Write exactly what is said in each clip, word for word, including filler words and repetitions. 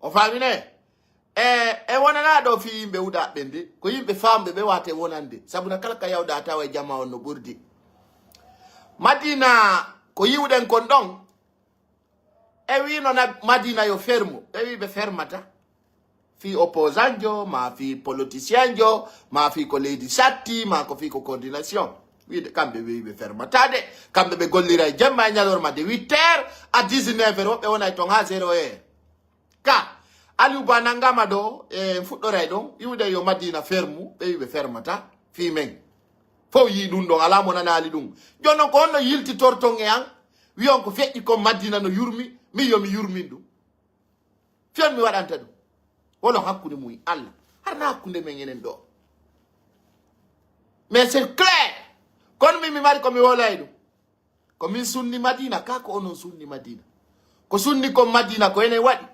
O faami ne? E, e wonanaa ɗoo fii yimɓe huɗaaɓe ɓen de. Ko yimɓe faamɓe ɓe waate wonande. Sabu na kala ka yawɗaa tawa e jamaa on no ɓurdi. Madina, ko yi'uɗen kon ɗon, e wiino na Madina yo fermu. Ɓe wi'i ɓe fermata. Fii opposant jo, maa fii politicien jo, maa fii ko leydi satti, maa ko fii ko coordination. Wiide kamɓe wi'i ɓe fermata de. Kamɓe ɓe gollira e jemma e ñalorma de huit heures à dix-neuf heures, woɓɓe wona e ton haa zéro heure. Ka, Aliou Ba nangama ɗoo, e fuɗɗoray ɗon, iwde yo Madina fermu, ɓe wi'i ɓe fermata, fii men. Fow yii ɗun ɗon, alaa mo nanaali ɗun. Jooni non ko honno yiltitorton e an, wi'on ko feƴƴi kon Madina no yurmi, min yo mi yurmin ɗun. Fii on mi waɗanta ɗun. Wolon hakkunde mun e Alla. Hara na hakkunde men enen ɗoo. Mais c'est clair. Kono min mi mari ko mi wowlay ɗun. Ko min sunni Madina, ka ko onon sunni Madina. Ko sunni kon Madina, ko enen waɗi.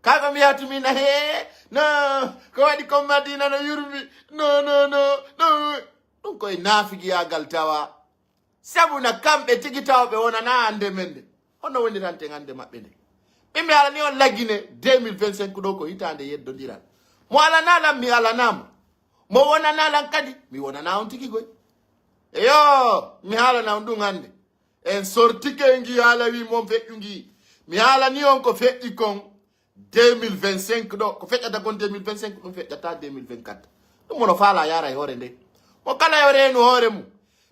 Ka ko mi yahtu min, he, no, ko waɗi kon Madina no yurmi. No, no, no, no. Ɗun ko e naafigiyaagal tawa. Sabu na kamɓe tigi tawa ɓe wonanaa annde men nde. Honno woniranten annde maɓɓe nde? Min mi alanii on Lagine deux mille vingt-cinq ɗoo ko hitaande yeddondiral. Mo alanaa lan, mi alanaa mo. Mo wonanaa lan kadi, mi wonanaa on tigi goy. Eyo, mi haalana on ɗun hannde. En sortike e ngii haala wii mon feƴƴu ngii. Mi haalanii on ko feƴƴi kon deux mille vingt-cinq ɗoo. Ko feƴƴata kon deux mille vingt-cinq, ɗun feƴƴataa deux mille vingt-quatre. Ɗun mo no faalaa yaara e hoore nde. Mo kala yo reenu hoore mun.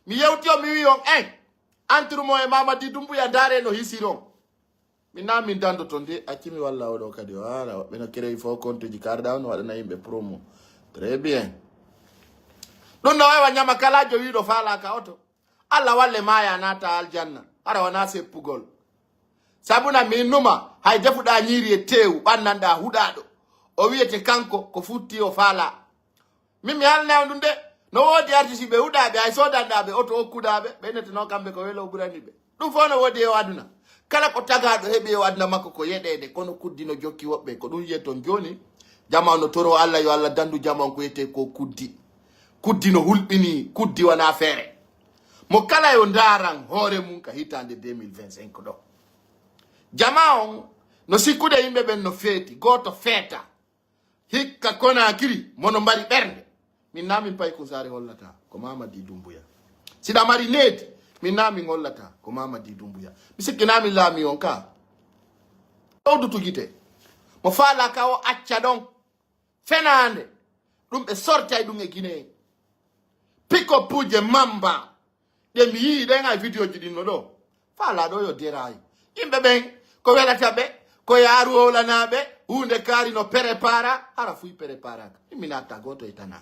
Mi yewti on, mi wi'i on, en, entre mo e Mamadi Doumbouya, ndaaree no hisiri on. Min na min dandoton de, acci mi walla oɗo kadi. Voilà, woɓɓe no créer faux compte ji, kar da on waɗana yimɓe promo. Très bien. Ɗun no wawa ñama kala jowiiɗo faalaaka oto. Alla walle maaya naata aljanna. Hara wona seppugol. Sabu na min numa, hay defuɗaa ñiiri e teewu, ɓannanɗaa huɗaaɗo. O wi'ete kanko, ko futti o faalaa. Min mi haalnay on ɗun de. No woodi artiste ɓe huɗaaɓe, hay soodanɗaa ɓe oto okkuɗaa ɓe, ɓe innete non kamɓe ko welo o ɓurani ɓe. Ɗun fow no woodi e o aduna. Kala ko tagaaɗo heɓi e o aduna makko ko yeɗeede, kono kuddi no jokki woɓɓe. Ko ɗun yi'eten jooni. Jamaa on no toroo Alla, yo Alla dandu jamaa on ko wi'etee ko kuddi. Kuddi no hulɓinii, kuddi wanaa feere. Mo kala yo ndaaran hoore mun ka hitaande deux mille vingt-cinq ɗoo. Jamaa on no sikkude yimɓe ɓen no feeti, gooto feeta. Hikka Konaakiri, mo no mari ɓernde. Min na min pay kun saare hollata, ko Mamadi Dumbuya. Siɗa mari needi, min na min hollata, ko Mamadi Dumbuya. Mi sikki na min laami on ka. Ɗowdu tugite. Mo faala ka o acca ɗon. Fenaande. Ɗum ɓe sortay ɗum e Guinée. Pick-up uje mamba. Ɗe mi yi'i ɗen ay vidéo ji ɗin no ɗo. Faalaa ɗo yo déraille. Yimɓe ɓen ko welata ɓe, ko yaaru wowlanaa ɓe, huunde kaari no prépara, hara fuy préparaaka. Min mi naata gooto e tana.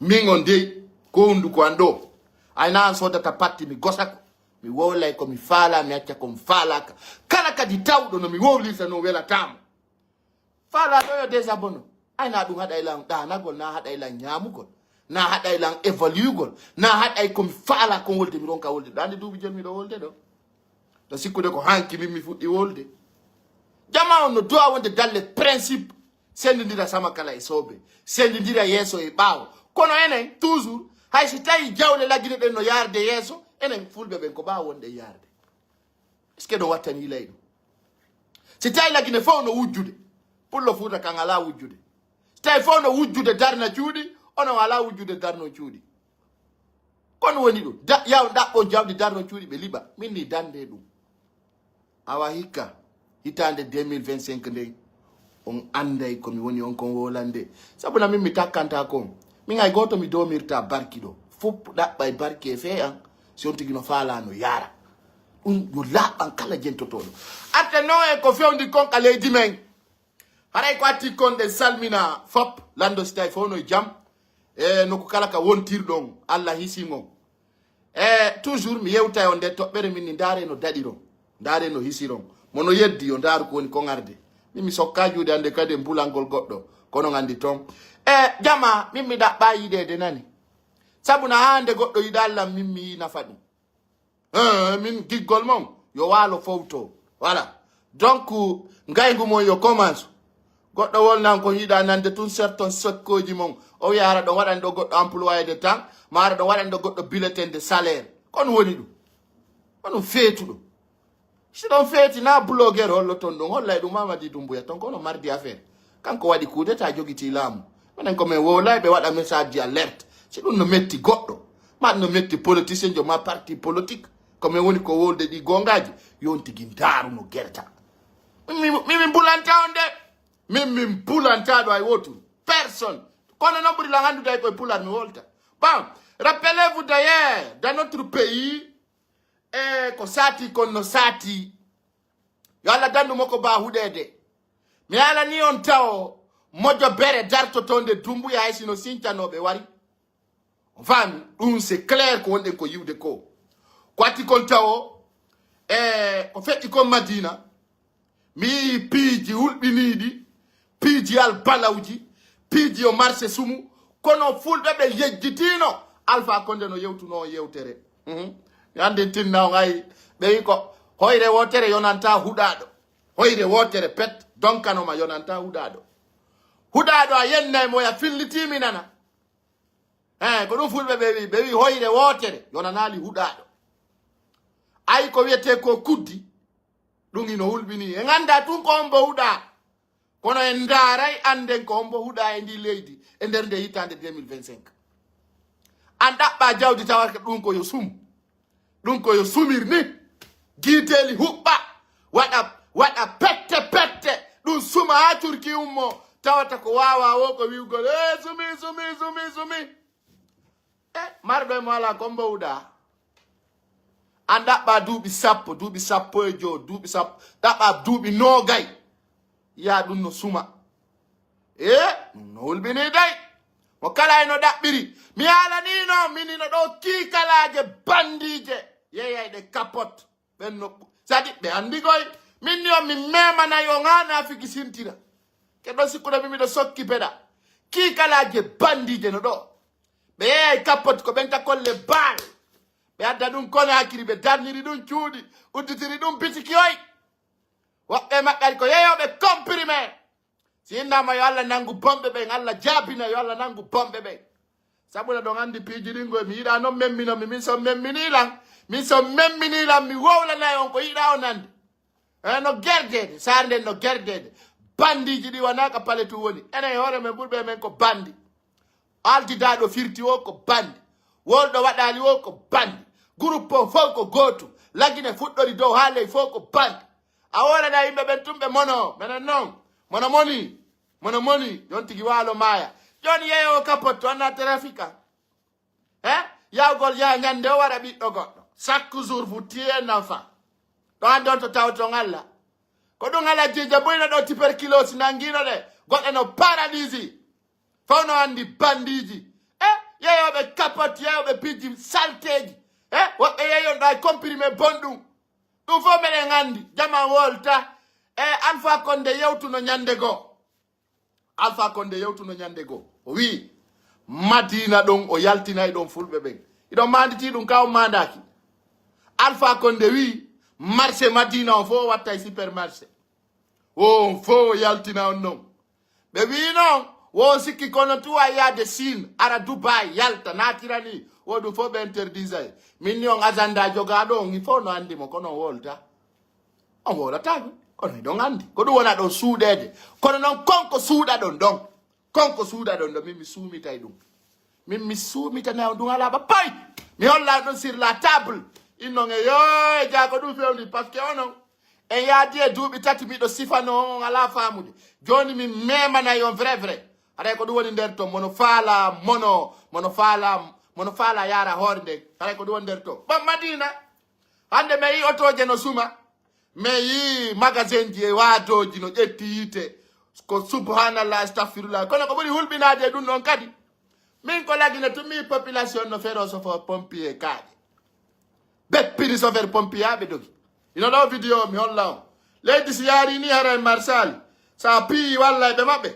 Min on dey, ko hunduko an ɗo. Ay na an soodata patti mi gosa ko. Mi wowlay ko mi faalaa, mi acca ko mi faalaaka. Kala kadi tawɗo no mi wowlirta non welataamo. Faalaa ɗo yo désabonné. Ay na ɗum haɗay lan ɗaanagol, na haɗay lan ñaamugol, na haɗay lan évaluegol, na haɗay ko mi faalaa kon wolde, mi ronka wolde. Ɗo andi duuɓi jooni miɗo wolde ɗo. To sikkude ko hanki min mi fuɗɗi wolde. Jama on no duwa wonde dalle principe, sendindira sama kala e soobe, sendindira yeeso e ɓaawo. Kono enen, toujours, hay si tawi jawle lagine ɗen no yaarde yeeso, enen fulɓe ɓen ko ɓaawo wonde yaarde. Est-ce que ɗon wattani leyɗo? Si tawi lagine fof no wujjude, pullo Fuuta kan alaa wujjude. Si tawi fof no wujjude darna cuuɗi, onon alaa wujjude darno cuuɗi. Kon woni ɗum. Da-, yaw ɗaɓɓon jawdi darno cuuɗi ɓe liɓa. Min ni dande ɗum. Awa hikka, hitaande deux mille vingt-cinq nden, on anday ko mi woni on kon wolande. Sabu na min mi takkanta kon. Min hay gooto mi doomirta barki ɗo. Fof ɗaɓɓay barki e fee an. Si on tigi no faalaa no yaara. Ɗum yo laaɓan kala jentotooɗo. Atte non en ko fewndi kon ka leydi men. Haray ko atti kon ɗen salmina fop. Lanndo si tawi fof no e jam. E nokku kala ka wontirɗon. Allah hisi ngon. E toujours mi yewtay on nde toɓɓere min ni ndaare no daɗiron. Ndaare no hisiron. Mo no yeddi yo ndaaru ko woni kon arde. Min mi sokka juuɗe hannde kadi e mbulangol goɗɗo. Kono on anndi ton. E jama min mi ɗaɓɓa yiɗeede nani. Sabu na hannde goɗɗo yiɗa Allah min mi yi nafa ɗum. Eh, min giggol mon yo waalo fowto. Voilà. Donc, ngayngu mon yo commence. Goɗɗo wolnan ko yiɗa nande tun serton sokkooji mon. O wiya hara ɗon waɗani ɗo goɗɗo employé de temps, ma hara ɗon waɗani ɗo goɗɗo bulletin de salaire. Kon woni ɗum. Ko ɗum feetuɗo. Si ɗon feeti, naa blogueur hollo ton ɗon, hollay ɗum Mamadi Doumbouya ton, kono mardi affaire. Kanko waɗi coup d'état, jogitii laamu. Minen ko men wowlay ɓe waɗa message d'alerte. Si ɗum no metti goɗɗo, ma no metti politicien jo ma parti politique, ko men woni ko wowlde ɗi goongaaji, yo on tigi ndaaru no gerta. Min, min, min bulanta on de. Min, min bulanta ɗo hay wotun. Personne. Kono non ɓuri lan anndude hay koye pular mi wolta. Bon, rappelez-vous d'ailleurs, dans notre pays, e ko saati kon no saati. Yo Allah dandu mo ko baa huɗeede. Mi alani on tawo mojo bere dartotonde Dumbuya hay sino sincanooɓe wari. On faami? Ɗum c'est clair ko wonɗen ko yiwde ko. Ko atti kon tawo, e ko feƴƴi kon Madina. Mi yii piiji hulɓiniiɗi, piiji albalawji, piiji yo marché sumu, kono fulɓe ɓe yejjitiino. Alpha Condé no yewtuno on yewtere. Mhm. Mi anndi tinna on ay, ɓe wi ko hoyre wootere yonanta huɗaaɗo. Hoyre wootere pet, donkanoma yonanta huɗaaɗo. Huɗaaɗo a yennay mo ya fillitiimi nana. Eh, ko ɗum fulɓe ɓe wi, ɓe wi hoyre wootere yonanaali huɗaaɗo. Ay ko wiyetee ko kuddi, ɗum hino hulɓinii. En anndaa tun ko hombo huɗaa. Kono en ndaaray annden ko hombo huɗaa e ndi leydi e nder nde hitaande deux mille vingt-cinq. An ɗaɓɓaa jawdi tawa ka ɗum ko yo sum. Ɗum ko yo sumir ni. Jiiteeli huɓɓa. Waɗa, waɗa pette pette. Ɗum suma haa curki ummo. Tawata ko waawaa wo ko wi'ugol, "Eh, sumi, sumi, sumi, sumi." E, marɗo e mo alaa ko hombo huɗaa. An ɗaɓɓaa duuɓi sappo, duuɓi sappo e jowo, duuɓi sappo, ɗaɓɓaa duuɓi noogay. Yaa ɗum no suma. E, ɗum no hulɓinii dey. Mo kala e no ɗaɓɓiri. Mi haalanii no, min hino ɗoo kiikalaaje bandiije. Yeeyayɗe kapot. Ɓen no, sadi ɓe anndi koy. Min ni on mi meemanay on haa naafiki sintira. Ke ɗon sikkuɗo mi miɗo sokki peɗa. Kiikalaaje bandiije no ɗoo. Ɓe yeeyay kappot ko ɓen ka kolle baal. Ɓe adda ɗum Konaakiri, ɓe darniri ɗum cuuɗi, udditiri ɗum bitiki oy. Woɓɓe maɓɓe ari ko yeeyooɓe comprimé. Si innama yo Allah nangu bonɓe ɓen, Allah jaabina yo Allah nangu bonɓe ɓen. Sabuna ɗon anndi piiji ɗin goy, mi yiɗaa non memmino mi, min so memminii lan, min so memminii lan, mi wowlanay on ko yiɗaa on anndi. E no gerdeede, saare nden no gerdeede. Bandiiji ɗi wonaa ka pale tun woni. Enen e hoore men ɓurɓe men ko bandi. Altidaaɗo firti wo ko bandi. Wolɗo waɗaali wo ko bandi. Groupe o fow ko gootu. Lagine fuɗɗori dow haa ley fow ko bandi. A woolana yimɓe ɓen tun ɓe mono, menen non. Mono moni, mono moni, yon tigi waalo maaya. Jooni yeeyoowo kapot to anna trafika. Eh? Yawgol yaa ñande o wara ɓiɗɗo goɗɗo. Chaque jour vous tuez un enfant. Ɗo hannde on to tawton Allah. Ko ɗum alajjiije buyno ɗo tuberculose nangiino ɗe. Goɗɗe no paralysie. Fow no anndi bandiiji. Eh? Yeeyooɓe kapot, yeeyooɓe piiji salteeji. Eh? Woɓɓe yeeyon ɗo ay comprimé bonɗum. Ɗum fow meɗen anndi. Jama wolta. E Alpha Condé yewtuno ñande goo. Alpha Condé yewtuno ñande goo. O wi'i, Madina ɗon, o yaltinay ɗon fulɓe ɓen. Iɗon maanditii ɗum, ka on maandaaki. Alpha Condé wi'i, marché Madina on fow o wattay supermarché. O on fow o yaltina on non. Ɓe wi'i non, wo on sikki kono tu a yaade Chine, ara Dubai, yalta, naatirani, wo ɗum fow ɓe interdisay. Min ni on agenda jogaaɗo on, i fow no anndi mo, kono on wolta. On wowlataako, kono hiɗon anndi. Ko ɗum wona ɗon suuɗeede. Kono non kon ko suuɗaɗon ɗon. Kon ko suuɗaɗon ɗon. Min mi suumitay ɗum. Min mi suumitana on ɗum alaa ba pay. Mi holla on ɗum sur la table. Innon e yo e jaa ko ɗum fewndi. Parce que onon en yaadi e duuɓi tati miɗo sifano on, on alaa faamude. Jooni min meemanay on vrai vrai. Haray ko ɗum woni nder ton. Mono faala, mono, mono faala, mono faala yaara hoore nden. Haray ko ɗum woni nder ton. Bon, Madina. Hannde mi yii otooje no suma, mi yii magasin ji e waadooji no ƴetti yiite, ko subhanallah, astahfirullah. Kono ko ɓuri hulɓinaade e ɗum ɗon kadi, min ko Lagine tun mi yii population no feroo chauffeur pompier kaaƴe. Ɓe pini chauffeur pompier haa ɓe dogi. Ino ɗoo vidéo mi holla on. Leydi si yaarii nii haray Marsali, sa piyi walla e ɓe maɓɓe.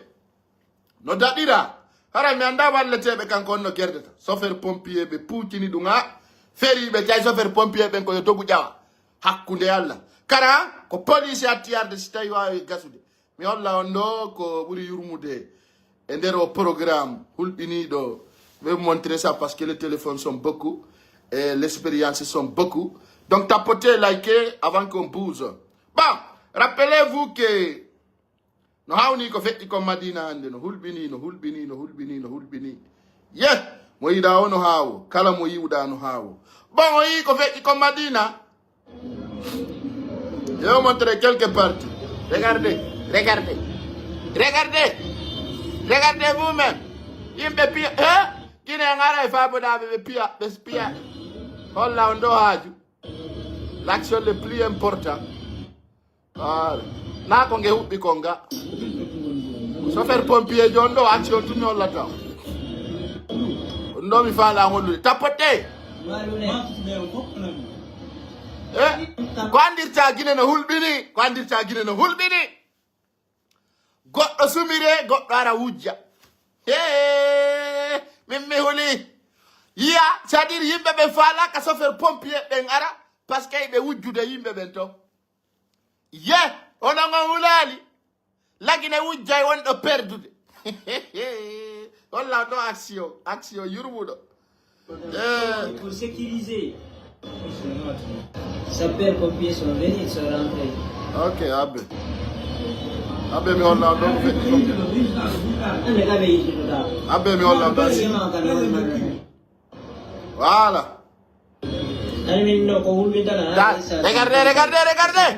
No daɗira, hara mi anndaa walleteeɓe kanko on no gerdata. Chauffeur pompier ɓe puucini ɗum haa feriiɓe, tawi chauffeur pompier ɓen ko yo dogu ƴawa. Hakkunde Allah. Kara ko police attiyarde si tawi waawi gasude. Mi holla on ɗo ko ɓuri yurmude e nder o programme hulɓiniiɗo. Je vais vous montrer ça parce que les téléphones sont beaucoup et l'expérience sont beaucoup. Donc, tapotez, likez avant qu'on bouge. Bon, rappelez-vous que no hawni ko feƴƴi kon Madina hannde, no hulɓini, no hulɓini, no hulɓini, no hulɓini. Yeh, mo yiɗaa o no haawo, kala mo yi'uɗaa no haawo. Bon, o yii ko feƴƴi kon Madina. Je vais vous montrer quelques parties. Regardez, regardez, regardez, regardez vous-même. Yimɓe piya, eh? Guinée ngara e faabodaaɓe ɓe piya, ɓe piya. Holla on ɗo haaju. L'action le plus important. Voilà. Naa ko nge huɓɓi kon ga. Chauffeur pompier jon ɗo action tun mi hollata. Ɗum ɗo mi faala hollude. Tapote. Eh? Ko andirta Gine no hulɓini. Ko andirta Gine no hulɓini. Goɗɗo sumire, goɗɗo ara wujja. Hee, min mi huli. Yiya, c'est-à-dire yimɓe ɓen faalaka chauffeur pompier ɓen ara, parce que ɓe wujjude yimɓe ɓen to. Ye, onon on hulaali. Lagine wujjay wonɗo perdude. Walla ɗo action, action yurmuɗo. Eh. Pour sécuriser. Sapeurs-pompiers sont venus, ils sont rentrés. Ok, Abbé. Abbé mi holla ɗo ko feƴƴi kon. Ande Abbé yiɗi ɗo ɗa. Abbé mi holla ɗo. Voilà. Ani min ɗo ko hulɓintana. Da, regardez, regardez, regardez.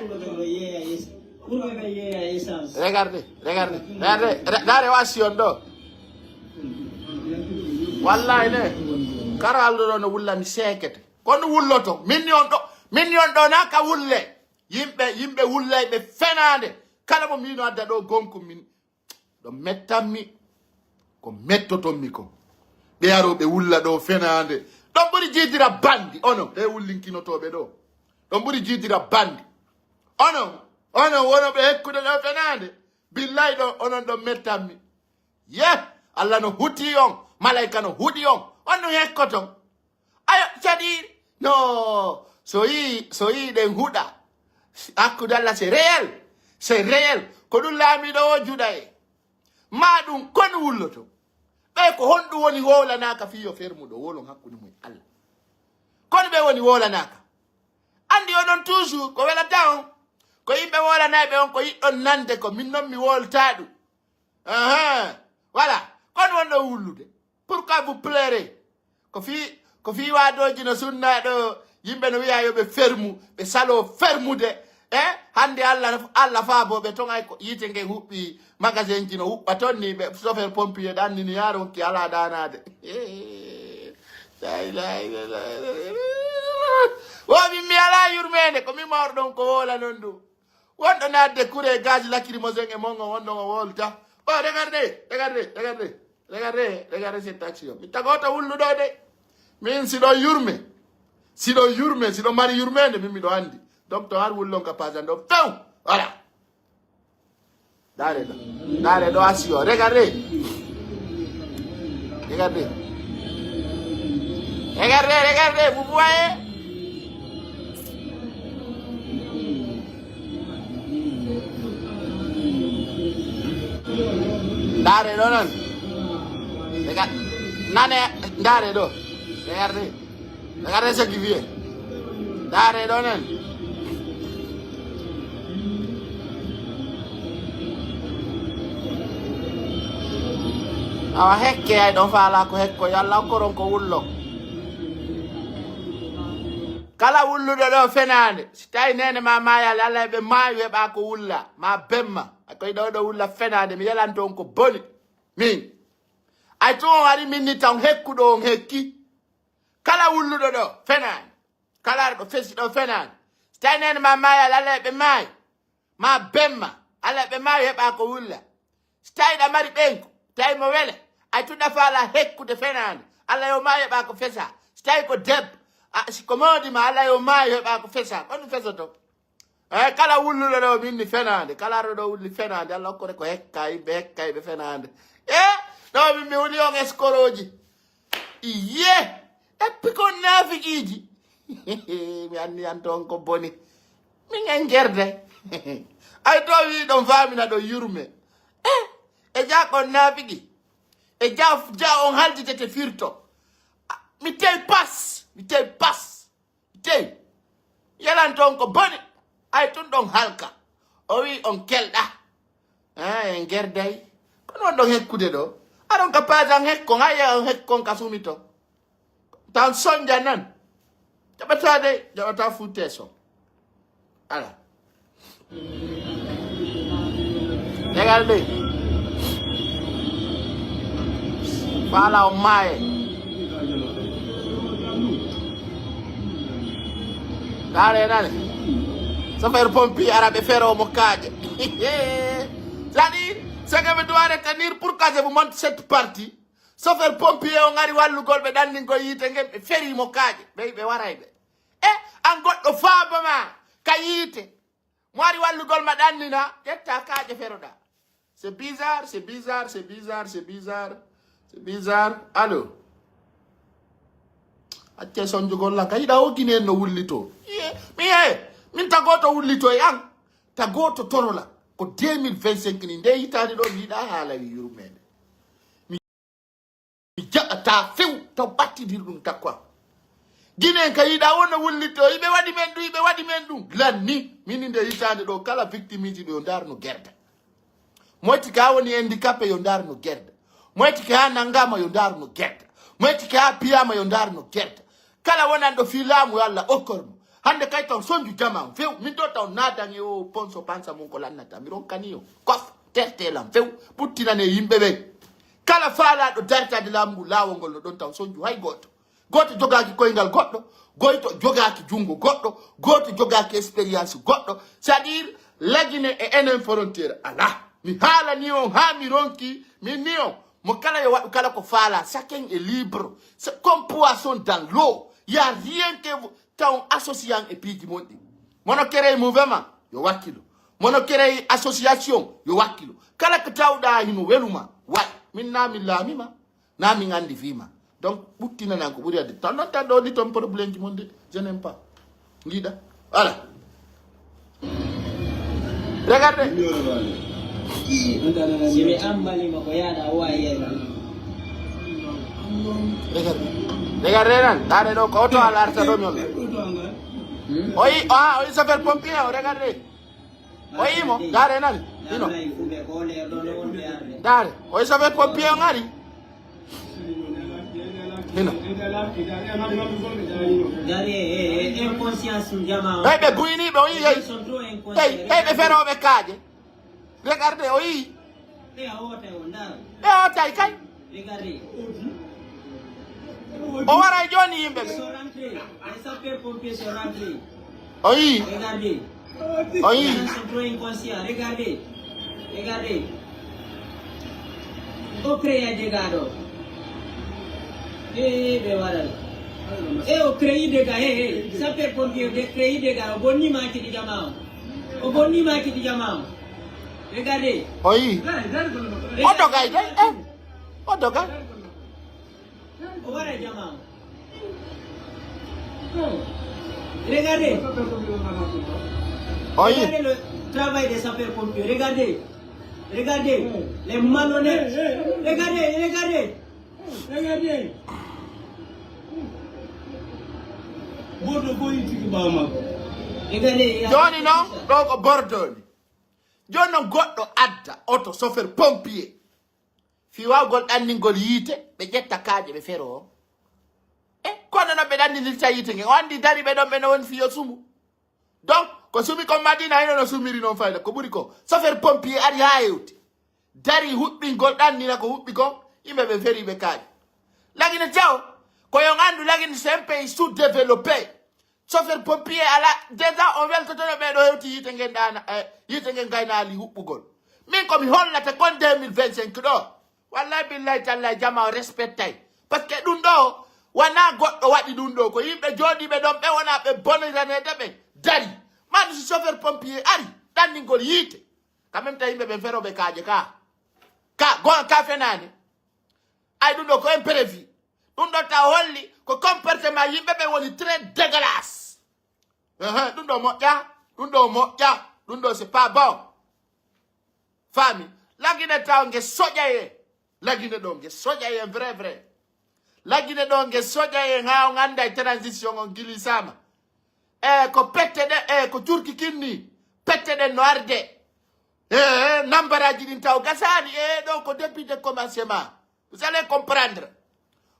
Regardez, regardez, regardez, regardez, wa si on ɗo. Wallahi ne, karo Alla ɗo no wullani seekete. Kono wulloto, min ni on ɗo, min ni on ɗo na ka wulle. Yimɓe, yimɓe wullay ɓe fenaande. Kala mo miino adda ɗo gonku min, ɗo mettanmi, ko mettotonmi ko. Ɓe arooɓe wulla ɗo fenaande. Ɗon ɓuri jiidira bandi, ono, ɓe wullinkinotooɓe ɗo. Ɗon ɓuri jiidira bandi. Ono, ono, wono ɓe hekkude ɗo fenaande. Billahi ɗo, onon ɗon mettanmi. Yeh, Alla no huti on, malaika no huɗi on, on no hekkoton. Ayo, cadi, no, so yi, so yi ɗen huɗa. Hakkude Alla, c'est réel, c'est réel. Ko ɗum laamiɗo o juɗa e. Ma ɗum, kon wulloto. Ɓe ko honɗum woni wowlanaaka fii yo fermuɗo wolon hakkunde mum e Alla. Kono ɓe woni wowlanaaka. Andi onon toujours, ko welata on. Ko yimɓe wowlanayɓe on, ko yiɗɗon nande ko, min non mi wowlata ɗum. Ahan. Voilà. Kon wonɗo wullude. Pourquoi vous pleurez? Ko fii, ko fii waadooji no sunna ɗo, yimɓe no wi'a yo ɓe fermu, ɓe saloo fermude. Eh? Hande Alla, Alla faabo ɓe ton ay ko yiite ngen huɓɓi, magasin ji no huɓɓa ton ni, ɓe chauffeur pompier ɗan ni, ni yaaro ki ala daanaade. La ilaha illallah. Wo min mi ala yurmeende, ko min mawɗo ɗon ko woola non ɗum. Wonɗo naatde kure gaz lacrymogène e mon on, on ɗon o wolta. Oh, regardez, regardez, regardez. Regardez, regardez cette action. Mi tagoto wulluɗo de. Min siɗo yurme. Siɗo yurme, siɗo mari yurmeende, min miɗo andi. Donc, to har wullon ka pasan ɗo. Few! Voilà. Dare ɗo. Dare ɗo asio. Regardez. Regardez. Regardez, regardez, vous voyez? Ndaare ɗo non. Rega-, nane, ndaare ɗo. Regardez. Regardez ce qui vient. Ndaare ɗo non. Awa hekke ay ɗon faala ko hekko, yo Alla okkoron ko wullo. Kala wulluɗo ɗo fenaande, si tawi neene ma maayaali, Alla heɓe maayu heɓa ko wulla, ma bemma. A koy ɗo ɗo wulla fenaande, mi yelanto on ko boni. Min. Ay tun on ari min ni taw hekkuɗo on hekki. Kala wulluɗo ɗo fenaande. Kala arɗo fesi ɗo fenaande. Si tawi neene ma maayaali, Alla heɓe maayu. Ma bemma, Alla ɓe maayo heɓa ko wulla. Si tawi ɗa mari ɓeyngu, tawi mo wele, ay tun ɗa faala hekkude fenaande, Alla yo maayo heɓa ko fesa. Si tawi ko debbo, a, si ko moodi ma, Alla yo maayo heɓa ko fesa. Ko ɗum fesoto. Eh, kala wulluɗo ɗo min ni fenaande, kala arɗo ɗo wulli fenaande, Alla okkore ko hekka, yimɓe hekka, yimɓe fenaande. Eh, ɗo min mi wuli on eskorooji. Iye, eppi kon naafiqiiji. Mi anndi an toon ko boni. Min en gerde. Ay to wi ɗon faamina ɗo yurme. Eh, e ja kon naafiki. E ja, ja on haljitete firto. Ah, mi tey pas, mi tey pas, mi tey. Yelanto on ko boni. Ay tun ɗon halka. O wi'i on kelɗa. Ah, en gerday. Kono on ɗon hekkude ɗo. Aɗon ka paajan hekkon, ay on hekkon ka sumi ton. Tan sonja nan. Jaɓataa de, jaɓataa fuutee son. Ala. Tegal de. Faala o maaye. Ndaare nane. Chauffeur pompier arabe fero mo kaaje. C'est-à-dire, ce que je dois retenir, pourquoi je vous montre cette partie. Chauffeur pompier on ari wallugol ɓe ɗanningol yiite ngen, ɓe feri mo kaaje. Ɓe, ɓe waray ɓe. E, an goɗɗo faaba ma ka yiite. Mo ari wallugol ma ɗannina, ƴetta kaaƴe feroɗa. C'est bizarre, c'est bizarre, c'est bizarre, c'est bizarre, c'est bizarre. Allo. Accee sonjugol lan, ka yiɗa o Guinéen no wullitoo. Iye, mi ye, min ta gooto wullitoo e an. Ta gooto toro lan. Ko deux mille vingt-cinq ni, nde hitaande ɗo mi yiɗa haala wi yurmeende. Mi jaɓataa few taw ɓattidir ɗum takko am. Ginen ka yiɗa wona wullitto, iɓe waɗi men ɗum, iɓe waɗi men ɗum. Lanni, mini nde hitaande ɗo kala victimiiji ɗo yo ndaarno gerda. Moyti ka woni handicapé yo ndaarno gerda. Moyti ka nangaama yo ndaarno gerda. Moyti ka piyaama yo ndaarno gerda. Kala wonanɗo fii laamu yo Allah okkor mo. Hannde kay taw sonju jamaa on few. Min ɗo taw naadan e o ponso pansa mun ko lannata. Mi ronkani yo. Kof, terte lan few. Ɓuttinane yimɓe ɓen. Kala faalaaɗo dartaade laamu ngu laawol ngol no ɗon taw sonju hay gooto. Gooto jogaaki koyngal goɗɗo. Gooto jogaaki junngo goɗɗo. Gooto jogaaki expérience goɗɗo. C'est-à-dire, Lagine e enen frontière alaa. Mi haalani on haa mi ronki, mi ni on. Mo kala yo waɗu kala ko faalaa, chacun est libre. C'est comme poisson dans l'eau. Y a rien que vous, taw associant e piiji mon ɗi. Mono créé mouvement, yo wakkilo. Mono créé association, yo wakkilo. Kala ko tawɗaa hino weluma, waɗ. Min naa min laamima, naa min anndi fiima. Donc, ɓuttinanan ko ɓuri adde. Tan non tan ɗo ni ton problème ji mon de. Je n'aime pas. Ngiɗa. Voilà. Regardez. Si ɓe ambalima ko yaada o wawi yeeɓa. Regardez. Regardez nan. Ɗaare ɗo ko oto alarta ɗo mi holla. O yi, ah, o yi chauffeur pompier o, regardez. O yi mo, ndaare nani. Hino. Ndaare, o yi chauffeur pompier o ngari. Hino. Dari e, e, e inconscience jama. Ɓe, ɓe guyni ɓe, o yi, hey. Hey, hey, ɓe ferooɓe kaaje. Regardez, o yi. Ɓe a hootay o ndaaro. Ɓe hootay kay. Regardez. O waray jooni yimɓe ɓe. Sont rentrés. Les sapeurs pompiers sont rentrés. O yi. Regardez. O yi. Les gens sont trop inconscients. Regardez. Regardez. O créé dégât ɗo. Eh, ɓe waray. Eh, o créé dégât. Eh, eh. Sapeurs pompiers, ɓe créé dégât. O bonni maaki ɗi jama o. O bonni maaki ɗi jama o. Regardez. O yi. O dogay de. Eh. O dogay. O waray jama o. Regardez. O yi. Regardez le travail des sapeurs-pompiers. Regardez. Regardez. Les malhonnêtes. Regardez, regardez. Regardez. Bordeaux ko ittiki ɓaawo makko. Regardez. Jooni non, ɗo ko Bordeaux ni. Jooni non goɗɗo adda oto chauffeur pompier. Fii waawgol ɗanningol yiite, ɓe ƴetta kaaƴe ɓe feroo. E, kono non ɓe ɗanninirta yiite ngen. O anndi dari ɓe ɗon ɓe no woni fii yo sumu. Donc, ko sumi kon Madina, hino no sumiri non fayda. Ko ɓuri ko, chauffeur pompier ari haa hewti. Dari huɓɓingol ɗannina ko huɓɓi kon, yimɓe ɓe feri ɓe kaaƴe. Lagine jaw, ko yo on anndu Lagine c'est un pays sous-développé. Chauffeur pompier ala, déjà on weltotono ɓe ɗo hewti yiite ngen ɗana, eh, yiite ngen gaynaali huɓɓugol. Min ko mi hollata kon deux mille vingt-cinq ɗo. Wallahi billahi tallahi jama o respectay. Parce que ɗum ɗo, wona goɗɗo waɗi ɗum ɗo. Ko yimɓe jooɗiiɓe ɗon ɓe wona ɓe boniraneede ɓe dari. Manu si chauffeur pompier ari, ɗanningol yiite. Quand même ta yimɓe ɓen feroɓe kaaƴe ka. Ka, go, ka fenaande. Ay ɗum ɗo ko imprévu. Ɗum ɗo taw holli ko comportement yimɓe ɓe woni très dégueulasse. Ehe, ɗum ɗo moƴƴa, ɗum ɗo moƴƴa, ɗum ɗo c'est pas bon. Faami? Lagine taw nge soƴaye. Lagine ɗo nge soƴaye vrai, vrai. Lagine ɗo nge soƴaye ŋa on annday transition on gilisama. e ko pette ɗe, e ko curki kinni, pette ɗen no arde. E, nambaraaji ɗin taw gasaani, e, ɗo ko depuis de commencement. Vous allez comprendre.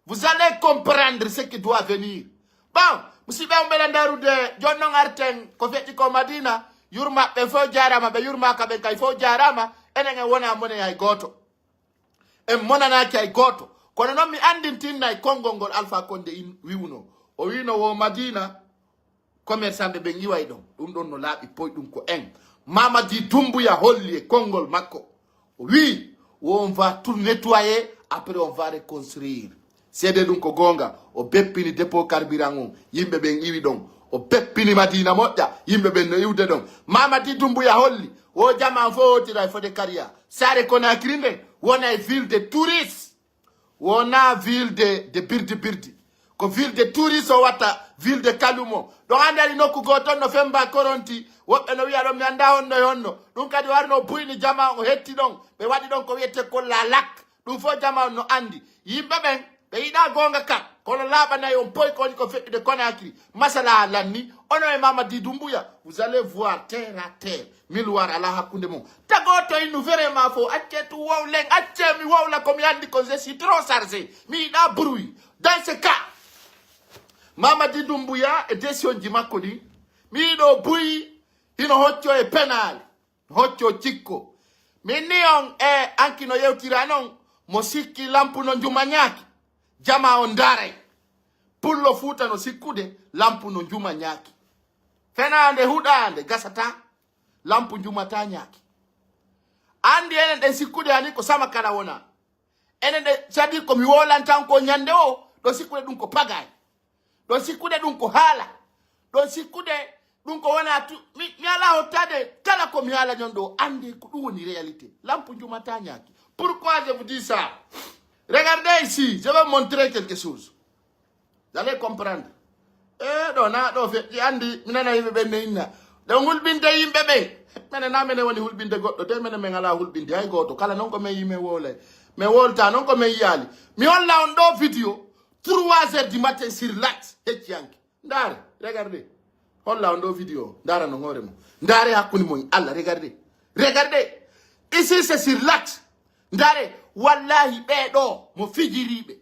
Vous allez comprendre ce qui doit venir. Bon, musiɓɓe on ɓeɗa ndarude, jon non arten, ko feƴƴi ko Madina, yurmaɓe fof jaarama, ɓe yurmaka ɓen kay fof jaarama, enen en wona mone hay gooto. En monanaaki hay gooto. Kono non mi anndintinnay konngol ngol Alpha Condé in wi'uno. O wi'no wo Madina, commerçantɓe ɓen iway ɗon. Ɗum ɗon no laaɓi poy ɗum ko en. Mamadi Doumbouya holli e konngol makko. O wi'i, on va tout nettoyer, après on va reconstruire. Seede ɗum ko goonga, o beppini dépôt carburant on, yimɓe ɓen iwi ɗon. O beppini Madina moƴƴa, yimɓe ɓen no iwde ɗon. Mamadi Doumbouya holli, wo jamaa on fof hootira e Fodé Kariya. Saare Conakry nden wona e ville de touristes. Wona ville de, de birdi birdi. Ko ville de touristes o watta, ville de calme o. Ɗon anndi ari nokku goo ton no femba koronti, woɓɓe no wi'a ɗon mi anndaa honno e honno. Ɗum kadi warno buyni jamaa on o hetti ɗon. Ɓe waɗi ɗon ko wi'etee ko la lac. Ɗum fof jamaa on no anndi. Yimɓe ɓen, ɓe yiɗaa goonga kan. Kono laaɓanay on poy ko woni ko feƴƴude Conakry. Masala lanni, onon e Mamadi Doumbouya, vous allez voir terre à terre. Miluwar alaa hakkunde mum. Tago to innu vraiment fo, accee tu wowlen, accee mi wowla ko mi anndi kon, je suis trop chargé. Mi yiɗaa bruit. Dans ce cas, Mamadi Doumbouya e décision ji makko ɗi, mi yiɗo buy hino hocco e penaale, hocco cikko. Min ni on e anki no yewtira non, mo sikki lampu no njuma ñaaki, jama on ndaray. Pullo Fuuta no sikkude lampu no njuma ñaaki. Fenaande huɗaande gasata. Lampu njumataa ñaaki. Anndi enen ɗen sikkude ani ko sama kala wona. Enen ɗen, c'est-à-dire ko mi wowlantan ko ñande o, ɗo sikkude ɗum ko pagaay. Ɗo sikkude ɗum ko haala. Ɗo sikkude ɗum ko wona tu, mi, mi alaa hottaade kala ko mi haala ñon ɗo, anndi ko ɗum woni réalité. Lampu njumataa ñaaki. Pourquoi je vous dis ça? Regardez ici, je vais montrer quelque chose. Vous allez comprendre. E ɗo na ɗo feƴƴi anndi mi nana yimɓe ɓen ne inna. Ɗon hulɓinde yimɓe ɓen. Mene na mene woni hulɓinde goɗɗo te mene men alaa hulɓinde hay gooto. Kala non ko men yi men wowlay. Men wowlta non ko men yiyaali. Mi holla on ɗo vidéo trois heures du matin sur l'axe hecciyanke. Ndaare, regardez. Holla on ɗo vidéo. Ndaara non hoore mo. Ndaare hakkunde mon Allah, regardez. Regardez. Ici c'est sur l'axe. Ndaare, wallahi ɓee ɗo mo fijiriiɓe.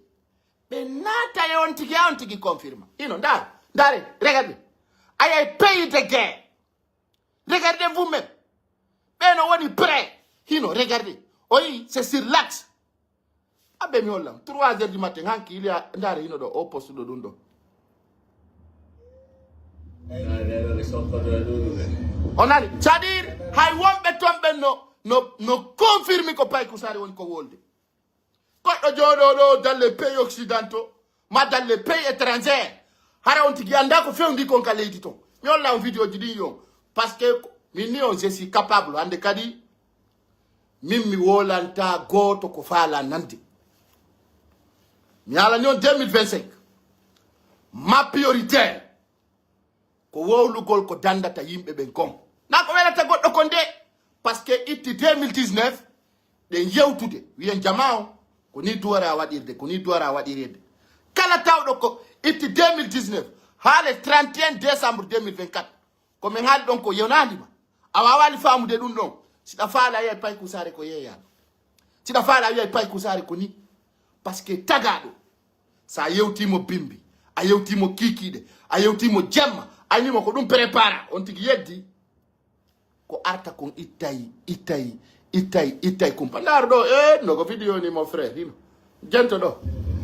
Ɓe naata e on tigi, on tigi confirme. Ino, ndaare, ndaare, regardez. Ayay pays de guerre. Regardez vous-même. Ɓe no woni prêt. Hino, regardez. O yi, c'est sur l'axe. Abbe mi hollam. Trois heures du matin, hanki, il y a, ndaare hino ɗo, o poste ɗo ɗum ɗo. On nani? C'est-à-dire, hay wonɓe ton ɓen no, no, no confirme ko Paykusare woni ko wolde. Goɗɗo jooɗoo ɗo dans les pays occidentaux, ma dans les pays étrangers. Hara on tigi anndaa ko fewndi kon ka leydi ton. Mi holla on vidéo ji ɗin yo. Parce que min ni on, je suis capable. Hannde kadi, min mi wolanta gooto ko faala nande. Mi haalani on deux mille vingt-cinq. Ma priorité. Ko wowlugol ko dandata yimɓe ɓen kon. Na ko welata goɗɗo kon de. Parce que itti deux mille dix-neuf, ɗen yewtude, wiyen jamaa o, ko ni duwara waɗirde, ko ni duwara waɗirede. Kala tawɗo ko itti deux mille dix-neuf, haa le trente et un décembre deux mille vingt-quatre, ko men haali ɗon ko yonaali ma. A waawaali faamude ɗum ɗon. Si ɗa faala yiyay pay kusaare ko yeeyaa. Si ɗa faala yiyay pay kusaare ko ni. Parce que tagaaɗo, so a yewtii mo bimbi, a yewtii mo kiikiiɗe, a yewtii mo jemma, a ni mo ko ɗum prépara, on tigi yeddi. Ko arta kon ittay, ittay, ittay, ittay kumpa. Ndaar ɗo, eh, no ko vidéo ni, mon frère, hino. Jento ɗo.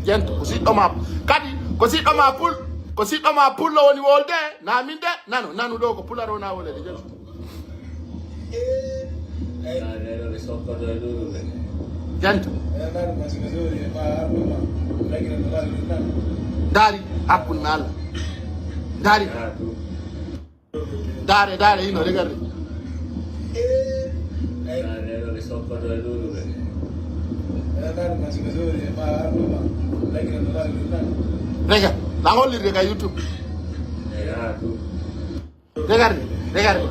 Jento, ko siɗɗo ma. Kadi, ko siɗɗo ma pul, ko siɗɗo ma pullo woni wolde, na min de, nano, nanu ɗo ko pular wona wolede, jento. Jento. Ndaari, hakkunde Allah. Ndaari. Ndaare, ndaare, hino, regardez. Regarde, la hollirde ka YouTube. Regardez, regardez.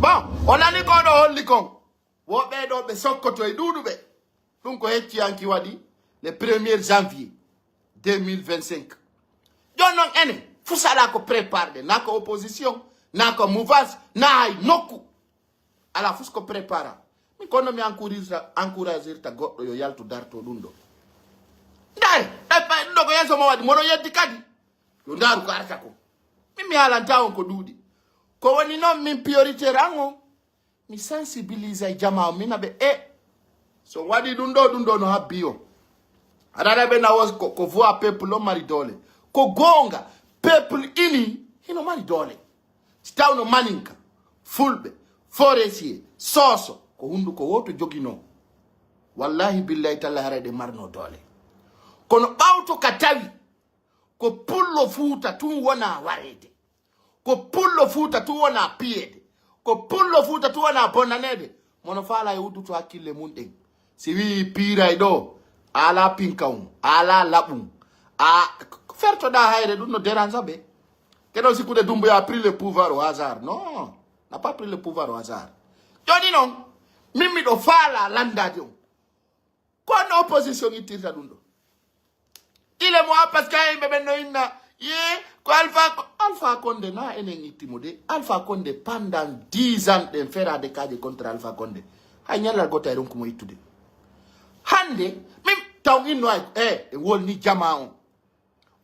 Bon, on nani ko ɗo holli kon. Woɓɓe ɗo ɓe sokkoto e ɗuuɗuɓe. Ɗum ko hecciyanki waɗi le premier janvier. deux mille vingt-cinq. Jooni non enen fus alaa ko préparɗen, naa ko opposition, naa ko mouvance, naa hay nokku. Alaa fus ko prépara. Min kono mi encouragirta, encouragirta goɗɗo yo yaltu darto ɗum ɗo. Ndaare, e pa-, ɗum ɗo ko yeeso mo waɗi, mono yeddi kadi. Yo ndaaru ko arata ko. Min mi haalanta on ko ɗuuɗi. Ko woni non min prioritaire an on, mi sensibilise e jamaa on, mi naɓe e. So waɗi ɗum ɗo, ɗum ɗo no habbi o. Aɗa ɓe nawo ko, ko voix peuple on mari doole. Ko goonga, peuple ini hino mari doole. Si tawno maninka, fulɓe, forestier, sooso, ko hunduko wooto joginoo. Wallahi billahi tallahi haray ɗe marno doole. Kono ɓawto ka tawi, ko pullo Fuuta tun wona wareede. Ko pullo Fuuta tun wona piyeede. Ko pullo Fuuta tun wona bonnaneede. Mono faala e udduto hakkille mun ɗen. Si wi'i piiray ɗo, a alaa pinkawun, a alaa laɓun, a fertoɗaa hayre, ɗum no dérange ɓe. Keɗon sikkude Dumbuya a pris le pouvoir au hasard. Non, n'a pas pris le pouvoir au hasard. Jooni non, min miɗo faala landaade on. Ko honno opposition ittirta ɗum ɗo? Ile mo a parce que yimɓe ɓen no inna, ye, ko Alpha, Alpha Condé na enen itti mo de. Alpha Condé pendant dix ans ɗen feraade kaaje contre Alpha Condé. Hay ñallal gooto ay ronku mo ittude. Hannde, min taw inno ay, eh, e wolni jamaa on.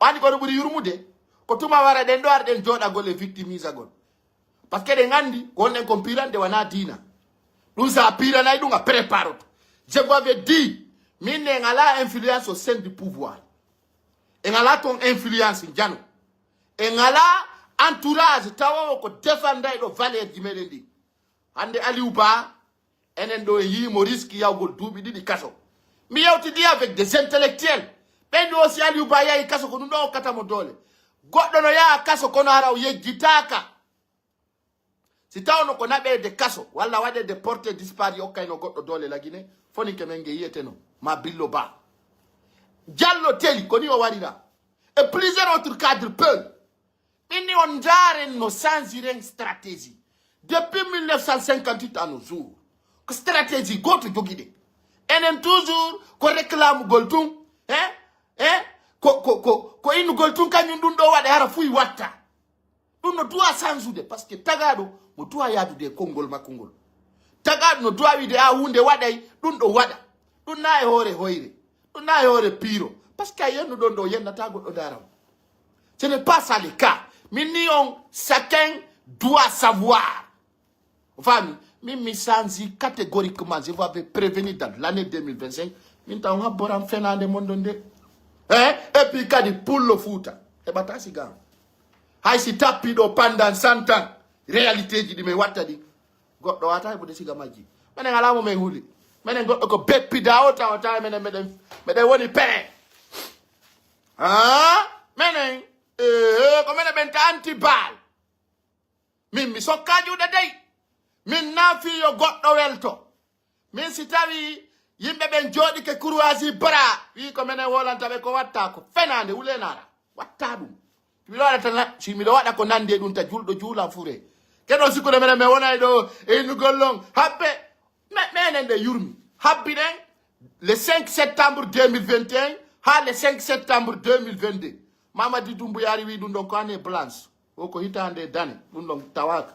O anndi ko no ɓuri yurmude, ko tuma wara ɗen ɗo ar ɗen jooɗagol e victimisagol. Parce que ɗen anndi, ko wonɗen kon pirande wonaa diina. Ɗum sa piranay ɗum a préparoto. Je vous avais dit, min en alaa influence au sein du pouvoir. En alaa ton influence njano. En alaa entourage tawowo ko defandayɗo valeur ji meɗen ɗi. Hannde Aliou Ba, enen ɗo en yii mo risque yahugol duuɓi ɗiɗi kaso. Mi yewtidi avec des intellectuels. Ɓen ɗo aussi Aliou Ba yahi kaso ko ɗum ɗo okkata mo doole. Goɗɗo no yaha kaso kono hara o yejjitaaka. Si tawno ko naɓeede kaso walla waɗeede porté disparu okkayno goɗɗo doole lagine, foninke men nge yiyeteno, ma Billo Ba. Jallo Teli, ko ni o warira. Et plusieurs autres cadres peu. Min ni on ndaaren no sanziren stratégie. Depuis mille neuf cent cinquante-huit à nos jours. Ko stratégie gooto jogiɗen. Enen toujours ko réclamugol tun. Hein? Hein? Ko, ko, ko, ko innugol tun kañum ɗum ɗo waɗa hara fuy watta. Ɗum no duwa sanzude, parce que tagaaɗo no duwa yaadude e konngol makko ngol. Tagaaɗo no duwa wiide, "A, huunde waɗay, ɗum ɗo waɗa." Ɗum na e hoore hoyre, ɗum na e hoore piiro, parce que a yennuɗon ɗo, yennata goɗɗo daara mo. Ce n'est pas ça le cas. Min ni on, chacun doit savoir. O faami? Min mi sanzi catégoriquement, je vous avais prévenu dans l'année deux mille vingt-cinq, min taw habboran fenaande mon ɗon de. Eh? Et puis kadi pullo Fuuta heɓata siga. Hay si tappi ɗo pendant cent ans, réalité ji ɗi min watta ɗi, goɗɗo wata heɓude siga majji. Menen alaa mo men huli. Menen goɗɗo ko beppida o tawata menen meɗen, meɗen woni pere. Ah, menen, eh, ko menen ɓen ta anti baal. Min mi sokka juuɗe dey. Min na fii yo goɗɗo welto. Min si tawi yimɓe ɓen jooɗike kurwaasi bara, wii ko menen wolanta ɓe ko watta ko fenaande wulenaara. Watta ɗum. Si miɗo waɗa ta na-, si miɗo waɗa ko nandi e ɗum ta julɗo juulan fure. Keɗon sikkude menen men wonay ɗo e innugol non. Habbe, me-, menen ɗe yurmi. Habbi ɗen le cinq septembre deux mille vingt et un haa le cinq septembre deux mille vingt-deux. Mamadi Doumbouya ari wii ɗum ɗon ko année blanche. O ko hitaande dane, ɗum ɗon tawaaka.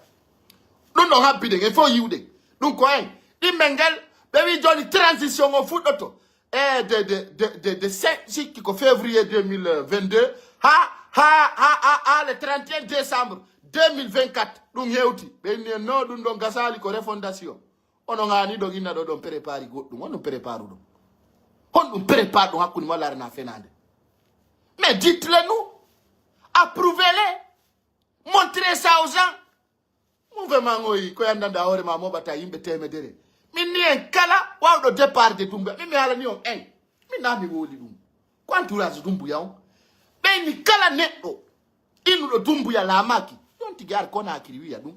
Ɗum ɗon habbi ɗen, e fof yiwde. Ɗum ko en. Ɗimmel ngel, ɓe wii jooni transition o fuɗɗoto. E de, de, de, de, de cinq, sikki ko février deux mille vingt-deux, ha, ha, ha, ha, ha le trente et un décembre deux mille vingt-quatre. Ɗum hewti. Ɓe inni en, "Non, ɗum ɗon gasaali ko refondation." Onon haani ɗon inna ɗo ɗon prépari goɗɗum. Honɗum préparuɗon? Honɗum prépare ɗum hakkunde mo Alla arana fenaande? Mais dites-le nous. Approuvez-le. Montrez ça aux gens. Mouvement ngoy ko yandanda hoore ma moɓata yimɓe temedere. Min ni en kala wawɗo départ de Doumbouya. Min mi haalani on en. Min na mi woli ɗum. Ko entourage Doumbouya on. Ɓeyni kala neɗɗo innuɗo Dumbuya laamaaki, yon tigi ar Konaakiri wiya ɗum.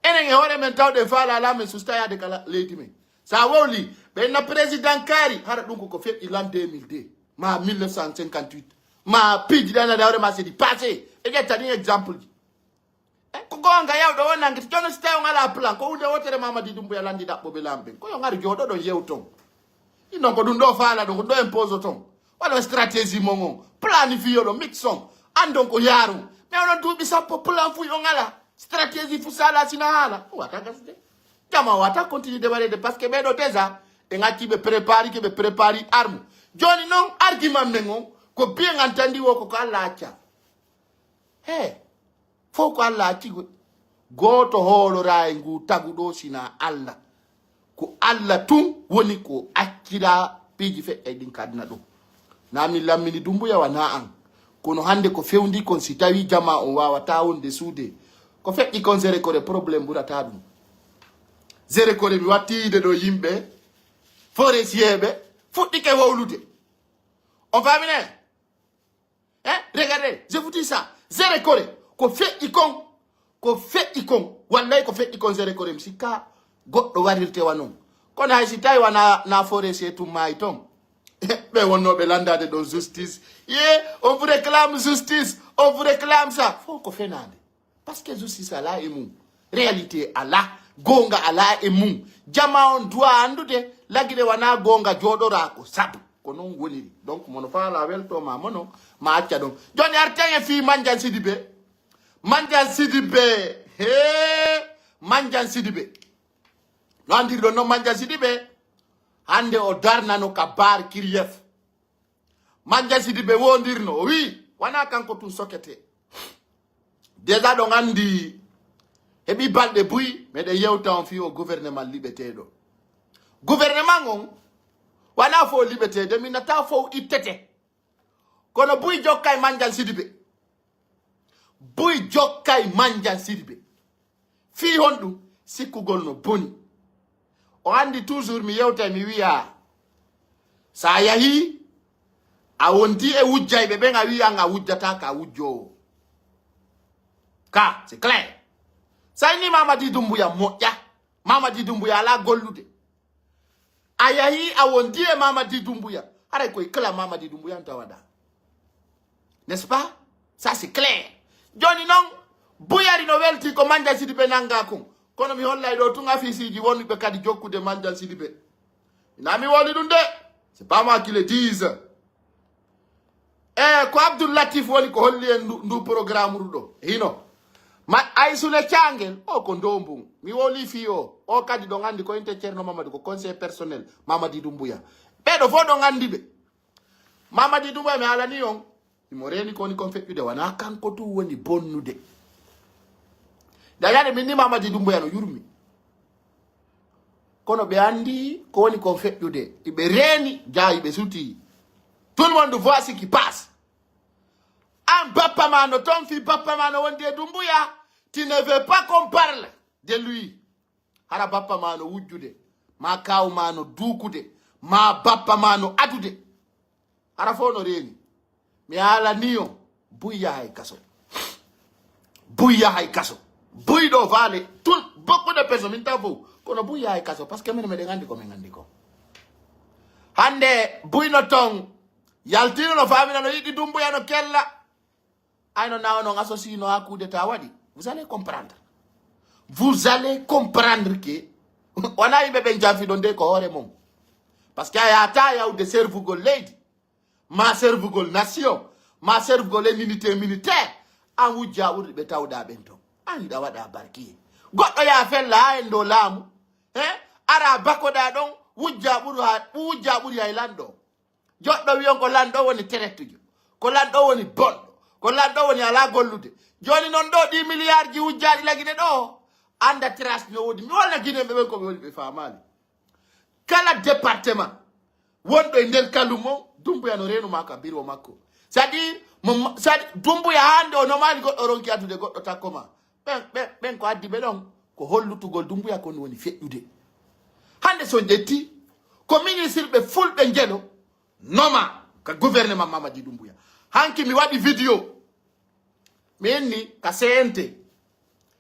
Enen e hoore men tawɗen faala alaa men susta yaade ka la-, leydi men. Sa wowli, ɓe inna président kaari, hara ɗum koko feƴƴi l'an deux mille deux, ma mille neuf cent cinquante-huit, ma piiji ɗen ade hoore ma c'est du passé. E ƴetta ɗin exemple ji. E ko goonga yawɗo o nangita. Jooni si tawi on alaa plan, ko huunde wootere Mamadi Dumbuya lanndi ɗaɓɓooɓe laamu ɓen. Ko yo ngar jooɗoɗon yewton. Ɗin non ko ɗum ɗo faala ɗon, ko ɗum ɗo en posoton. Waɗon stratégie mon on, planifiyoɗon, mixon, andon ko yaaron. Mais onon duuɓi sappo plan fuy on ala. Stratégie fu sala sina haala. Wata gasde. Jama wata continuer de waɗede parce que ɓeɗo déjà ɓe ngacci ɓe prépari ke ɓe prépari arme. Joni non argument men on ko bien entendu wo ko ko Allah acca. He. Fow ko Alla acci go-, gooto hooloraa e ngu tagu ɗoo sinaa Alla. Ko Alla tun woni ko accira piiji feƴƴay ɗin ka aduna ɗoo. Naa min lammini Dumbuya wa naa an. Kono hannde ko fewndii kon si tawii jamaa on waawataa wonde suude. Ko feƴƴi kon Zéro Kore problème ɓurataa ɗum. Zéro Kore mi wattii yiide ɗoo yimɓe, forestier ɓe, fuɗɗike wowlude. On faamine? Hein? Regardez, je vous dis ça. Zéro Kore, ko feƴƴi kon, ko feƴƴi kon. Wallay ko feƴƴi kon Zéro Kore, mi sikka goɗɗo warirte wa non. Kono hay si tawi wa na, na forestier tun maayi ton. Ɓe wonnooɓe landaade ɗon justice. Ye, on vous réclame justice, on vous réclame ça. Fow ko fenaande. Parce que justice alaa e mum. Réalité alaa. Goonga alaa e mum. Jama on duwa anndude, lagire wanaa goonga jooɗoraa ko sabu. Ko non woniri. Donc, mono faala weltoo ma mono, ma acca ɗon. Jooni arten e fii Manjan Sidibe. Manjan Sidibe. Hee! Manjan Sidibe. No anndirɗon non Manjan Sidibe. Hannde o darnano ka bar Kiriyef. Manjan Sidibe wondirno, o wi'i, wanaa kanko tun sokete. Déjà ɗon anndi heɓi balɗe buy, meɗen yewta on fii o gouvernement liɓeteeɗo. Gouvernement on, wanaa fow liɓeteede, mi nataa fow ittete. Kono buy jokkay Manjan Sidibe. Buy jokkay Manjan Sidibe. Fii honɗum? Sikkugol no boni. O anndi toujours mi yewtay mi wi'a, sa yahii, a wonti e wujjayɓe ɓen, a wi'an a wujjataa ka wujjoowo. Ka, c'est clair. Sa inni Mamadi Dumbuya moƴƴa, Mamadi Dumbuya alaa gollude. A yahii a wondi e Mamadi Dumbuya. Haray koye kala Mamadi Dumbuya on tawaɗaa. N'est-ce pas? Ça, c'est clair. Jooni non, Buyari no welti ko Manjan Sidibe nanngaa kon. Kono mi hollay ɗoo tun afiisiiji wonɓe kadi jokkude Manjan Sidibe. Ina mi woni ɗum de. C'est pas moi qui le dise. E ko Abdul Latif woni ko holli en ndu, ndu programme ɗo. Hino. Ma, Aysune Caangel, o ko ndombun. Mi woli fii o. O kadi ɗon anndi ko inte Ceerno Mamadu, ko conseil personnel Mamadi Dumbuya. Ɓeɗo fof ɗon anndi ɓe. Mamadi Dumbuya, mi haalani on. Imo reeni ko woni kon feƴƴude, wanaa kanko tun woni bonnude. Dañaade min ni Mamadi Dumbuya no yurmi. Kono ɓe anndi ko woni kon feƴƴude. Iɓe reeni, jaayi ɓe sutii. Tout le monde voit ce qui passe. An bappa ma no ton fii bappa ma no wondi e Dumbuya, tu ne veux pas qu'on parle de lui. Hara bappa ma no wujjude, ma kaaw ma no duukude, ma bappa ma no adude. Hara fof no reeni. Mi haalanii on, buy yahay kaso. Buy yahay kaso. Buy ɗo faale, tout, beaucoup de personnes, min tan fof. Kono buy yahay kaso, parce que min meɗen anndi ko min anndi ko. Hannde buy no ton, yaltino no faamina no yiɗi Dumbuya no kella. Ay no nawa non associe no ha coup d'état waɗi. Vous allez comprendre. Vous allez comprendre que wona yimɓe ɓen janfi ɗon de ko hoore mon. Parce que a yahata yawde servugol leydi, ma servugol nation, ma servugol en unité militaire, an wujja ɓurɗi ɓe tawɗa ɓen ton. An hiɗa waɗa barkiye. Goɗɗo yaha fella ha en ɗo laamu. He? Ara bakoɗa ɗon, wujja ɓuru ha, wujja ɓuri hay lanɗo. Joɗɗo wi'on ko lanɗo woni terettujo. Ko lanɗo woni bonɗo. Ko lanɗo woni alaa gollude. Jooni non ɗo ɗi milliard ji wujjaaɗi la Gine ɗo. Annda trace no woodi. Mi wolna Gineɓe ɓen ko ɓe woni ɓe faamaali. Kala département wonɗo e nder kalum on, Dumbuya no reenu maa ka biro makko. C'est-à-dire, mo, c'est-à-dire, Dumbuya hannde o nomaali goɗɗo ronki addude goɗɗo takko ma. Ɓen, ɓen, ɓen ko addi ɓe ɗon, ko hollutugol Dumbuya kon woni feƴƴude. Hannde so ƴetti, ko ministre ɓe fulɓe njelo, noma ka gouvernement Mamadi Dumbuya. Hanki mi waɗi vidéo. Mi inni ka C N T.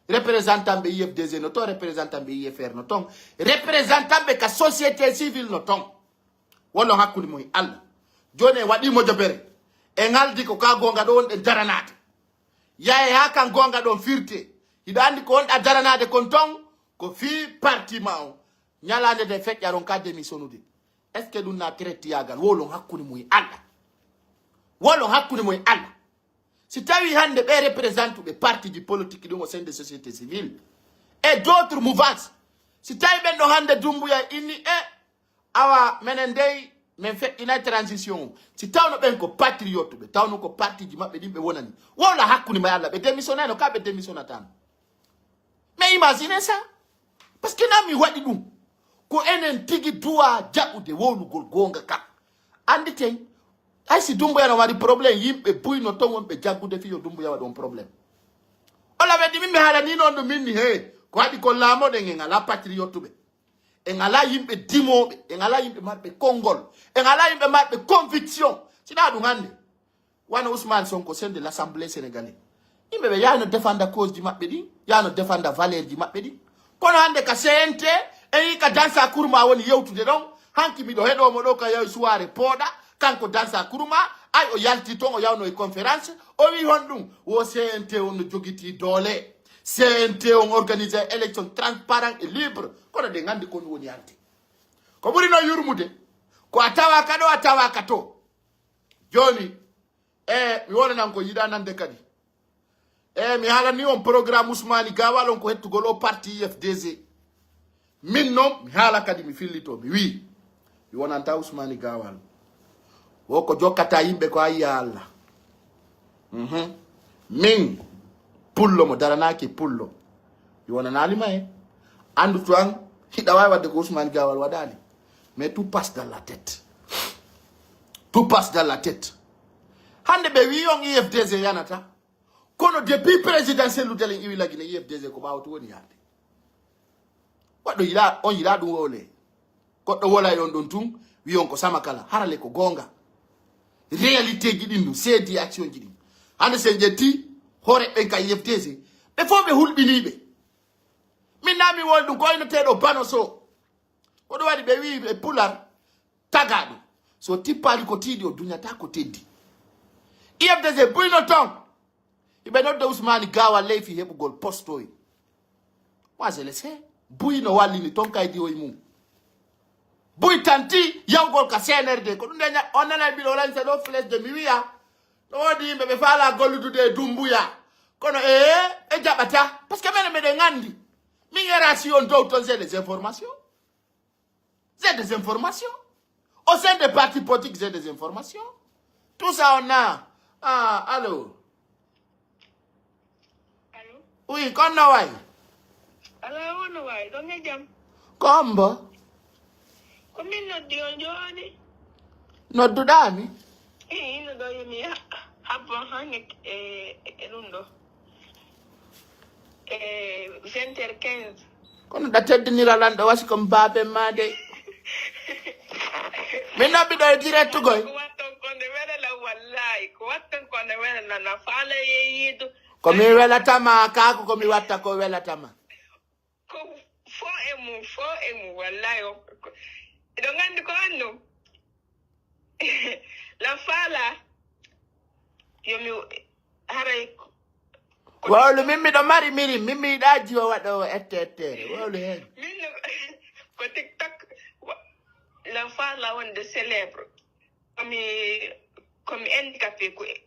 Représentant ɓe I F D G no ton, représentant ɓe I F R no ton, représentant ɓe ka société civile no ton. Wallon hakkunde mum e Allah. Jooni en waɗii mojobere. En ngaldi ko ka goonga ɗo wonɗen daranaade. Yahe haa kan goonga ɗon firte. Hiɗa anndi ko wonɗa daranaade kon ton, ko fii parti ma on. Ñalaande nde feƴƴaron ka démissionude. Est-ce que ɗum na traiteyaagal? Wowlon hakkunde mum e Allah. Wolo hakkunde mo e Allah. Si tawi hande ɓe représentuɓe partiji politique ɗum o sein de société civile et d'autres mouvances, si tawi ɓen ɗo hande Dumbuya inni e awa menen dey men feƴƴinay transition o, si tawno ɓen ko patriote ɓe tawno ko partiji maɓɓe ɗin ɓe wonani, wowla hakkunde ma e Allah, ɓe démissionnayno ka ɓe démissionnatano. Mais imaginez ça. Parce que nan mi waɗi ɗum ko enen tigi duwa jaɓude wowlugol goonga kan. Anditen, hay si Dumbuya no mari problème, yimɓe buy no ton wonɓe jaggude fii yo Dumbuya waɗu on problème. Ola weddi min mi haalani non ɗum minni he ko haɗi ko laamoɗen en alaa patriote ɓe, en alaa yimɓe dimooɓe, en alaa yimɓe marɓe konngol, en alaa yimɓe marɓe conviction. Sinaa ɗum hannde wano Ousmane Sonko, chef de l'Assemblée sénégalaise, yimɓe ɓe yahno défenda cause ji maɓɓe ɗin, yahno défenda valeur ji maɓɓe ɗin. Kono hannde ka C N T en yi ka Dansa Kurma woni yewtude ɗon. Hanki miɗo heɗoo mo ɗo ka yawi suwaare pooɗa, kanko Dansa Kurma, ay o yalti ton o yawno e conférence, o wi honɗum? Wo C N T on no jogiti doole. C N T on organise élection transparent et libre. Kono ɗen anndi ko ɗum woni hannde. Ko ɓuri no yurmude ko a tawa ka ɗo a tawa ka to. Jooni, e mi wonanan ko yiɗa nande kadi. E mi haalani on programme Ousmane Gawal on ko hettugol o parti U F D G. Min non mi haala kadi mi fillito mi wii mi wonanta Ousmane Gawal. Wo ko jokkata yimɓe ko ayya Allah. Mhm. Min pullo mo daranaaki pullo. Mi wonanaali ma e. Anndu to an hiɗa waawi waɗde ko Ousmane Gawal waɗaali. Mais tout passe dans la tête. Tout passe dans la tête. Hannde ɓe wii on U F D G yanata. Kono depuis présidentiel lu delen iwi lagine U F D G ko ɓaawo to woni yaade. Waɗɗo yiɗa on yiɗa ɗum wowle. Goɗɗo wolay on ɗon tun wi on ko sama kala harale ko goonga. Réalité ji ɗin ɗum seedi action ji ɗin. Hannde sen ƴetti hoore ɓen ka U F D G ɓe fof ɓe hulɓiniiɓe. Min naa mi wol ɗum ko oynoteeɗo Bano Sow. Ko ɗum waɗi ɓe wi'i e pular tagaaɗo so tippaali ko tiiɗi o duñata ko teddi. U F D G buyno ton. Iɓe nodda Usmaani Gaawal ley fii heɓugol postoy. Moi je le sais. Buy no wallini ton kay diwoy mum. Buy tanti yawgol ka C N R D ko ɗum nde ña- on nanay mbiɗo lansa ɗo flèche de mi wiya no woodi yimɓe ɓe faala golludude e Dumbuya kono ee ɓe jaɓata parce que menen meɗen anndi min erasi on dow ton c'est des informations. J'ai des informations. Au sein des partis politiques, j'ai des informations. Tout ça, on a. Ah, allô? Allô? Oui, kono way. Alaa wonno waay, ɗon e jam? Kombo? Ko min noddi on jooni. Nodduɗaa mi? Ii, ino ɗo yomi ha- habbo han e, e, e ɗum ɗo. E vingt heures quinze. Kono ɗa teddinira lan ɗo wasi ko mi baaben ma de. Min nabbi ɗo e direct goy. Ko watton ko nde wela lan wallahi. Ko watton ko nde wela lan na faala yeeyiidu. Ko mi welata ma kaako ko mi watta ko welata ma. Ko fo e mum, fo e mum wallahi. Eɗo nganndi ko anndu. La faala yomi haray ko- ko- wawlu min miɗo mari miri min mi yiɗa jiwa waɗowo ette ettere wawlu heen. Min no- ko tiktok wa- la faala wonde célèbre komi komi handicapé ko e-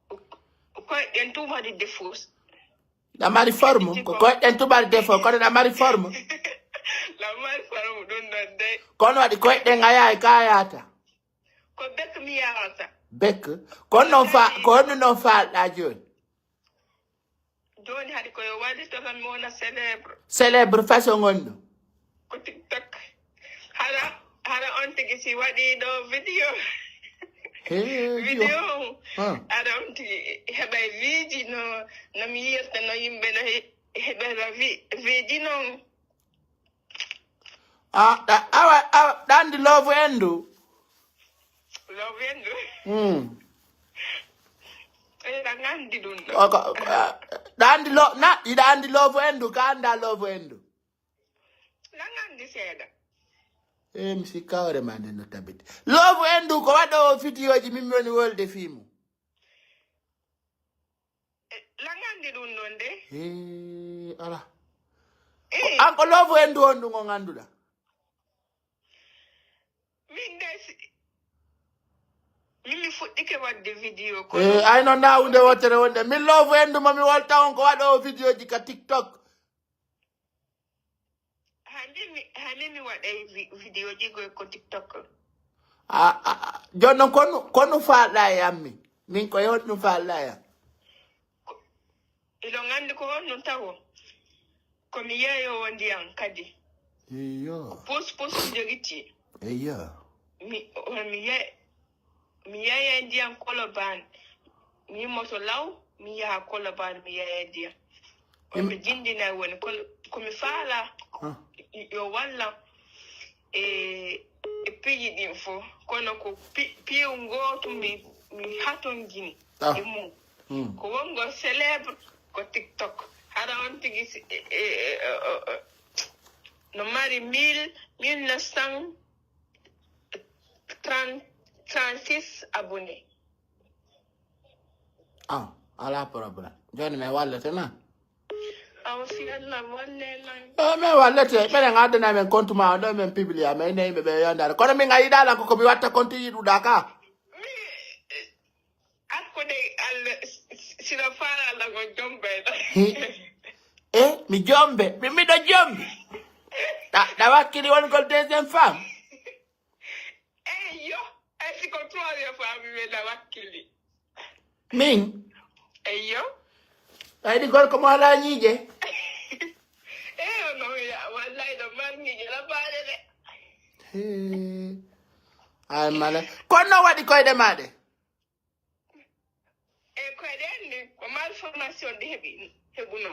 ko- koye ɗen tuma waɗi défausse. Ɗa mari forme ko koyɗen tuɓari defo kono ɗa mari forme. Ɗa mari forme ɗum ɗon de. Kono waɗi koyɗen a yahay ka yahata. Ko bek mi yahata. Bek. Kono non fa ko honno non faalɗa jooni? Jooni hadi koyo waɗi to tan mi wona célèbre. Célèbre façon on ɗo. Ko tiktok. Hara hara on tigi si waɗi ɗo vidéo. He vidéo. Hara on tigi heɓay viiji no no mi yirta no yimɓe no heɓata viiji non. A ɗa awa awa ɗandi love endu. Love endu. Mm. Eɗa nganndi ɗum ɗo. Ɗandi lo na iɗa anndi love endu ka annda love endu. Nangandi seeɗa. E mi sikka hoore ma nden no tabiti. Loofu en du ko waɗoowo fidiyooji min mi woni wolde fii mum. Nangandi ɗum ɗon de. Hee ala. An ko loofu en du on ɗum on annduɗa. Min de si Min mi fuɗɗike waɗde video kono. Eh, ay non na hunde wotere wonde. Min loofu endu mo mi wolta on ko waɗo videoji ka TikTok. Hani mi, hani mi waɗay vi-, videoji goy ko TikTok. A, a, a, jon non konu, konu faɗa e ammi. Min ko yon ɗum faɗa e am. Ko, iɗon anndi ko on ɗum tawo. Ko mi yeeyoowo ndiyan kadi. Iyo. Pus pus mi jogiti. Iyo. Mi, on mi ye-, mi yeeyay ndiyan Kolobaan. Mi yimmoto law, mi yaha Kolobaan, mi yeeyay ndiyan. On Im- mi jindinay woni kol-, ko mi faala. Ah. Yo wallan. E, e piiji ɗin fof. Kono ko pi-, piiw ngootu mi, mi hatongini Ah. e mum. Hmm. Ko wonngol célèbre ko TikTok. Hara on tigi si, e, e, e, o, o, no mari mille, mille neuf cent trente, trente-six abonnés. Ah, alaa problème. Jooni mi wallete na? Awa si Allah walle lan. Eh, mi wallete. Ɓeɗen addana men compte ma on ɗo men publia men ne yimɓe ɓe yondare. Kono min a yiɗa lan ko ko mi watta compte yiɗuɗa ka. Mi, eh, hakkude Allah, s-, s-, sino faala lan on jombayɗo. Hi. Eh, mi jombe. Mi, miɗo jombe. Ɗa, ɗa wakkili wongol deuxième femme. Eyyo, ay si ko troisième fois mi wela wakkili. Min? Eyyo. Ay ɗi gorko mo alaa ñiiƴe? Eyyo, no ya, wallay ɗo mari ñiiƴe labbaade de. Hee. Ay mala. Kono no waɗi koyɗe maa ɗe? E koyɗe en ni, ko malformation ɗi heɓi, heɓuno.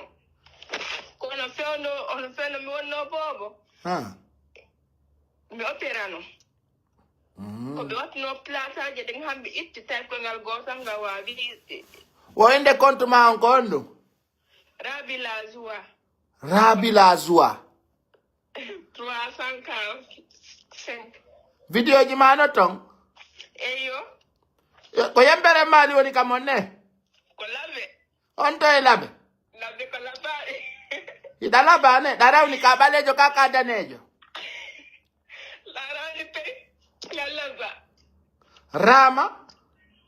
Kono fewndo, ono fewndo mi wonno boobo. Ha. Mi operano. Mm. Ko ɓe wattuno plataje ɗen hamɓe itti tawi koyngal gootal ngal waawi. Wo innde compte ma on ko honɗum? Rabi la joie. Rabi la joie. Trois cent quarante-cinq. Videoji ma no ton? Eyyo. Yo, ko yembere maali woni kam on ne? Ko labe. On to e labe? Labe ko labaɗe. Hiɗa laba ne? Ɗa rawni ka ɓaleejo ka ka daneejo? La rawni pe. La laba. Rama?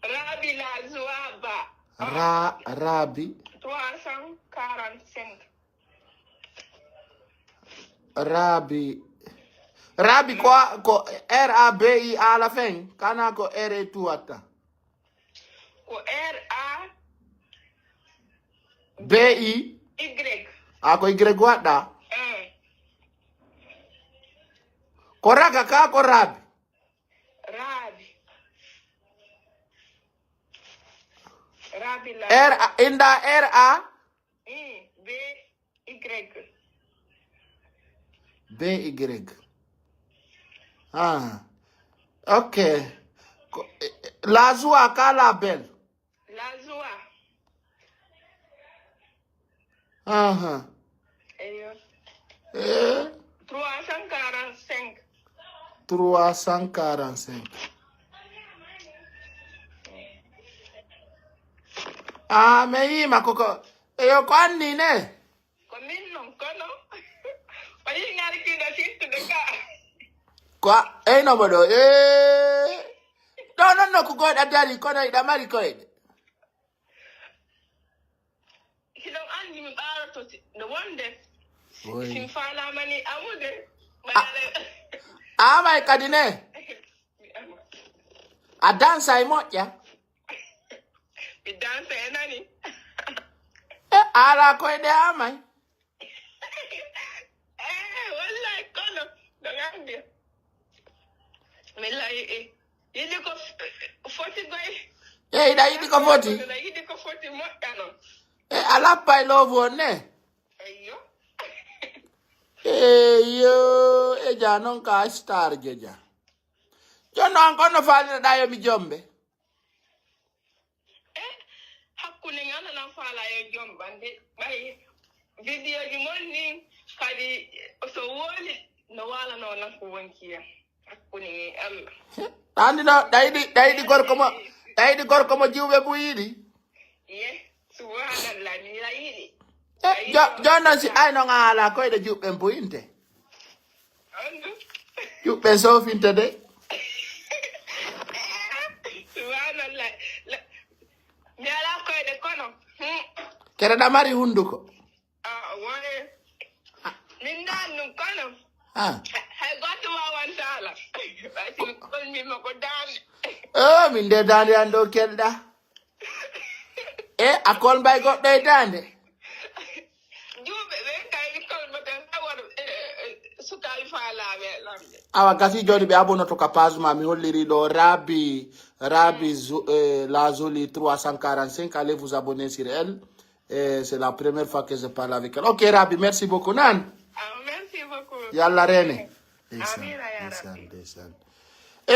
Rabi la joie ba. Ra-, Rabi. Trois cent quarante-cinq. Rabi. Rabi ko, ko R A B I à la fin. Kana ko R A two watta. Ko R A B I. Y. A ko Y waɗɗa. Eh. Ko raga ka ko rabi. Rabi. Rabi la. R A, inda R A. Mm, B Y. B Y. Ah. Ok. Ko, eh, eh, la joie ka la belle. La joie. Aha. Eyo. Eh? Trois cent quarante-cinq. Trois cent quarante-cinq. Ah, mais yima koko. Eyo, ko anni ne? Ko min non, kono o yiɗi ngari kiiɗo siftude ka. Ko a, eyno mo ɗo, ee. Ɗo non nokku goɗa dari, kono iɗa mari koyɗe. Hiɗon anndi mi ɓaaroto si, no wonde. Woy. Si mi faalaama ni amude, ɓaare. A amay kadi ne? Mi ama. A dansa e moƴƴa? Mi dansa e nani. E, a alaa koyɗe a amay? Eh, wallahi, kono, no nganndir. Mi layi, eh, yiɗi ko f-, foti koy. E, iɗa yiɗi ko foti? Miɗa yiɗi ko foti moƴƴa non. E, a lappay loofu on ne? Eyyo. Eyyo, e ja non ka star je ja. Jonno an kono faaliraɗa yo mi jombe? E hakkunde ngal aɗa faala yo jomban de, ɓay videoji mon ɗin kadi so woni no waalano lan ko wonki hen. Hakkunde ngal Allah. Andi no, ɗa yiɗi, ɗa yiɗi gorko mo, ɗa yiɗi gorko mo jiwɓe buy yiɗi? Ye, subhanallah, mi la yiɗi. E, jo-, jon non si ay non a ala koyɗe juɓɓen buyinte. Andu. Juɓɓen sofinte de. Kereɗa mari hunduko. Ah, wone. Min daan ɗum kono. Ah. Hay goɗɗo waawanta ala. Ɓay si mi kolmima ko daande. Oh, min de daande an ɗo kelɗa. E, a kolmbay goɗɗo e daande? Juuɓe ɓe kay kolmata tawon, eh, eh, sukaaɓe faalaaɓe e lamɓe. Awa, gasi jooni ɓe abonoto ka page ma, mi holliri ɗo Rabi, Rabi Zo-, eh, la Zoli trois cent quarante-cinq, allez vous abonner sur elle. Et c'est la première fois que je parle avec elle. Ok, Rabi, merci beaucoup. Nan. Ah, merci beaucoup. Yalla rene. Ndeysaan, amiin, ya ndeysaan, Rabbi. Ndeysaan. Eh,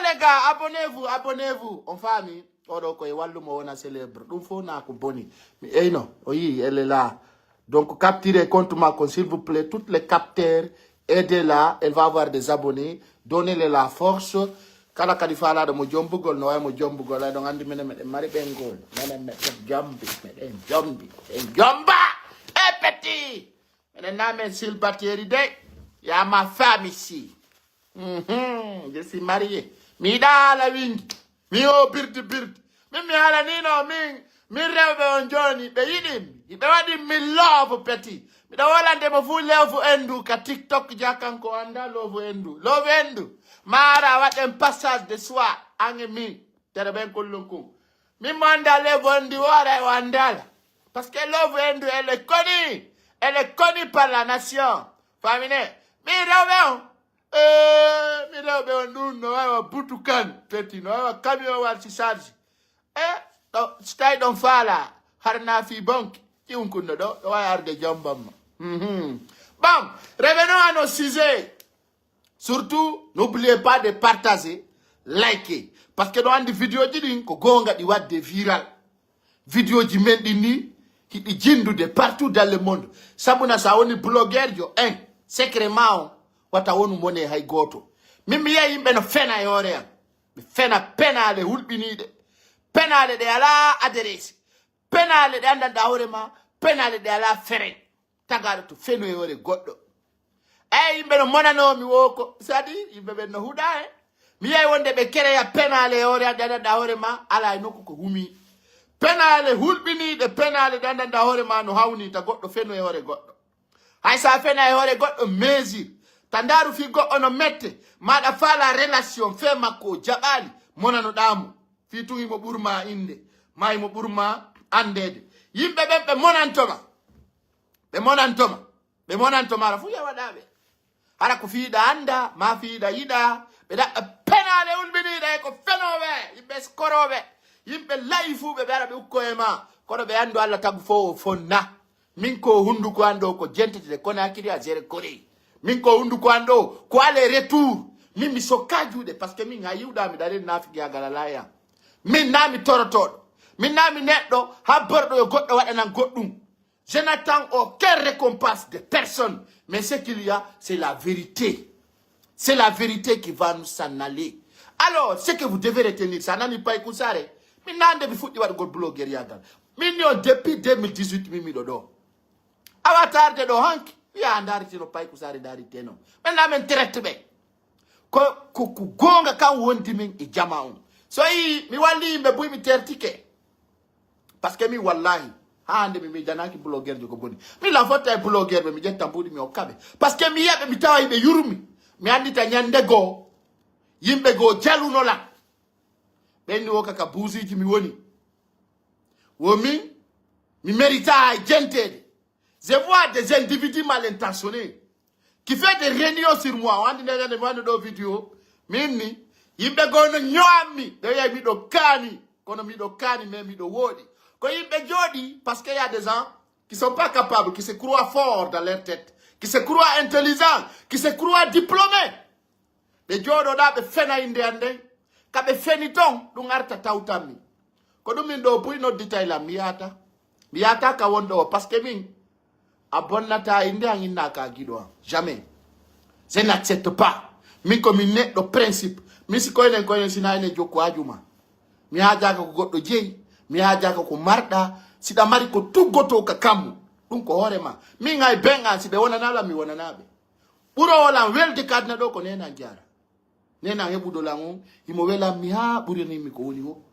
les gars, abonnez-vous, abonnez-vous. On famille. Oɗo ko e wallu mo wona célèbre. Ɗum fof na ko boni. Mi eyno, o yii, elle est là. Donc, capturez compte makko, s'il vous plaît. Toutes les capteurs, aidez-la. Elle va avoir des abonnés. Donnez-le la force. Kala kadi faalaaɗo mo jombugol, no wayi mo jombugol. Ay, ɗon anndi minen meɗen mari ɓenngol. Minen meɗen jombi, meɗen jombi, meɗen jomba. E petit. Minen na men célibataire de. Ya ma femme ici. Mhm, je suis marié. Mi yiɗa haala wingi. Mi o birdi birdi. Min mi haalanino min, min rewɓe on jooni, ɓe yiɗi mi. Ɓe waɗi mi love petit. Miɗo wolande mo fuu love endu ka TikTok ja kanko o annda love endu. Love endu. Mara waɗen passage de soi, an e mi. Tere ɓen kullum kun. Min mo annda love endu o ara o annda la. Parce que love endu, elle est connue. Elle est connue par la nation. Famine. Min rewɓe on. Eh, mi rewɓe on ɗum no wawa butu kan, petit, no wawa camion wal si charge. Eh, ɗo, si tawi ɗon faala, har na fi bonki, ƴiwun kunno ɗo, ɗo wawi arde jombon mo. Mhm. Bon, revenons à nos sujets. Surtout, n'oubliez pas de partager, liker. Parce que ɗo andi vidéo ji ɗin ko gonga ɗi wadde viral. Vidéo ji men ɗin ni, hiɗi jindude partout dans le monde. Sabuna sa woni blogueur jo, en, secret ma on, wata wonu mone hay gooto. Min mi yi'ay yimɓe no fena e hoore am. Ɓe fena penaale hulɓiniiɗe. Penaale ɗe alaa adresse. Penaale ɗe anndanɗaa hoore ma. Penaale ɗe alaa feren. Tagaaɗo to feno e hoore goɗɗo. Eyi, yimɓe no monanoo mi woo ko, c'est-à-dire, yimɓe ɓen no huɗa e. Mi yi'ay wonde ɓe kereya penaale e hoore, a ɗaɗaɗa hoore ma, alaa e nokku ko humii. Penaale hulɓiniiɗe, penaale ɗe anndanɗaa hoore ma no hawnii ta goɗɗo feno e hoore goɗɗo. Hay sa fena e hoore goɗɗo, mesure. Ta ndaaru fii goɗɗo no mette, ma ɗa faala relation fee makko o jaɓaali, monanoɗaa mo. Fii tun himo ɓurma innde, ma himo ɓurma anndeede. Yimɓe ɓen ɓe monanto ma. Ɓe monanto ma. Ɓe monanto ma, hara fuu yawaɗaa ɓe. Hara ko fii ɗa annda, ma fii ɗa yiɗa. Ɓe ɗaɓɓa penaale hulɓiniiɗe e ko fenooɓe, yimɓe eskorooɓe, yimɓe layifuuɓe, ɓe ara ɓe ukko e ma. Kono ɓe anndu Alla tagu fow o fonna. Min ko hunduko an ɗo ko jentete de Conakry a géré Corée. Min ko hunduko an ɗo ko aller retour. Min mi sokka juuɗe parce que min ha yiwɗa mi ɗaren naafiki ha gala laaya. Min na mi torotoɗo. Min na mi neɗɗo ha borɗo yo goɗɗo waɗanan goɗɗum. Je n'attends aucune récompense de personne. Mais ce qu'il y a, c'est la vérité. C'est la vérité qui va nous s'en aller. Alors, ce que vous devez retenir, sa nani Pay Kusare, min nande mi fuɗɗi waɗugol blogueriyagal. Min yo depuis deux mille dix-huit min miɗo ɗo. Awa tarde ɗo hanki, wiya a ndaritino Pay Kusare ndariteno. Ɓen na men traite ɓe. Ko, ko, ko goonga kan wondi min e jama on. So yi, mi walli yimɓe buy mi tertike. Parce que min wallahi, haa hannde mi miijanaki blogueur jo ko boni. Min la fotta e blogueur ɓe, mi ƴetta mbuuɗi mi hokka ɓe. Parce que mi yi'a ɓe, mi tawa hiɓe yurmi. Mi anndita ñannde goo, yimɓe goo jaluno lan. Ɓen ni wo ka, ka buusiiji mi woni. Wo min, mi mérita e jenteede. Je vois des individus mal intentionnés qui fait des réunions sur moi. O anndi nden ñande mi wanno ɗo vidéo. Min ni, yimɓe goo no ño'ammi. Ɓe wi'ay miɗo kaani. Kono miɗo kaani, mais miɗo wooɗi. Ko yimɓe jooɗi, parce que y a des gens qui sont pas capables, qui se croient forts dans leur tête, qui se croient intelligents, qui se croient diplômés. Ɓe jooɗoɗaa, ɓe fena innde an nden. Ka ɓe feni ton, ɗum arta tawtanmi. Ko ɗum min ɗo buy nodditay lan, mi yaata. Mi yaata ka wonɗo o, parce que min, a bonnata innde an, inna ka giɗo an. Jamais. Je n'accepte pas. Min ko min neɗɗo principe. Min si koynen koynen, si na ene jokku haaju ma. Mi haajaaka ko goɗɗo jeyi. Mi haajaaka ko marɗa. Si ɗa mari ko tuggotoo ka kammu, ɗum ko hoore ma. Min hay ben an, si ɓe wonanaa lan, mi wonanaa ɓe. Ɓuroowo lan welde ka aduna ɗo ko neenan jaara. Neenan heɓuɗo lan on, himo welan mi haa ɓurani mi ko woni wo.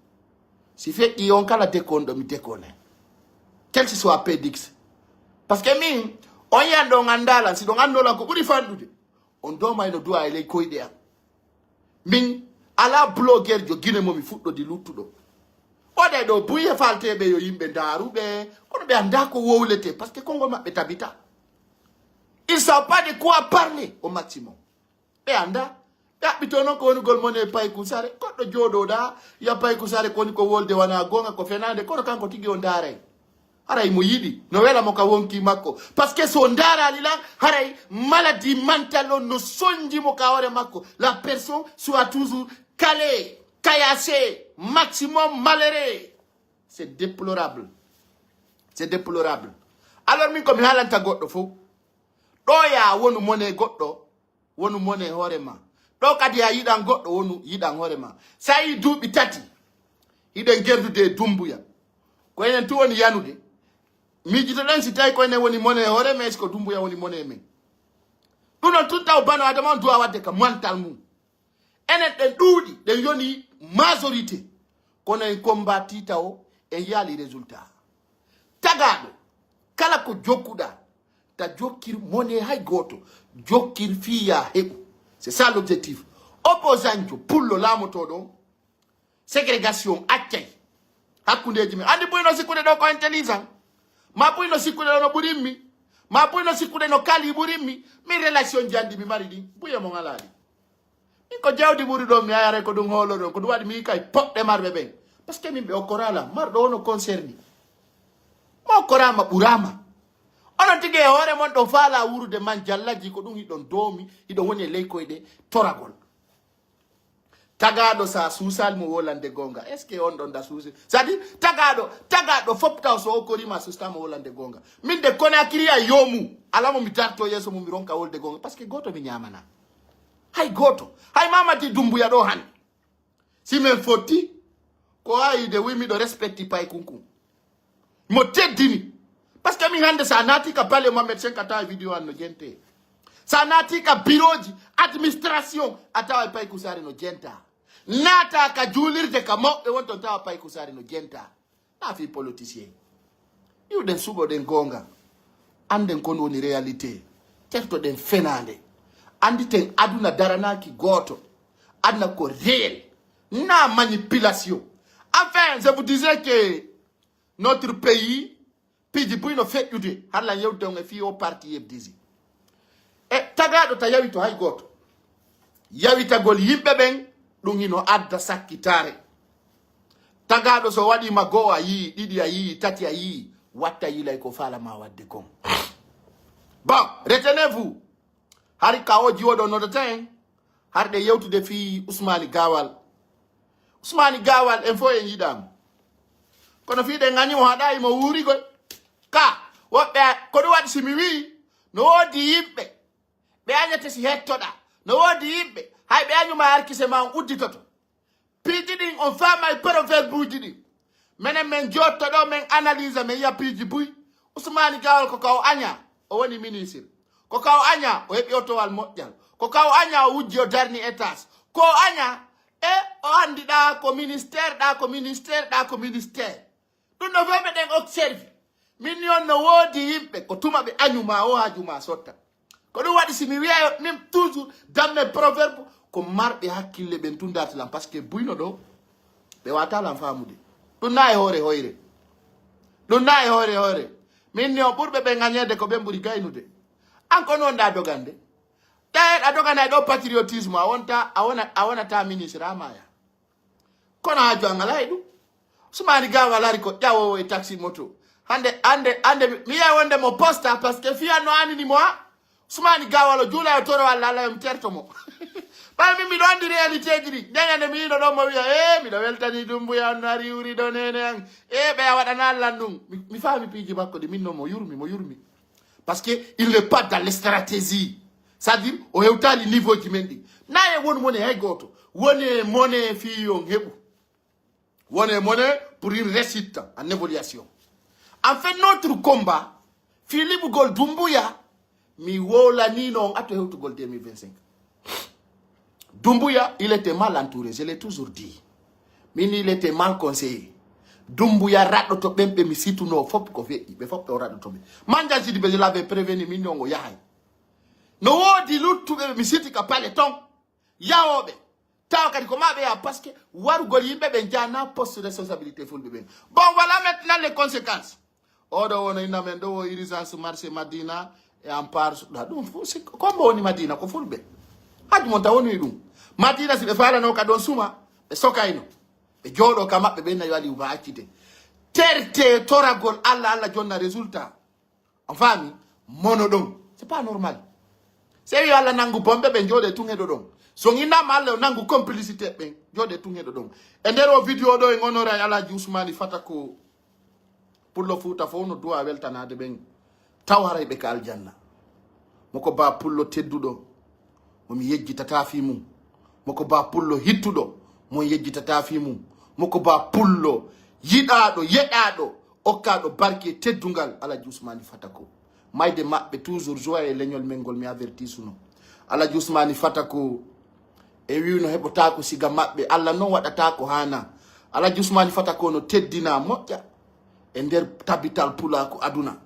Si feƴƴi on kala dekonɗo mi dekone. Quel que soit Pedix. Parce que min, on yiyan ɗon anndaa lan, si ɗon annoo lan ko ɓuri fanɗude. On doomay no du'a e ley koyɗe an. Min, alaa bloguerjo Gine mo mi fuɗɗodi luttuɗo. Waɗay ɗo buye falteeɓe yo yimɓe ndaaruɓe, kono ɓe anndaa ko wowletee, parce que konngol maɓɓe tabita. Ils sont pas de quoi parler au maximum. Ɓe anndaa. Ɓe haɓɓitoo non ko wonugol mone e Payku Sare. Goɗɗo jooɗooɗaa, ya Payku Sare ko woni ko wolde wanaa goonga, ko fenaande, kono kanko tigi o ndaaray. Haray mo yiɗi, no wela mo ka wonki makko. Parce que so ndaaraali lan, haray maladie mentale on no sonji mo ka hoore makko. La personne soit toujours calée, caillassée, maximum malheureux. C'est déplorable. C'est déplorable. Alors min ko mi haalanta goɗɗo fow. Ɗo ya wonu mone goɗɗo, wonu mone hoore ma. Ɗo kadi a yiɗan goɗɗo, wonu yiɗan hoore ma. Sa yii duuɓi tati, hiɗen gerdude e Dumbuya. Ko enen tun woni yanude. Miijitoɗen si tawi ko enen woni mone hoore men, si ko Dumbuya woni mone men. Ɗun on tun taw bano adama on duwa wadde ka mantal mum. Enen ɗen ɗuuɗi, ɗen yoni majorité. Kono en combattii tawo, en yaali résultat. Tagaaɗo, kala ko jokkuɗaa, ta jokkir mone hay gooto. Jokkir fii yaa heɓu. C'est ça l'objectif. Opposant jo, pullo laamotooɗo on. Ségrégation, accay. Hakkundeeji men. Anndi buy no sikkude ɗo ko intelligent. Ma buy no sikkude ɗo no ɓurimmi. Ma buy no sikkude no kali ɓurimmi. Min relation ji anndi mi mari ɗin. Buye mon alaa ɗi. Min ko jawdi ɓuri ɗon, mi ayaray ko ɗum hooloɗon. Ko ɗum waɗi mi kay poɗɗe marɓe ɓen. Parce que min ɓe okkoraala. Marɗo ono concerni. Mo okkoraama ɓuraama. Onon tigi e hoore mon ɗon faala wurude man jallaji ko ɗum hiɗon doomi, hiɗon woni e ley koyɗe toragol. Tagaaɗo sa suusal mo wolande goonga. Est-ce que on ɗon da suusi? C'est-à-dire, tagaaɗo, tagaaɗo fof taw so okkorima susta mo wolande goonga. Min de Conakry a yomu. Ala mo mi darto yeeso mum mi ronka wolde goonga. Parce que gooto mi ñaamana. Hay gooto. Hay Mamadi Dumbuya ɗo han. Si men fotti, ko ayi de wi miɗo respecti pay kunkun. Mo teddini. Parce que min hannde sa naati ka Palais Mohamed cinq a tawa vidéo an no jente. Sa naati ka biroji administration a tawa pay kusari no jenta. Naata ka juulirde ka mawɓe won ton tawa pay kusari no jenta. Na fi politicien. Iwɗen suɓoɗen goonga. Annden kon woni réalité. Tertoɗen fenaande. Annditen aduna daranaaki gooto. Aduna ko réel. Na manipulation. Enfin, je vous disais que notre pays, piiji buy no feƴƴude, hallan yewtude on e fii o parti F D C. E tagaaɗo ta yawito hay gooto. Yawitagol yimɓe ɓen, ɗum hino adda sakkitaare. Tagaaɗo so waɗiima go'o a yii, ɗiɗi a yii, tati a yii, watta yilay ko faala ma waɗde kon. Bon, retenez-vous. Hari ka o jiwoɗo nodata en, harɗe yewtude fii Usmaani Gaawal. Usmaani Gaawal, en fof en yiɗaama. Kono fii ɗen ŋañi mo haɗa imo wuurigol. Ka, woɓɓe, ko ɗum waɗi si mi wi'i, no woodi yimɓe, ɓe añete si hettoɗaa. No woodi yimɓe, hay ɓe añuma arkise ma on udditoto. Piiji ɗin on faamay proverbuuji ɗin. Menen men jotto ɗo men analyse men yiya piiji buy. Usmaani Gaawal ko ka o aña, o woni ministre. Ko ka o aña, o heɓi otowal moƴƴal. Ko ka o aña, o wujji o darni étage. Ko o aña, e o anndi ɗa ko ministère, ɗa ko ministère, ɗa ko ministère. Ɗum no fof meɗen observe. Min ni on no woodi yimɓe ko tuma ɓe añu ma o haaju ma sotta. Ko ɗum waɗi si mi wi'a min toujours dans mes proverbes ko marɓe hakkille ɓen tun darta lan parce que buyno ɗo ɓe wata lan faamude. Ɗum na e hoore hoyre. Ɗum na e hoore hoyre. Min ni on ɓurɓe ɓe ŋañeede ko ɓen ɓuri gaynude. An ko non ɗa dogande. Tawi a doganay ɗo patriotisme a wonta a wona a wonata ministre a maya. Kono haaju an alaa e ɗum. Usmaani Gaawal ari ko ƴawoowo e taxi moto. Hannde, hannde, hannde mi, mi yi'ay wonde mo posta parce que fiyan no anini mo ha. Usmaani Gaawal o juula yo toro Alla, Alla yo mi terto mo. Ɓay min miɗo anndi réalité ji ɗi. Nden hannde mi yi'ino ɗon mo wi'a, "Eh, miɗo weltanii Dumbuya on no ari wuri ɗo neene an. Eh, ɓeya waɗanaa lan ɗum." Mi, mi faami piiji makko ɗi, min non mo yurmi, mo yurmi. Parce que il n'est pas dans les stratégies. C'est-à-dire, o hewtaali niveau ji men ɗi. Na e won mone hay gooto. Wone mone fii on heɓu. Wone mone pour une réussite en évaluation. En fait, notre combat, fii liɓugol Dumbuya, mi wowlaniino on ato hewtugol deux mille vingt-cinq. Dumbuya, il était mal entouré, je l'ai toujours dit. Min, il était mal conseillé. Dumbuya raɗoto ɓen ɓe mi situnoo fof ko feƴƴi, ɓe fof ɓe o raɗoto ɓe. Manjan Sidi ɓe laɓe prévenu min non o yahay. No woodi luttuɓe ɓe mi siti ka pale ton. Yawooɓe. Tawa kadi ko maɓe ya, parce que warugol yimɓe ɓen jana poste responsabilité fulɓe ɓen. Bon, voilà maintenant les conséquences. Oɗo wono inna men ɗo o urgence marché Madina e en part ɗa ɗum fof si kombo woni Madina ko fulɓe. Haji mon taw woni ɗum. Madina si ɓe falano ka ɗon suma, ɓe sokayno. Ɓe jooɗo ka maɓɓe ɓe nayo ali uba accite. Terte toragol Allah, Allah jonna résultat. On faami? Mono ɗon. C'est pas normal. Sey yo Allah nangu bombe ɓe jooɗe tun heɗo ɗon. So innama Allah yo nangu complicité ɓen jooɗe tun heɗo ɗon. E nder o vidéo ɗo en honoray Alhaji Usmani Fata ko pullo Fuuta fof no duwa weltanaade ɓen. Taw haray ɓe ka aljanna. Mo ko ba pullo tedduɗo. Mo mi yejjitataa fii mum. Mo ko ba pullo hittuɗo. Mo mi yejjitataa fii mum. Mo ko ba pullo yiɗaaɗo, yeɗaaɗo, okkaaɗo barke teddungal Alhaji Usmani Fata ko. Mayde maɓɓe toujours joie e leñol men ngol mi averti suno. Alhaji Usmani Fata ko e wi'uno heɓotaako siga maɓɓe, Allah non waɗataa ko haana. Alhaji Usmani Fata ko no teddina moƴƴa e nder tabital pulaaku aduna.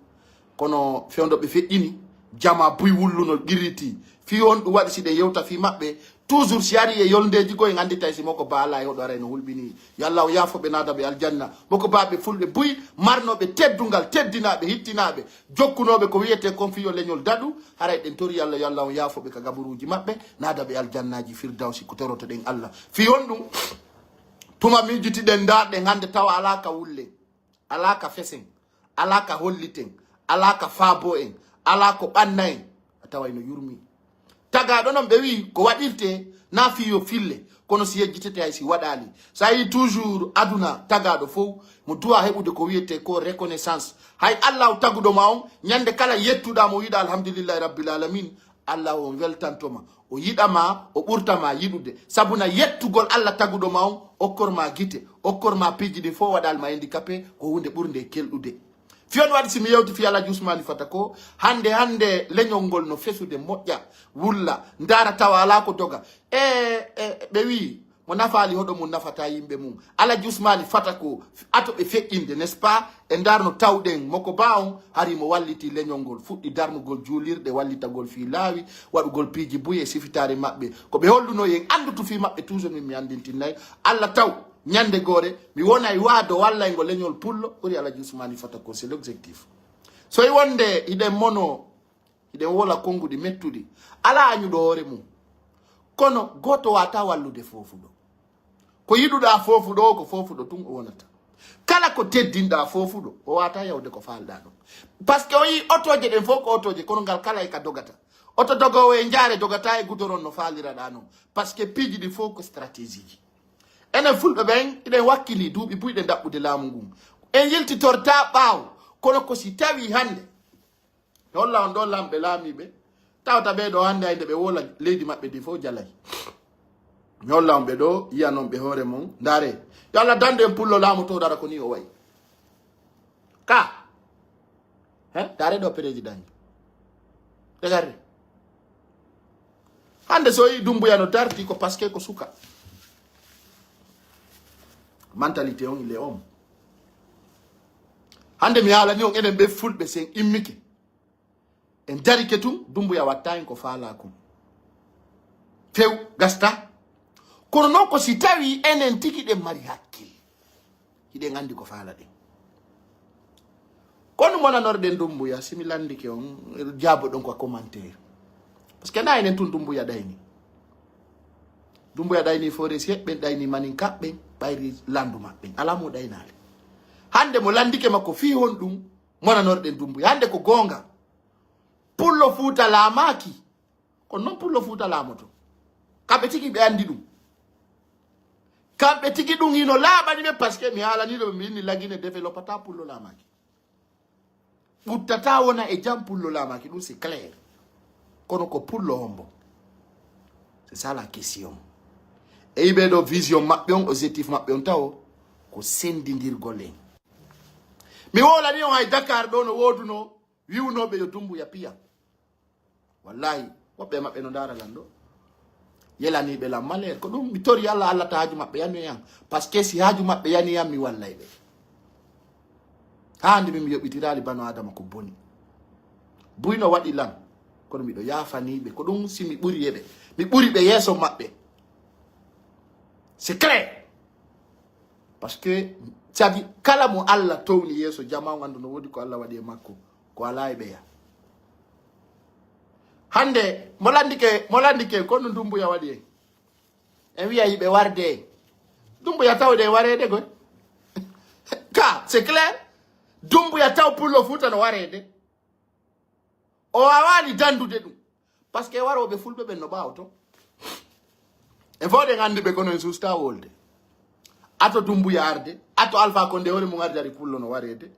Kono fewndo ɓe feƴƴini, jama buy wulluno qirriti. Fii on ɗum waɗi si ɗen yewta fii maɓɓe, toujours si ari e yolndeeji goo en anndi tawi si moko baala e hoɗo ara eno hulɓini. Yo Allah o yaafo ɓe naada ɓe aljanna. Moko baaɓe fulɓe buy, marnoɓe teddungal, teddinaaɓe, hittinaaɓe, jokkunooɓe ko wiyetee kon fii yo leñol daɗu, haray ɗen tori Allah, yo Allah on yaafo ɓe ka gaburuuji maɓɓe, naada ɓe aljannaaji firdawsi ko torotoɗen Allah. Fii on ɗum, tuma miijitiɗen ndaarɗen hannde tawa alaa ka wullen. Alaa ka fesen, alaa ka holliten, alaa ka faaboo en, alaa ko ɓanna en, a taway no yurmii. Tagaaɗo non ɓe wi'i ko waɗirtee, naa fii yo fille, kono si yejjitete hay si waɗaali. So a yi'i toujours aduna tagaaɗo fow, mo duwaa heɓude ko wi'etee ko reconnaissance. Hay Allaahu taguɗo ma on, ñande kala yettuɗaa mo wi'uɗaa alhamdulillahi rabbil alamin, Allaahu on weltanto ma. O yiɗa ma, o ɓurta ma yiɗude. Sabu na yettugol Alla taguɗo ma on, okkor ma gite, okkor ma piiji ɗin fow waɗal ma handicapé, ko huunde ɓurnde e kelɗude. Fii on waɗi si mi yewti fii Alhaji Usmani Fata ko, hannde, hannde leñol ngol no fesude moƴƴa, wulla, ndaara tawa alaa ko doga. E, e, ɓe wi'i, mo nafaali hoɗo mum nafata yimɓe mum. Alhaji Usmani Fata ko ato ɓe feƴƴinde, n'est-ce pas? E ndarno tawɗen mo ko baa on, hari mo walliti leñol ngol, fuɗɗi darnugol juulirɗe, wallitagol fii laawi, waɗugol piiji buy e sifitaare maɓɓe. Ko ɓe holluno en anndutu fii maɓɓe, toujours min mi anndintinnay. Alla taw, ñande goore, mi wonay waado wallaygo leñol pullo, ɓuri Alhaji Usmani Fata ko, c'est l'objectif. So e wonde hiɗen mono Hiɗen wola konnguɗi mettuɗi. Alaa añuɗo hoore mum. Kono gooto waawataa wallude foofuɗo. Ko yiɗuɗaa foofuɗo o, ko foofuɗo tun o wonata. Kala ko teddinɗaa foofuɗo, o waawataa yawde ko faalɗaa ɗon. Parce que o yi'i otooje ɗen fow ko otooje, kono ngal kala e ka dogata. Oto dogoowo e njaare dogataa e gudoron no faaliraɗaa non. Parce que piiji ɗin fow ko stratégie ji. Enen Fulɓe ɓen, hiɗen wakkilii duuɓi buy ɗen ɗaɓɓude laamu ngun. En yiltitortaa ɓaawo, kono ko si tawii hannde, Mi holla on ɗoo lamɓe laamiiɓe. Tawata ɓee ɗoo hannde hay nde ɓe wola leydi maɓɓe ndi fow jalay. Mi holla on ɓe ɗoo, yi'anon ɓe hoore mon. Ndaaree. Yo Alla dandu en pullo laamu to dara ko nii o wayi. Ka. He? Ndaaree ɗoo président. Regardez. Hannde so o yi'i Dumbuya no darti ko parce que ko suka. Mentalité on, il est homme. Hannde mi haalani on enen ɓe Fulɓe si en immike. En darike tun, Dumbuya watta en ko faalaa kon. Few, gasta. Kono non ko si tawii enen tigi ɗen mari hakkil. Hiɗen anndi ko faalaɗen. Kono monanorɗen Dumbuya, si mi lanndike on, jaaboɗon ko commentaire. Parce que na enen tun Dumbuya ɗayni. Dumbuya ɗayni Forestier, ɓen ɗayni Maninka, ɓen ɓayri landu maɓɓen. Alaa mo ɗaynaali. Hannde mo lanndike makko fii honɗun, monanorɗen Dumbuya. Hannde ko goonga. Pullo Fuuta laamaaki. Kono non Pullo Fuuta laamoto. Kamɓe tigi ɓe anndi ɗun. Kamɓe tigi ɗun hino laaɓani ɓe, parce que mi haalanii ɓe, ɓe inni Lagine développata Pullo laamaaki. Ɓuttataa wona e jam Pullo laamaaki, ɗun c'est clair. Kono ko Pullo hombo? C'est ça la question. E ɓee ɗoo vision maɓɓe on, objectif maɓɓe on tawo, ko senndindirgol en. Mi wowlanii on hay Dakar ɗoo no woodunoo wi'unooɓe yo Dumbuya piya. Wallahi, woɓɓe e maɓɓe no ndaara lan ɗoo. Yelaniiɓe lan malheur. Ko ɗun mi tori Alla, Alla ta haaju maɓɓe yanu e an. Parce que si haaju maɓɓe yani e an, mi wallay ɓe. Haa hande min mi yoɓitiraali bano Adama ko boni. Buy no waɗi lan, kono miɗo yaafanii ɓe. Ko ɗum si mi ɓuri e ɓe. Mi ɓuri ɓe yeeso maɓɓe. C'est clair. Parce que, sabi kala mo Alla towni yeeso jamaa on, anndu no woodi ko Alla waɗi e makko, ko alaa e ɓeya. Hande, mo landike, mo landike, ko no Dumbuya waɗi en. En wi'a yiɓe warde. Dumbuya tawde e wareede koy. Ka, c'est clair. Dumbuya taw Pullo Fuuta no wareede. O waawaali dandude ɗum. Parce que warooɓe fulɓe ɓen no ɓaawo ton. En fof ɗen anndi ɓe, kono en suustaa wolde. Ato Dumbuya arde, ato Alpha Condé hoore mum arde, ari Pullo no wareede.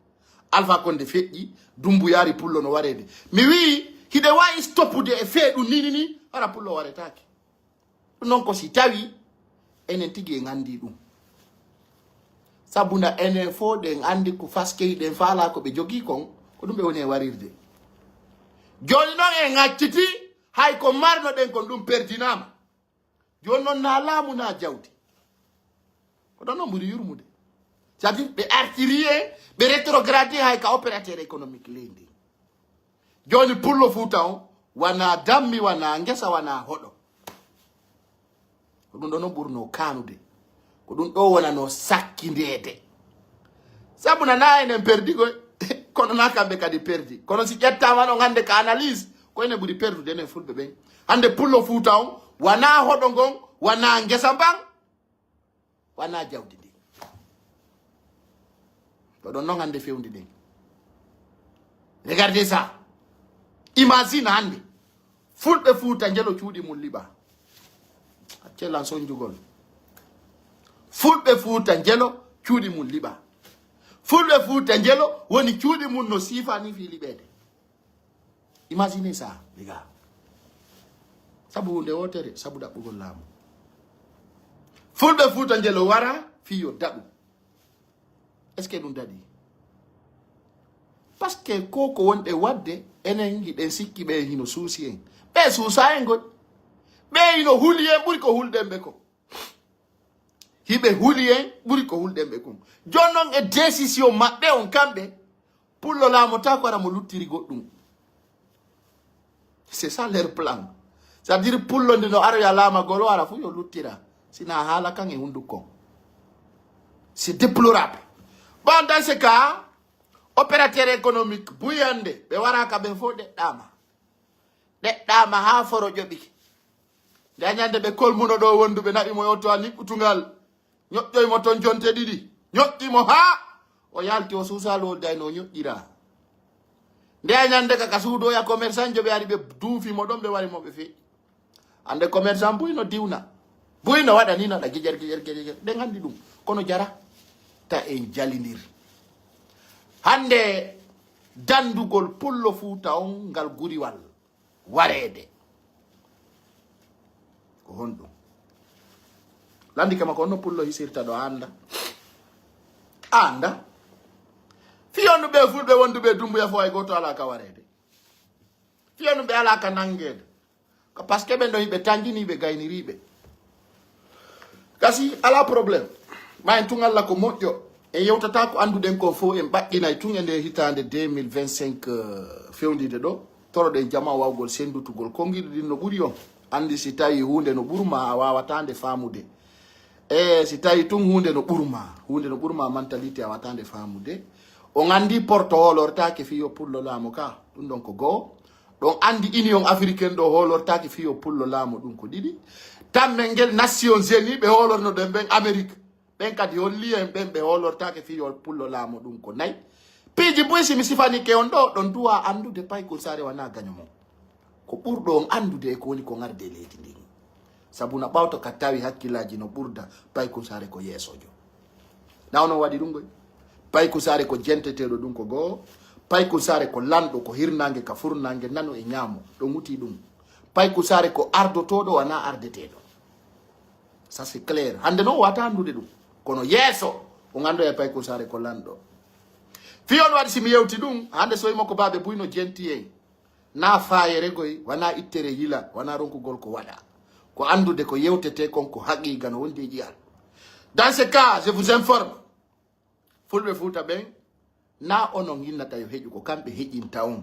Alpha Condé feƴƴi, Dumbuya ari, Pullo no wareede. Mi wi'i, hiɗe waawi stoppude e fee ɗum ni, ni, ni, hara Pullo waretaake. Ɗum non ko si tawi enen tigi en anndi ɗum. Sabu na enen fof ɗen anndi ko faskeyi ɗen faalaa ko ɓe jogii kon, ko ɗum ɓe woni e warirde. Jooni non en acciti, hay ko marno ɗen kon ɗum perdinaama. Jooni non na laamu na jawdi. Ko ɗon non ɓuri yurmude. C'est-à-dire ɓe artiri en, ɓe rétrogradi hay ka opérateur économique leydi. Jooni Pullo Fuuta on, wanaa dammi, wanaa ngesa, wanaa hoɗo. Ko ɗum ɗo no ɓurnoo kaanude. Ko ɗum ɗo wonanoo sakkindeede. Sabu na na enen perdi koy, kono na kamɓe kadi perdi. Kono si ƴettaama ɗon hannde ka analyse, ko enen ɓuri perdude enen fulɓe ɓen. Hannde Pullo Fuuta on, wanaa hoɗo ngon, wanaa ngesa mban, wanaa jawdi ndin. Ko ɗon non hannde fewndi ɗen. Regardez ça. Imagine hannde. Fulɓe Fuuta Njelo cuuɗi mum liɓa. Accee lan sonjugol. Fulɓe Fuuta Njelo cuuɗi mum liɓa. Fulɓe Fuuta Njelo woni cuuɗi mum no siifa ni fii liɓeede. Imaginez ça, les gars. Sabu huunde wootere, sabu ɗaɓɓugol laamu. Fulɓe Fuuta Njelo wara fii yo daɗu. Est-ce que ɗum daɗi? Parce que ko ko wonɗen waɗde, enen hiɗen sikki ɓe hino suusi en. Ɓe suusa en koy. Ɓe hino huli en ɓuri ko hulɗen ɓe ko. Hiɓe huli en ɓuri ko hulɗen ɓe kon. Jooni non e décision maɓɓe on kamɓe, Pullo laamotaako hara mo luttiri goɗɗum. C'est ça leur plan. C'est-à-dire Pullo nde no aroya laamagol o hara fuu yo luttira. Sina haala kan e hunduko kon. C'est déplorable. Bon, dans ce cas, opérateur économique buyande, ɓe wara ka ɓe fof ɗeɗɗaama. Ɗeɗɗaama haa foro ƴoɓike. Nde a ñande ɓe kolmuno ɗo wonduɓe, naɓi mo e oto a niɓɓutungal. Ñoƴƴoy mo ton jonte ɗiɗi. Ñoƴƴi mo haa o yalti, o suusa loolday no ñoƴƴira. Nde a ñande ka, ka suudoya commerçant jo ɓe ari ɓe duufi mo ɗon, ɓe wari mo ɓe feƴƴi. Hande commerçant buy no diwna. Buy no waɗa ni, no waɗa geƴer, geƴer, geƴer, geƴer. Ɓe nganndi ɗum. Kono jara, ta en jalindir. Hande dandugol Pullo Fuuta on ngal guriwal wareede. Ko honɗum? Landike ma ko honno Pullo hisirta ɗo, a annda? A annda? Fii on ɗum ɓe fulɓe wonduɓe Dumbuya fof hay gooto alaa ka wareede. Fii on ɗum ɓe alaa ka nangeede. Ko parce que ɓen ɗon hiɓe tanjini, ɓe gayniri ɓe. Gasi, alaa problème. Ma en tun Alla ko moƴƴo. En yewtata ko annduɗen kon fof, en ɓaɗɗinay tun e nde hitaande deux mille vingt-cinq, euh, fewndiide ɗo. Toroɗen jama wawgol senndutugol konngirɗi ɗin no ɓuri on. Anndi si tawi huunde no ɓurma, a waawataa nde faamude. E si tawi tun huunde no ɓurma, huunde no ɓurma mentalité, a waawataa nde faamude. On anndi Porto hoolortaake fii yo Pullo laamo ka. Ɗum ɗon ko goo. Ɗon anndi Union Africaine ɗo hoolortaake fii yo Pullo laamo, ɗum ko ɗiɗi. Tammel ngel Nations Unies ɓe hoolorno ɗen ɓen Amérique. Ɓen kadi holli en ɓen ɓe hoolortaake fii yo Pullo laamo, ɗum ko nayi. Piiji buy si mi sifanike on ɗo, ɗon duwa anndude Paykun Saare wanaa gaño mon. Ko ɓurɗo on anndude e ko woni ko ŋarde leydi ndin. Sabu na ɓawto ka tawi hakkillaaji no ɓurda, Paykun Saare ko yeesojo. Na onon waɗi ɗum koy? Paykun Saare ko jenteteeɗo, ɗum ko goo. Paykun Saare ko lanɗo, ko hirnaange ka furnaange, nano e ñaamo, ɗo ŋuti ɗum. Paykun Saare ko ardotooɗo, wanaa ardeteeɗo. Ça c'est clair. Hande non wata anndude ɗum. Kono yeeso, on anndoya Paykun Saare ko lanɗo. Fii on waɗi si mi yewti ɗum, hande so wimo ko baabe buy no jenti en. Na faayere goy, wanaa ittere yila, wanaa ronkugol ko waɗa. Ko anndude ko yewtete kon ko haqiiqa no wondi e ƴi'al. Dans ce cas, je vous informe. Fulɓe Fuuta ɓen, Naa onon yinnata yo heƴu, ko kamɓe heƴinta on.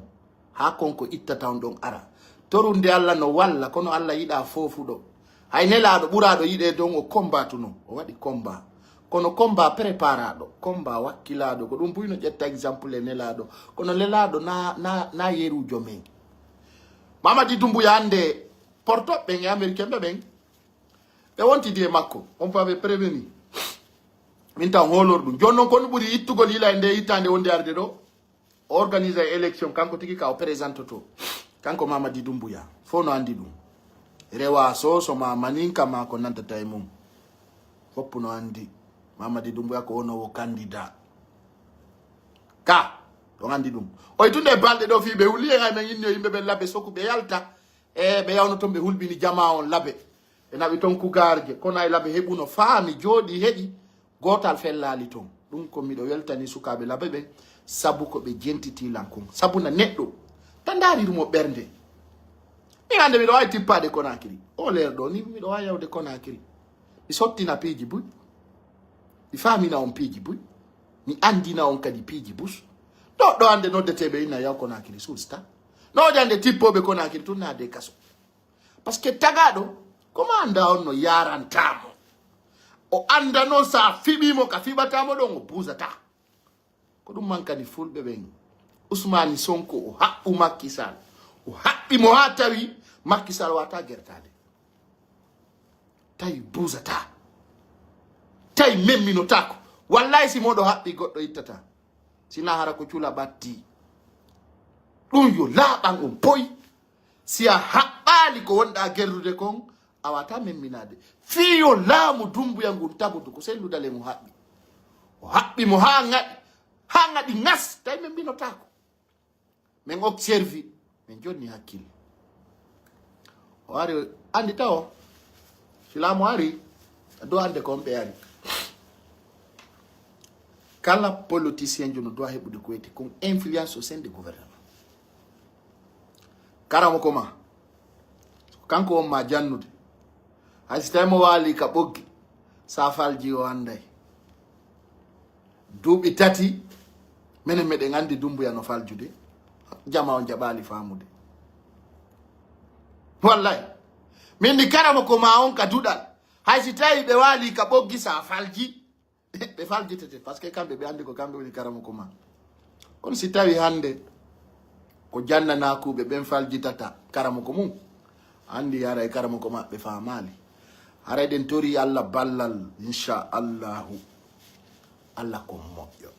Haa kon ko ittata on ɗon ara. Torunde Alla no walla, kono Alla yiɗaa foofuɗo. Hay nelaaɗo ɓuraaɗo yiɗeede on o combat tuno. O waɗi combat. Kono combat préparaaɗo, combat wakkilaaɗo. Ko ɗum buy no ƴetta exemple e nelaaɗo. Kono nelaaɗo na, na, na yeruujo men. Mamadi Doumbouya hannde, portoɓe ɓen e américain ɓe ɓen, ɓe wontidi e makko. On peut prévenir. Min taw hoolor ɗum. Jooni non, ko ɗum ɓuri ittugol yila e nde ittaande wonde arde ɗo. O organise élection, kanko tigi ka o présentoto. Kanko Mamadi Doumbouya. Fof no anndi ɗum. Rewa soso ma maninka ma ko nantata e mum. Fof no anndi. Mamadi Doumbouya ko wonoowo candidat. Ka, on anndi ɗum. Oy tunde e balɗe ɗo fii ɓe wuli en ay men inni yo yimɓe ɓen labe soku ɓe yalta. E ɓe yawno ton ɓe hulɓini jamaa on labe. Ɓe naɓi ton kugaarje. Kono ay labe heɓuno faami jooɗi heɗi. Gootal fellaali ton. Ɗum ko miɗo weltani sukaaɓe labe ɓen. Sabu ko ɓe jentiti lan kon. Sabu na neɗɗo. Ta ndaari ɗum o ɓernde. Min hannde miɗo waawi tippaade Konakiri. O leer ɗo ni miɗo waawi yawde Konakiri. Mi sottina piiji buy. Mi faamina on piiji buy. Mi anndina on kadi piiji bus. Ɗo, ɗo hannde noddeteeɓe inna yaw Konakiri sulsta. No waɗi hannde tippooɓe Konakiri tun naade kaso. Parce que tagaaɗo, ko ma annda on no yaaranta mo. O annda non sa fiɓii mo ka fiɓata mo ɗon o buusata. Ko ɗum mankani fulɓe ɓen. Usmani Sonko o haɓɓu Macky Sall. O haɓɓi mo haa tawi Macky Sall wata gertaade. Tawi buusata. Tawi memminotaako. Wallahi si moɗo haɓɓi goɗɗo ittata. Sina hara ko cula ɓatti. Ɗum yo laaɓan on poy. Si a haɓɓaali ko wonɗa gerrude kon, a wata memminaade. Fii yo laamu Dumbuya ngun tagudu ko sellude le mo haɓɓi. O haɓɓi mo haa ŋaɗi, haa ŋaɗi ŋas, tawi men mbinotaako. Men observi, men jonni hakkille. O ari, o andi tawo. Si laamu ari, a doit ande ko on ɓe ari. Kala politicien jo no doit heɓude ko wiyete kon influence au sein de gouvernement. Karamo ko ma. Kanko on ma jannude. Hay si tawi mo waali ka ɓoggi, sa falji o anday. Duuɓi tati, menen meɗen andi Dumbuya no faljude. Jama on jaɓaali faamude. Wallahi. Min ni karamo ko ma on ka duɗal. Hay si tawi ɓe waali ka ɓoggi sa falji. Ɓe faljitete, parce que kamɓe ɓe anndi ko kamɓe woni karamoko ma. Kono si tawi hannde ko jannanaakuuɓe ɓen faljitata karamoko mum, anndi haray karamoko maɓɓe faamaali. Haray ɗen tori Allah ballal, insha Allahu. Allah ko moƴƴo,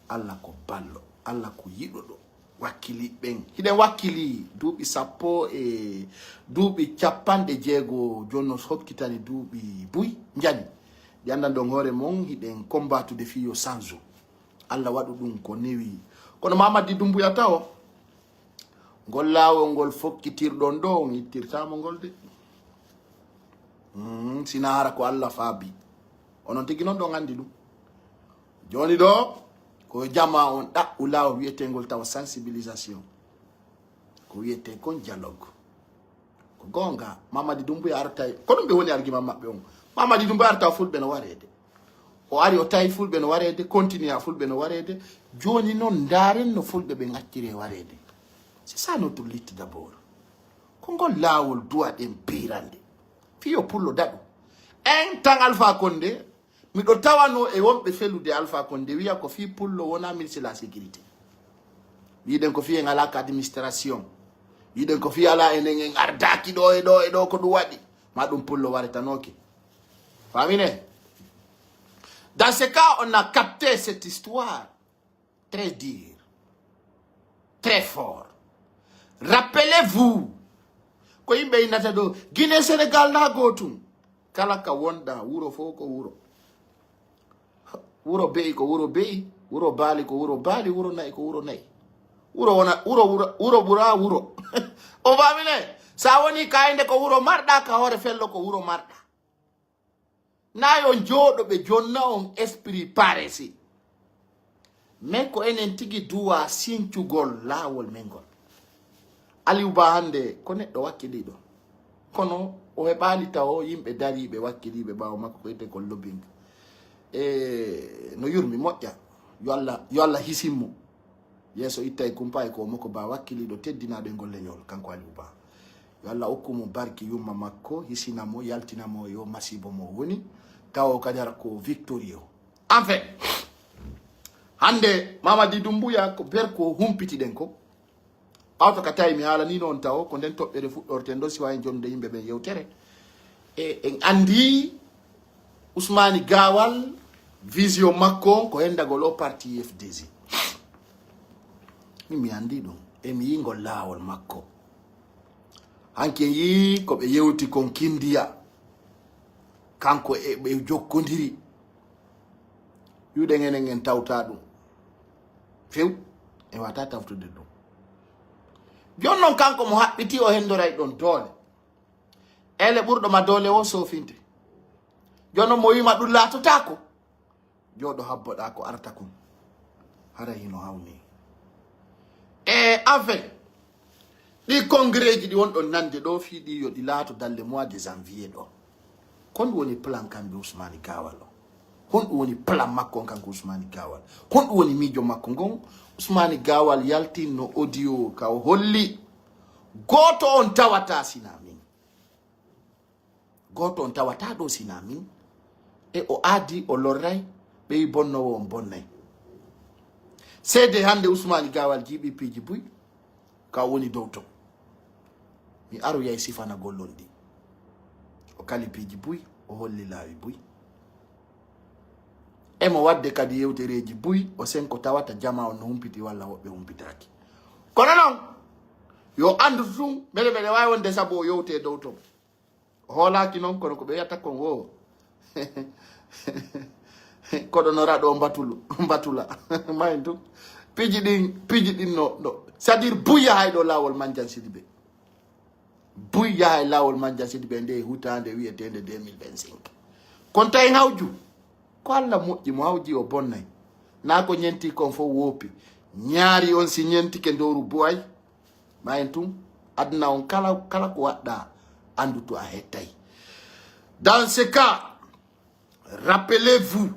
Allah ko ballo, Allah ko yiɗuɗo. Wakkili ɓen. Hiɗen wakkili duuɓi sappo e duuɓi capanɗe jeego, jooni no hokkitani duuɓi buy, njani. Ɗi anndan ɗon hoore mon, hiɗen kombatude fii yo sanju. Allah waɗu ɗum ko newi. Kono Mamadi Dumbuya tawo, ngol laawol ngol fokkitirɗon ɗo, on ittirtaamo ngol de. Mm, sina hara ko Allah faabi. Onon tigi non ɗon anndi ɗum. Jooni ɗo, ko jama on ɗaɓɓu laawol wi'eteengol tawa sensibilisation. Ko wi'etee kon dialogue. Ko goonga, Mamadi Dumbuya artay, ko ɗum ɓe woni argument maɓɓe on. Mamadi Dumbuya arta fulɓe no wareede. O ari o tawi fulɓe no wareede, continue a fulɓe no wareede. Jooni non ndaaren no fulɓe ɓe ngacciri e wareede. C'est ça notre lutte d'abord. Ko ngol laawol duwaɗen piirande. Fii yo pullo daɗu. En tan Alpha Condé, miɗo tawano e wonɓe felude Alpha Condé wi'a ko fii pullo wona ministre de la sécurité. Wiɗen ko fii en alaa ka administration. Wiɗen ko fii alaa enen en ardaaki ɗo e ɗo e ɗo ko ɗum waɗi. Ma ɗum pullo waretanooke. Famine. Dans ce cas, on a capté cette histoire. Très dur. Très fort. Rappelez-vous, ko yimɓe innata ɗo, Guinée Sénégal na gootum. Kala ka wonɗa, wuro fof ko wuro. Wuro be'i ko wuro be'i, wuro baali ko wuro baali, wuro na'i ko wuro na'i. Wuro wona, wuro, wuro, wuro ɓura wuro. O famine, sa woni kayde ko wuro marɗa, ka hoore fello ko wuro marɗa. Na yo jooɗo ɓe jonna on esprit paresi. Men ko enen tigi duwa sincugol laawol men ngol. Aliou Ba hannde ko neɗɗo wakkiliiɗo. Kono o heɓaali tawo yimɓe dariiɓe wakkiliiɓe ɓaawo makko ko wiyetee ko lobbying. E no yurmi moƴƴa. Yo Allah, yo Allah hisin mo. Yeeso ittay kumpa e ko moko ba wakkiliiɗo teddinaaɗo e ngol leñol, kanko Aliou Ba. Yo Allah okku mo barki yumma makko, hisina mo, yaltina mo yo masiibo mo woni, tawa o kadi hara ko victorieux. Enfin, hannde Mamadi Doumbouya ko ber ko humpitiɗen ko. Ɓawto ka tawi mi haalaniino on tawo, ko nden toɓɓere fuɗɗorten ɗo, siwa en jonnude yimɓe ɓen yewtere. E, en anndi Usmani Gawal, vision makko on ko hendagol o parti U F D G. Min mi anndi ɗum, e mi yii ngol laawol makko. Hanki en yii ko ɓe yewti kon kindiya, kanko e ɓe jokkondiri. Yuɗen enen en tawta ɗum. Few, en wata tawtude ɗum. Jon non kanko mo haɓɓiti o hendoray ɗon doole. Ele ɓurɗo ma doole o soofinte. Jon non mo wiima ɗum laatotaako. Jooɗo habboɗaa ko arta kon. Hara hino hawni. E enfin, ɗi congrès ji ɗi wonɗon nande ɗo fii ɗi yo ɗi laato dalle mois de janvier ɗo. Kon ɗum woni plan kamɓe Usmani Gawal o. Honɗum woni plan makko on kanko Usmani Gawal? Honɗum woni miijo makko ngon? Usmani Gawal yaltinno audio ka o holli. Gooto on tawata sina min. Gooto on tawata ɗo sina min. E o aadi o lorray, ɓeyi bonnowo on bonnay. Seede hannde Usmani Gawal jiiɓi piiji buy, ka o woni dow ton. Mi aroyay sifanagol on ɗi. O kali piiji buy, o holli laawi buy. Emo wadde kadi yewtereeji buy, o senko tawata jamaa on no humpiti walla woɓɓe humpitaaki. Kono non, yo anndu tun, mbeɗe mbeɗe waawi wonde sabu o yewte dow ton. O hoolaaki non, kono ko ɓe wiyata kon wo. Koɗo no raɗo mbatulu, mbatula. Mayin tun. Piiji ɗin, piiji ɗin no, no. C'est-à-dire, buy yahay ɗo laawol Manjan Sidibe. Buy yahay laawol Manjan Sidibe nde hutaande wi'eteende deux mille vingt-cinq. Kon tawi hawju. Ko Alla moƴƴi mo hawji o bonnay. Naa ko ñenti kon fof woopi. Ñaari on si ñentike ndowru buway. Mayen tun, aduna on kala, kala ko waɗɗa, anndu to a hettay. Dans ce cas, rappelez-vous,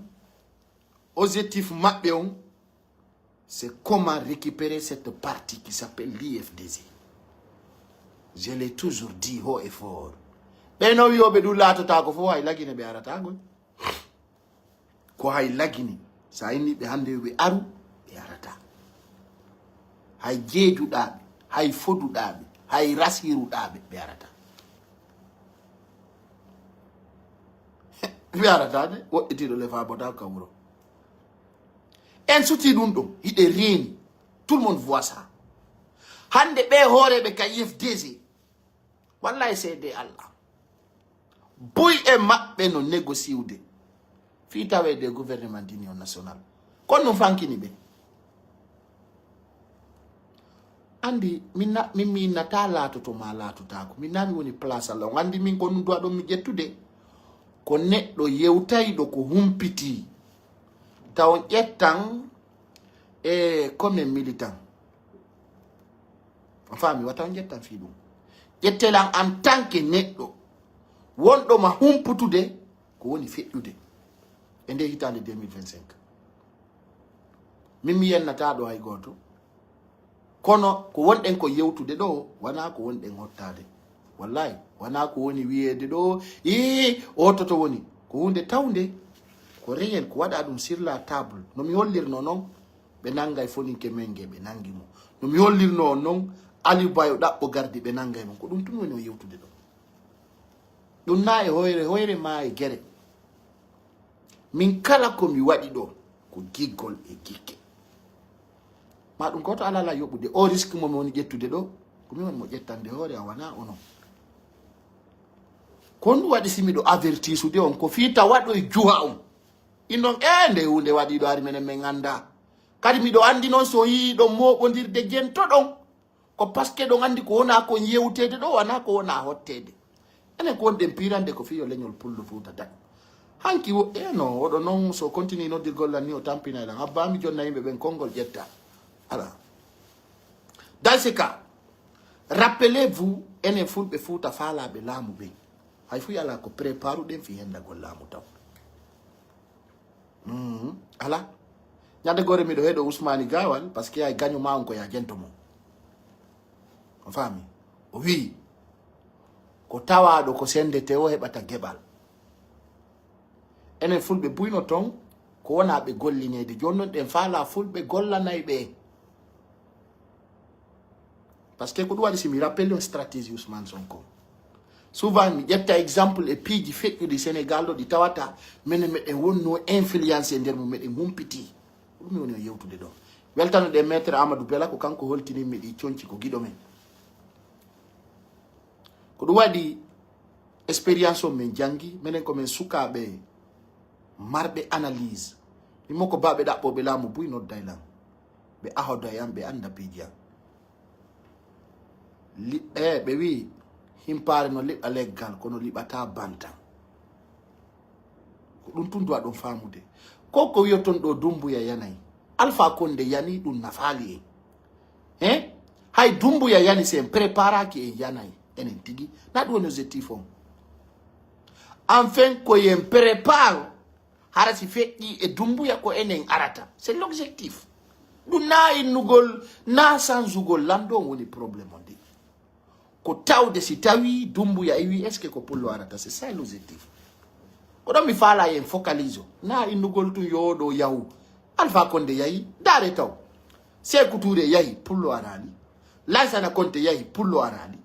objectif maɓɓe on, c'est comment récupérer cette partie qui s'appelle l'U F D G. Je l'ai toujours dit haut et fort. Ɓe no wi'oɓe ɗum laatotaako fof hay lagine ɓe arataako. Ko hay lagine, sa inni ɓe hannde yo ɓe aru, ɓe arata. Hay jeejuɗaaɓe, hay foduɗaaɓe, hay rasiruɗaaɓe, ɓe arata. Ɓe arata de, woɗɗitiiɗo le fa bota ka wuro. En sutii ɗum ɗum, hiɗe reeni. Tout le monde voit ça. Hannde ɓe hooreeɓe ka U F D G, wallahi seede Allah. Buy e maɓɓe no négociude fii taweede e gouvernement d'union nationale. Kono ɗum fankini ɓe. Anndi, min na-, min mi innata laatoto maa laatotaako. Min naa mi woni place Allah. On anndi min ko ɗum duwa ɗon mi ƴettude. Ko neɗɗo yewtayɗo ko humpitii. Taw on ƴettan e comme militant. On faami, wata on ƴettan fii ɗum. Ƴettee lan en tant que neɗɗo wonɗo ma humputude ko woni feƴƴude e nde hitaande deux mille vingt-cinq. Min mi yennataa ɗo hay gooto. Kono ko wonɗen ko yewtude ɗo, wanaa ko wonɗen hottaade. Wallahi, wanaa ko woni wiyeede ɗo, ii, o toto woni. Ko huunde tawnde, ko réel, ko waɗaa ɗum sur la table. No mi hollirnoo non, ɓe nanngay foninke men nge, ɓe nanngi mo. No mi hollirnoo on non, Aliou Ba yo ɗaɓɓo gardi, ɓe nanngay mo. Ko ɗum tun woni o yewtude ɗo. Ɗum naa e hoyre, hoyre maa e gere. Min kala ko mi waɗi ɗo, ko giggol e gikke. Ma ɗum gooto alaa alaa yoɓude. O risque mo mi woni ƴettude ɗo, ko min woni mo ƴettande hoore, a wanaa onon. Ko ɗum waɗi si miɗo avertisude on, ko fii tawa ɗo e juha on. Innon, ee, nde huunde waɗi ɗo ari menen men anndaa. Kadi miɗo anndi non so yiiɗon mooɓondirde jento ɗon, ko parce que ɗon anndi ko wonaa kon yewteede ɗo, wanaa ko wonaa hotteede. Enen ko wonɗen piirande ko fii yo leñol Pullo Fuuta daɗ. Hanki wo-, ee no, oɗo non so continue noddirgol lan ni o tampinay lan. Abba mi jonna yimɓe ɓen konngol ƴetta. Ala. Dans ce cas, rappelez-vous, enen Fulɓe Fuuta faalaaɓe laamu ɓen. Hay fuu alaa ko préparuɗen fii hendagol laamu taw. Mhm. Alaa. Ñande gore miɗo heɗo Usmani Gawal, parce que ay gaño ma on ko ya jento mo. O faami? O wi'i, ko tawaaɗo ko sendete o heɓata geɓal. Enen Fulɓe buyno ton, ko wona ɓe gollineede. Jooni non ɗen faala Fulɓe gollanay ɓe. Parce que ko ɗum waɗi si mi rappelle on stratégie Ousmane Sonko. Souvent mi ƴetta exemple e piiji feƴƴuɗi Sénégal ɗo ɗi tawata menen meɗen wonno influence e nder mum, meɗen humpiti. Ko ɗum mi woni on yewtude ɗo. Weltano ɗe Maître Amadou Bela, ko kanko holtinimmi ɗi conci ko giɗo men. Ko ɗum waɗi expérience on men jangi, menen ko men sukaaɓe marɓe analyse. Min mo ko baaɓe ɗaɓɓooɓe laamu buy nodday lan. Ɓe ahoday an, ɓe anda piiji an. Li-, eh, ɓe wi'i, himpaare no liɓa leggal, kono liɓataa bantan. Ko ɗum tun duwa ɗon faamude. Ko ko wi'oton ɗo Dumbuya yanay. Alpha Condé yani ɗum nafaali en. Hein? Hay Dumbuya yani si en préparaaki en yanay. Enen tigi. Na ɗum woni objectif on. Enfin, ko yen prépare. Hara si feƴƴi e Dumbuya ko enen arata. C'est l'objectif. Ɗum na innugol, na sanzugol lanndo on woni problème on de. Ko tawde si tawi Dumbuya iwi, est-ce que ko pullo arata? C'est ça l'objectif. Ko ɗon mi faala yen focalise o. Na innugol tun yo ɗo yahu. Alpha Condé yahi, ndaare taw. Sekou Touré yahi, pullo araali. Lansana Conté yahi, pullo araali.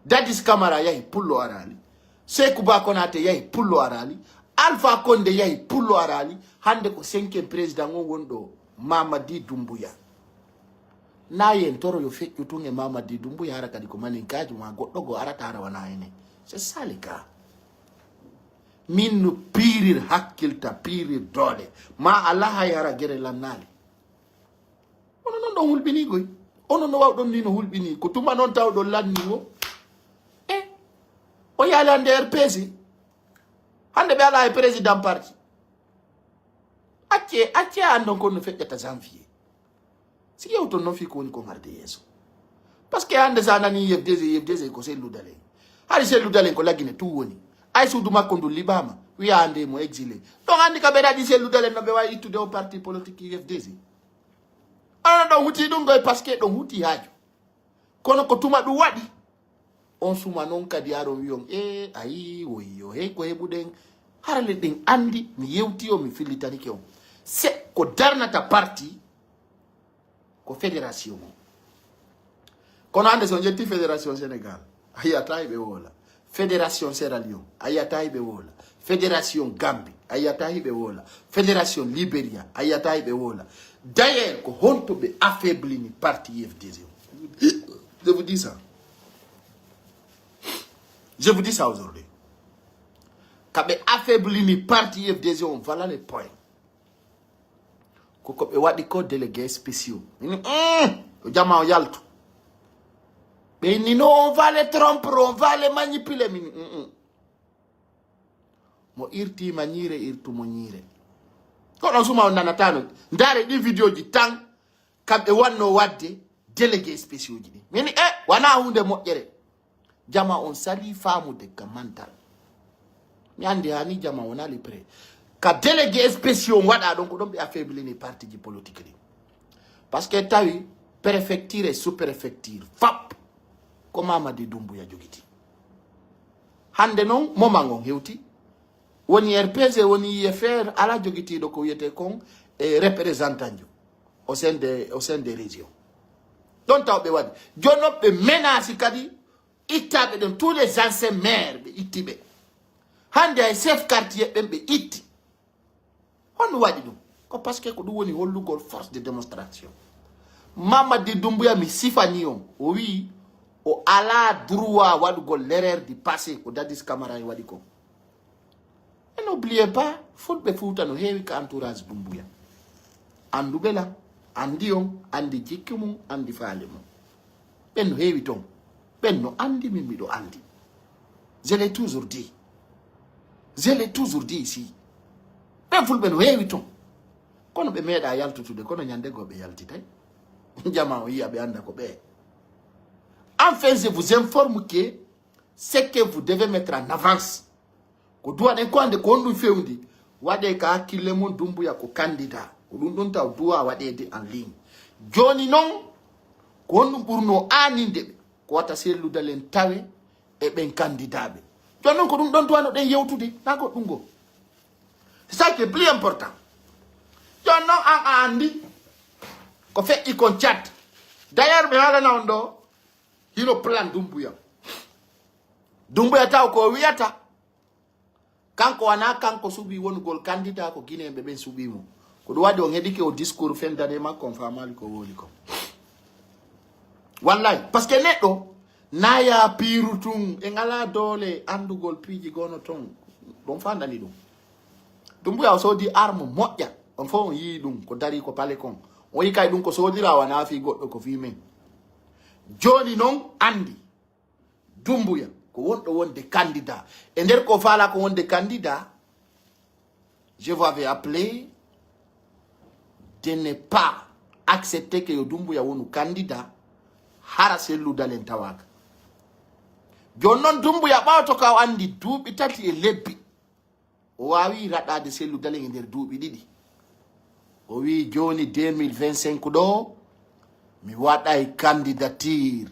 Dadis Camara yahi, pullo araali. Sekou Ba Konaté yahi, pullo araali. Alpha Condé yahi, pullo araali. Hande ko cinquième président on wonɗo Mamadi Dumbuya. Na yen toro yo feƴƴu tun e Mamadi Dumbuya, hara kadi ko maninkaaji ma goɗɗo go arata hara wana ene. C'est ça le cas. Min no piirir hakkilta, piirir doole. Ma ala hay hara gere lannaali. Ono non ɗon hulɓini goy. Ono no wawɗon ni no hulɓini. Ko tuma non tawɗon lanni wo. E, o yaali hande R P C. Hande ɓe ala e président parti. Acce, acce an ɗon kon no feƴƴata janvier. Si yewton non fii ko woni kon harde yeeso. Parce que hande sa nani U F D G, U F D G ko Cellou Dalein. Hari Cellou Dalein ko Lagine tout woni. Ay suudu makko ndu liɓama, wi'a hande mo exilé. Ɗon andi ka ɓe daɗi Cellou Dalein no ɓe wawi ittude o parti politique U F D G. Onon ɗon huti ɗum goy parce que ɗon huti haaju. Kono ko tuma ɗum waɗi. On suma non kadi aron wi'on, "E, ayi, woyyo, hey, ko heɓuɗen?" Harale ɗen andi, mi yewti on, mi fillitanike on. Se ko darnata parti, ko fédération on. Kono hande so on ƴetti fédération Sénégal, a yi'ata hiɓe woola. Fédération Sierra Leone, a yi'ata hiɓe woola. Fédération Gambie, a yi'ata hiɓe woola. Fédération Libéria, a yi'ata hiɓe woola. D'ailleurs, ko honto ɓe affaiblini parti U F D G on? Je vous dis ça. Je vous dis ça aujourd'hui. Ka ɓe affaiblini parti U F D G on, voilà le point. Ko ko ɓe waɗi ko délégué spéciaux. Min, mm, yo jama o yaltu. Ɓe inni, "Non, on va les tromper, on va les manipuler." Min, mm, mm. Mo irti ma ñiire, irtu mo ñiire. Ko ɗon suma on nanatano. Ndaare ɗin vidéo ji tan, kamɓe wanno wadde délégué spéciaux ji ɗin. Min, e, wana hunde moƴƴere. Jama on sali faamude ka mantal. Mi andi hani jama on ali prêt. Ka délégué spéciaux on waɗa ɗon, ko ɗon ɓe affaiblini parti ji politique ɗin. Parce que tawi préfecture et sous-préfecture, fap, ko Mamadi Doumbouya jogiti. Hande non, moment on hewti. Woni R P G, woni U F R, ala jogitiiɗo ko wiyete kon, e représentant jo. Au sein de, au sein des régions. Ɗon taw ɓe waɗi. Jooni non ɓe menasi kadi ittaɓe ɗon, tous les anciens maires ɓe itti ɓe. Hande ay chef quartier ɓen ɓe itti. Honno waɗi ɗum? Ko parce que ko ɗum woni hollugol force de démonstration. Mamadi Doumbouya mi sifani on, o wi'i o ala droit waɗugol l'erreur du passé ko Dadis Camara en waɗi ko. Et n'oubliez pas, Fulɓe Fuuta no heewi ka entourage Doumbouya. Anduɓe lan, andi on, andi jikki mum, andi faale mum. Ɓen no heewi ton. Ɓen no andi min miɗo andi. Je l'ai toujours dit. Je l'ai toujours dit ici. Ɓen Fulɓe no heewi ton. Kono ɓe meeɗa yaltutude, kono ñande goo ɓe yaltitay. Jama o yi'a ɓe anda ko ɓe. Enfin, je vous informe que ce que vous devez mettre en avance. Ko duwaɗen ko hande ko honɗum fewndi. Waɗe ka hakkille mum Doumbouya ko candidat. Ko ɗun ɗon taw duwa waɗeede en ligne. Jooni non, ko honɗun ɓurnoo aaninde ɓe? Ko wata Cellou Dalein tawe e ɓen kandidaaɓe. Jooni non, ko ɗun ɗon duwano ɗen yewtude, naa ko ɗun goo. C'est ça qui est plus important. Jooni non, an a anndi ko feƴƴi kon Tchad. D'ailleurs, mi haalana on ɗoo, hino plan Dumbuya. Dumbuya taw ko o wi'ata, kanko wanaa kanko suɓii wonugol candidat, ko Guinéen ɓe ɓen suɓii mo. Ko ɗun waɗi on heɗike o discours fendane makko, on faamaali ko woni kon. Wallahi, parce que neɗɗo naa ya piiru tun, en alaa doole anndugol piiji gono ton. Ɗon faandani ɗun. Dumbuya o soodi arme moƴƴa. On fof on yii ɗun ko darii ko pale kon. On yii kay ɗun ko soodira wanaa fii goɗɗo, ko fii men. Jooni non anndi. Dumbuya ko wonɗo wonde candidat. E nder ko faalaa ko wonde candidat, je vous avais appelé de ne pas accepter que yo Dumbuya wonu candidat, hara Cellou Dalein tawaaka. Jooni non Dumbuya ɓawto ka o anndi duuɓi tati e lebbi. O waawi raɗaade Cellou Dalein e nder duuɓi ɗiɗi. O wi'i, "Jooni deux mille vingt-cinq ɗoo, mi waɗay candidature.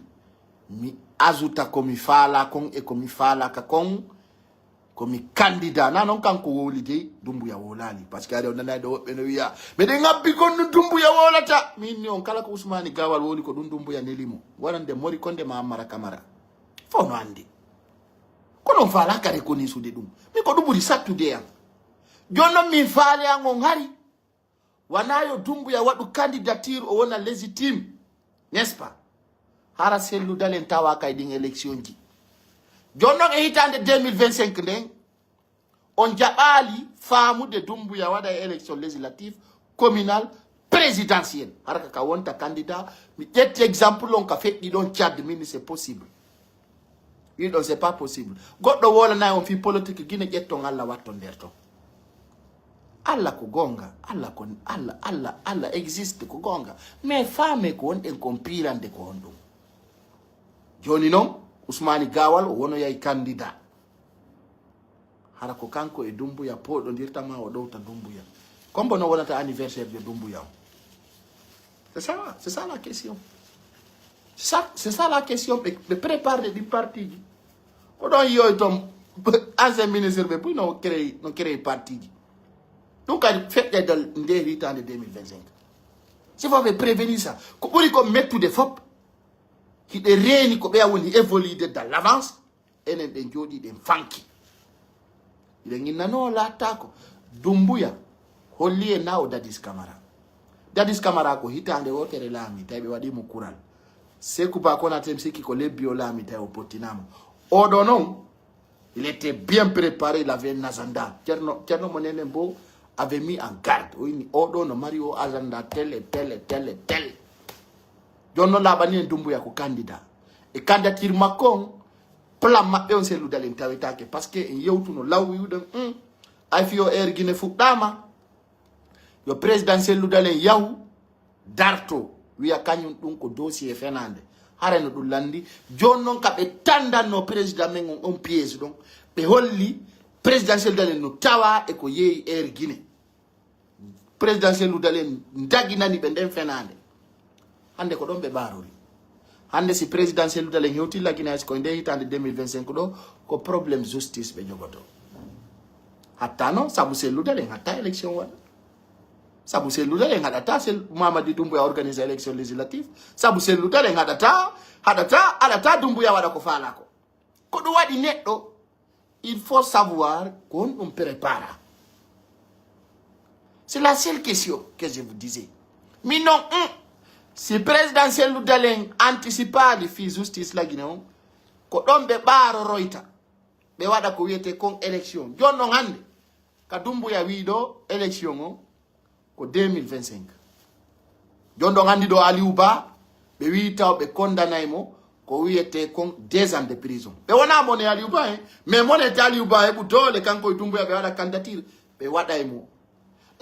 Mi azuta ko mi faalaa kon e ko mi faalaaka kon. Ko mi candidat." Naa non kanko wowli dey, Dumbuya wowlaali. Parce que ari o nanay ɗo woɓɓe no wi'a, "Meɗen ngabbi kon ɗun Dumbuya wowlata." Min ni on kala ko Usmaani Gaawal wowli ko ɗun Dumbuya neli mo. Wonande Mori Konde ma Ammara Kamara. Fow no anndi. Kono on faalaaka reconnaissude ɗun. Min ko ɗun ɓuri sattude e an. Jooni non min faale an on hari. Wanaa yo Dumbuya waɗu candidature o wona légitime. N'est-ce pas? Hara Cellou Dalein tawaaka e ɗin élection ji. Jooni non e hitaande deux mille vingt-cinq nden, on jaɓaali faamude Dumbuya waɗa e élection législative, communal, présidentiel. Hara ka ka wonta candidat, mi ƴetti exemple on ka feƴƴi ɗon Tchad, min c'est possible. Wi ɗon c'est pas possible. Goɗɗo wowlanay on fii politique Guinée, ƴetton Alla watton nder ton. Alla ko goonga, Alla ko, Alla, Alla, Alla existe ko goonga. Mais faame ko wonɗen kon piirande ko honɗun. Jooni non, Usmaani Gaawal o wonoyay candidat. Hara ko kanko e Dumbuya pooɗondirta maa o ɗowta Dumbuya. Kombo no wonata anniversaire de Dumbuya on? C'est ça, c'est ça la question. C'est ça, c'est ça la question. Ɓe, ɓe prépare ɗin parti ji. Ko ɗon yiyoy ton ancien ministre ɓe buy no créé, no créé parti ji. Ɗum kadi feƴƴay dal nde hitaande deux mille vingt-cinq. Si faut ɓe prévenir ça. Ko ɓuri ko mettude fop, hiɗe reeni ko ɓeya woni évoluer dans l'avance. Enen ɗen jooɗii ɗen fanki. Hiɗen innanoo laattaako. Dumbuya holli en na o Dadis Camara. Dadis Camara ko hitaande wootere laami, tawi ɓe waɗii mo kural. Seku Ba Konaté mi sikki ko lebbi o laami, tawi o pottinaama. Oɗo non, il était bien préparé, il avait un agenda. Ceerno, Ceerno mo nenen bo avait mis en garde. O inni oɗo no mari o agenda tel et tel et tel et tel. Jooni non laaɓani en Dumbuya ko candidat. E candidature makko on, plan maɓɓe on Cellou Dalein tawetaake. Parce que en yewtuno law wi'uɗen, hmm, ay fii o Air Guinée fuɗɗaama, yo président Cellou Dalein yahu, darto, wi'a kañum ɗum ko dossier fenaande. Hara no ɗum lanndi. Jooni non ka ɓe tandanno président men on, on piège ɗon. Ɓe holli président Cellou Dalein no tawa e ko yeeyi Air Guinée. Président Cellou Dalein daginani ɓe nden fenaande. Hannde ko ɗon ɓe ɓaarori. Hannde si président Cellou Dalein hewti Laginayes koye nde hitaande deux mille vingt-cinq ɗo, ko problème justice ɓe jogoto. Hatta non, sabu Cellou Dalein hatta élection waɗa. Sabu Cellou Dalein haɗata Cell-, Mamadi Doumbouya organiser élection législative. Sabu Cellou Dalein haɗata, haɗata, haɗata Doumbouya waɗa ko faalaa ko. Ko ɗum waɗi neɗɗo, il faut savoir ko honɗum prépara. C'est la seule question que je vous disais. Min non, hmm, si président Cellou Dalein anticipaali fii justice Laguinée on, ko ɗon ɓe ɓaaroroyta, ɓe waɗa ko wiyetee kon élection. Jooni non hannde, ka Doumbouya wii ɗoo élection on, ko deux mille vingt-cinq. Jooni ɗon anndi ɗo Aliou Ba, ɓe wii taw ɓe kondanay mo, ko wiyetee kon deux ans de prison. Ɓe wonaa mone Aliou Ba, hein, mais mone te Aliou Ba heɓu doole, kanko e Doumbouya ɓe waɗa candidature, ɓe waɗay mo.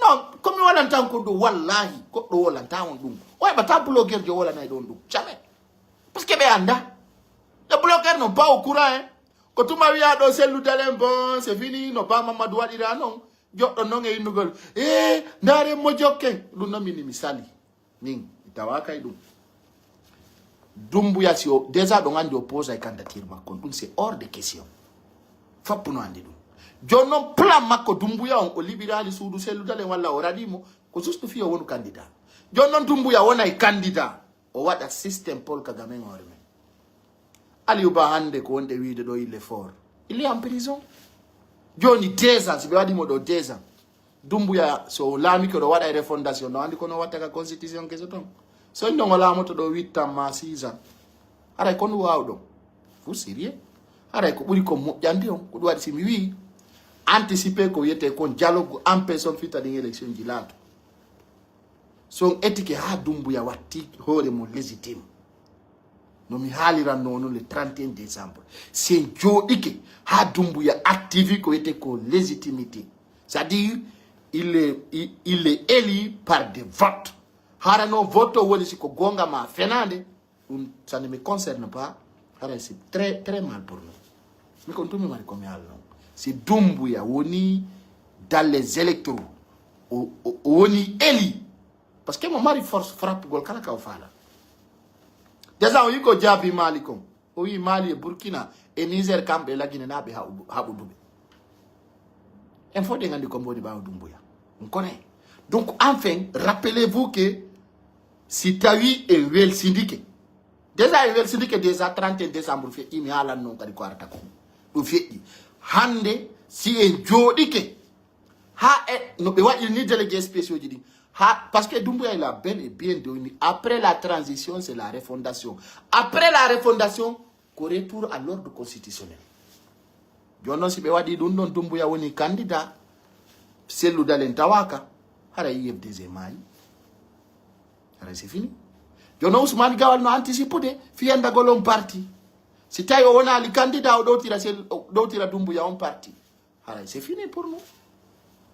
Non, ko mi walantan kon ɗum, wallahi, goɗɗo wolantaa on ɗum. O heɓataa blogueur jo wolanay ɗon ɗum. Jamais. Parce que ɓe anndaa. Les blogueurs n'ont pas au courant, hein. Ko tuma wiyaa ɗo Cellou Dalein, bon, c'est fini, no Ba Mamadou waɗira non. Joɗɗon non e innugol, "Ee, ndaaren mo jokken." Ɗum non min mi sali. Min, mi tawaa kay ɗum. Dumbuya si o, déjà ɗon anndi o posa e candidature makko on. Ɗum c'est hors de question. Foppu no anndi ɗum. Jooni non plan makko Dumbuya on, o liɓiraali suudu selludal en walla o raɗii mo, ko juste fii o wonu candidat. Jooni non Dumbuya wonay candidat, o waɗa système Paul Kagame en hoore men. Aliou Ba hannde ko wonde wiide ɗo il est fort. Il est en prison. Jooni déjà, si ɓe waɗii mo ɗo déjà, Dumbuya, so laamike ɗo waɗa e refondation, no anndi kono watta ka constitution keso ton. So non o laamoto ɗo huit ans ma six ans. Haray ko ndu waawɗon? Vous sérieux? Haray ko ɓuri kon moƴƴande on, ko ɗum waɗi si mi wi'i, anticiper ko wiyetee kon dialogue, empêche on fita ɗin élection ji laato. So on etike haa Dumbuya watti hoore mum légitime. No mi haalirannoo non le trente et un décembre. Si en jooɗike haa Dumbuya activi ko wiyetee ko légitimité. C'est-à-dire, il est, il, il est élu par des votes. Hara non vote o woni si ko goonga ma fenaande, ɗum, ça ne me concerne pas. Haray c'est très, très mal pour nous. Mi kon tumi mari ko mi haala non. Si Dumbuya woni dans les électoraux, o, o, o woni élu. Parce que mo mari force frappugol kala ka o faala. Déjà o yi ko jaabi Mali kon. O wi Mali e Burkina e Niger kamɓe laginenaaɓe haɓu-, haɓuduɓe. En fof ɗen anndi ko mboni ɓaawo Dumbuya. On connaît. Donc enfin, rappelez-vous que si tawi en welsindike, déjà en welsindike déjà trente et un décembre feƴƴi, mi haalan non kadi ko arata ko. Ɗum feƴƴi. Hannde si en jooɗike, ha e, no ɓe waɗiri ni délégué spéciaux ji ɗin. Ha, parce que Dumbuya il a bel et bien dit, après la transition, c'est la refondation. Après la refondation, ko retour à l'ordre constitutionnel. Jooni non si ɓe waɗi ɗum ɗon, Dumbuya woni candidat, selludal en tawaaka, haray U F D G maayi. Haray c'est fini. Jooni non Ousmane Gawal no anticipude fiyandagol on parti. Si tawi o wonaali candidat, o ɗowtira sel-, o ɗowtira Dumbuya on parti. Haray c'est fini pour nous.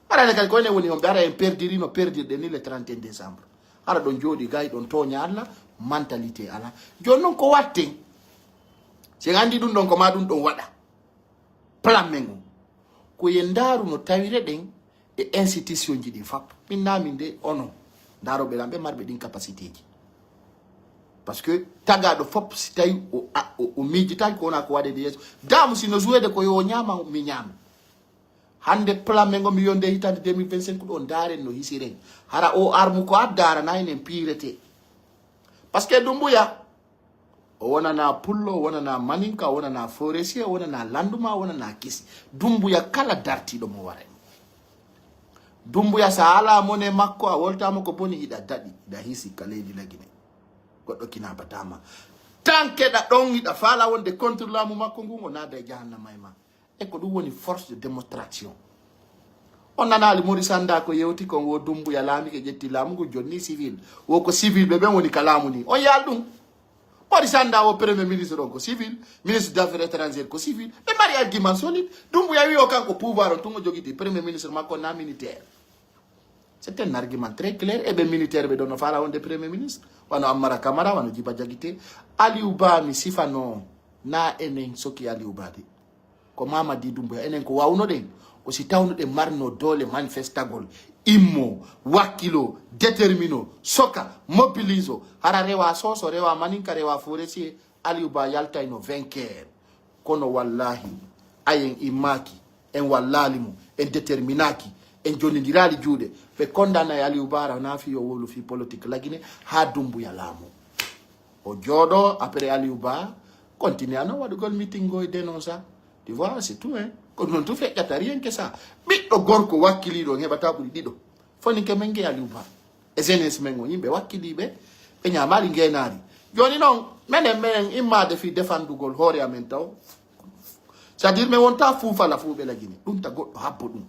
Haray ne kadi ko enen woni homɓe, haray en perdiri no perdirɗen ni le trente et un décembre. Hara ɗon jooɗi gay ɗon tooña Alla, mentalité ala. Jooni non ko watten? Si en anndi ɗum ɗon ko ma ɗum ɗon waɗa. Plan men on. Ko yen ndaaru no tawire ɗen e institution ji ɗin fop. Min na min de onon. Ndaarooɓe lan ɓe marɓe ɗin capacité ji. Parce que tagaaɗo fof, si tawi o, a, o, o miijitaaki ko wona ko waɗeede yeeso, daamu si no joueede ko yo o ñaama, mi ñaama. Hannde plan men ngo mi wiyde hitande deux mille vingt-cinq ɗo, ndaaren no hisiren. Hara o armu ko adda, hara na enen piirete. Parce que Dumbuya, o wonana pullo, o wonana maninka, o wonana forestier, o wonana landuma, o wonana kisi. Dumbuya kala dartiiɗo mo waray. Dumbuya, sa ala mone makko, a woltama ko boni, hiɗa daɗi, hiɗa hisi ka leydi Lagine. Goɗɗo kinabatama. Tanke ɗa ɗon, hiɗa faala wonde contre laamu makko ngun, o naada e jahannama e ma. E ko ɗum woni force de démonstration. On nanaali Mori Sanda ko yewti kon, wo Dumbuya laamike ƴetti laamu ngun, jonni civil. Wo ko civil ɓe ɓen woni ka laamu ni. On yaal ɗum. Mori Sanda wo premier ministre on ko civil, ministre des affaires étrangères ko civil. Ɓe mari argument solide. Dumbuya wi o kanko pouvoir on tun o jogiti, premier ministre makko na militaire. C'est un argument très clair. E ɓe militaire ɓe ɗon no faala wonde premier ministre. Wano Ammara Kamara, wano Jiba Jagite. Aliou Ba mi sifano na enen soki Aliou Ba de. Ko Mamadi Dumbuya, enen ko wawnoɗen, ko si tawno ɗen marno doole manifestagol, immo, wakkilo, détermino, soka, mobiliso, hara rewa soso, rewa maninka, rewa forestier, Aliou Ba yaltayno vainqueur. Kono wallahi, ayen immaaki, en wallaali mo, en déterminaaki, en jonnindiraali juuɗe. Ɓe kondanay Aliou Ba, hara na fii o wowlu fii politique Lagine, haa Dumbuya laamo. O jooɗo, après Aliou Ba, continue ano waɗugol meeting go e dénonce. Tu vois, c'est tout, hein. Ko non tu feƴƴata, rien que ça. Ɓiɗɗo gorko wakkiliiɗo on heɓata ɓuri ɗiɗo. Foninke men nge Aliou Ba. E jeunesse men on, yimɓe wakkiliiɓe, ɓe ñaamaali ngeenaari. Jooni non, menen, menen immaade fii defandugol hoore amen taw. C'est-à-dire, men wonta fuu fala fuu ɓe Lagine. Ɗum ta goɗɗo habbo ɗum.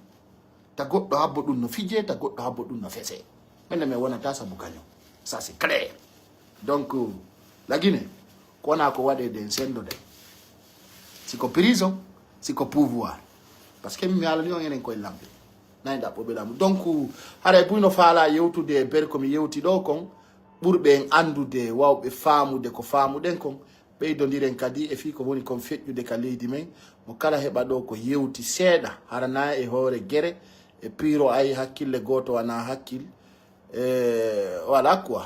Ta goɗɗo habbo ɗum no fijee, ta goɗɗo habbo ɗum no fesee. Menen men wonata sabu kañum. Ça, c'est clair. Donc, Lagine, ko wona ko waɗeede en senndoday. Si ko prison, si ko pouvoir. Parce que mi haalani on enen koye lamɓe. Nay ɗaɓɓoɓe laamu. Donc, haray buy no faalaa yewtude e ber ko mi yewti ɗo kon, ɓurɓe en anndude, wawɓe faamude ko faamuɗen kon, ɓeydondiren kadi e fii ko woni kon feƴƴude ka leydi men. Mo kala heɓa ɗo ko yewti seeɗa, hara na e hoore gere, E piiro ay hakkille gooto wanaa hakkil. E, voilà quoi.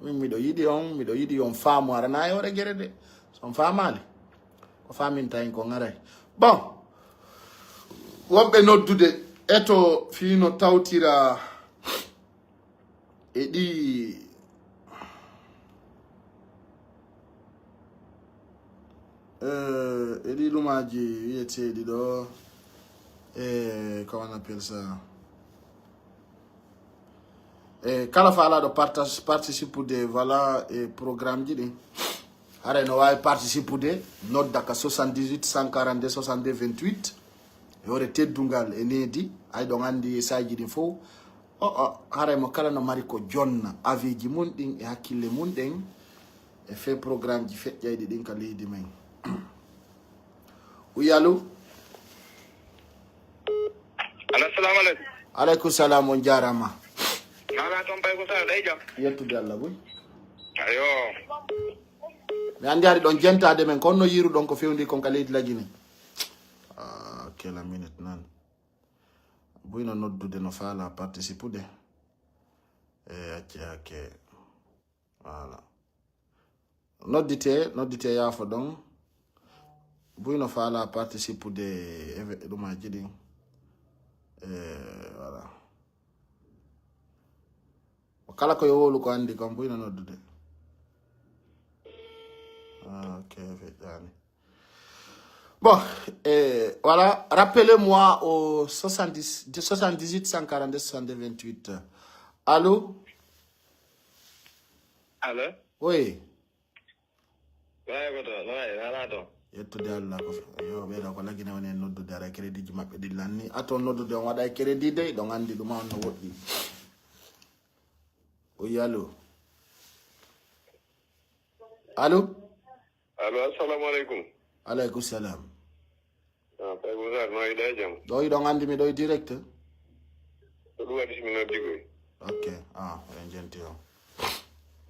Min miɗo yiɗi on, miɗo yiɗi on faamu arana e hoore gere de. So on faamaali, ko faaminta en ko ngaray. Bon, wonɓe noddude eto fii no tawtira e ɗi, eh, e ɗi lumaaji wi'eteeɗi ɗo, eh, comment on appelle ça? Eh, kala faalaaɗo parta-, participude, voilà, e programme ji ɗin. Haray no waawi participude, nodda ka soixante-dix-huit, cent quarante-deux, soixante-deux, vingt-huit. E hoore teddungal e needi, ay ɗon anndi e saaji ɗin fow. O, o, haray mo kala no mari ko jonna aviiji mun ɗin e hakkille mun ɗen e fee programmeji feƴƴayɗi ɗin ka leydi men. Uyalu? Alo, assalamu alaikum. Aleykum salam, on jaaraama. Nana ton pay ko sa ɗay jam. Yettude Allah buy. Ayo. Mi anndi hari ɗon jentaade men, kono no yiiruɗon ko fewndi kon ka leydi Lagine. Ah, quelle minute nan. Buyno noddude no faala participude. E acce hakke. Voilà. Noddite, noddite yaafo ɗon. Buyno faala participude e ve-, ɗumaji ɗin. E, voilà. Kala ko yo wowlu ko anndi kon buyno noddude. Ah, ok, feƴƴaani. Bon, eh, voilà, rappelez-moi au soixante-dix, soixante-dix-huit, cent quarante-deux, soixante-deux, vingt-huit. Allô? Allo? Oui. Waawi ko to, no waawi, no alaa to. Yettude Allah ko fe-, yo, ɓeeɗo ko Lagine woni en noddude, ara crédit ji maɓɓe ɗi lanni. Ato noddude on waɗa e crédit dey, ɗon anndi ɗum on no woɗɗi. O yi allo. Allo? Allo, assalamu aleykum. Aleykum salam. Ah, Pay Boubacar, no yiɗa e jam? Ɗo yiɗon anndi mi ɗo e direct? Ko ɗum waɗi si mi noddi koy. Ok, ah, en jenti o.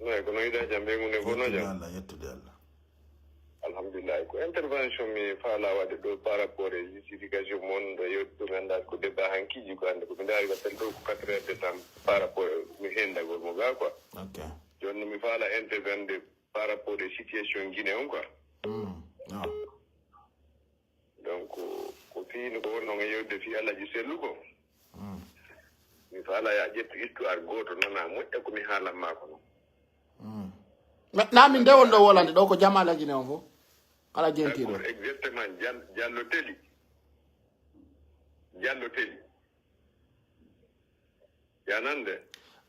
No, ko no yiɗa e jam, ɓe ngunde fof no jam? Yettude Allah, yettude Allah. Alhamdulillah. Ko intervention mi faala waɗde ɗo par rapport e justification mon ɗo yewtude, mi anndaa ko débat hankiiji ko hannde ko mi ndaari waɗde ɗo ko quatre heures de temps par rapport e mi hendagol mo gaa quoi. Ok. Jooni no mi faala intervenir par rapport e situation Guinée on quoi. Mm, ah. Donc, ko fii no ko wonno e yewde fii Alhaji Sellu ko. Mm. Mi faala ya ƴettu histoire gooto nana moƴƴa ko mi haalan maa ko non. Mm. Na, na min nde wonɗo wolande ɗo ko jama Lagine on fof. Kala jentiiɗo. D'accord, exactement. Jal-, Jallo Teli. Jallo Teli. Yanande.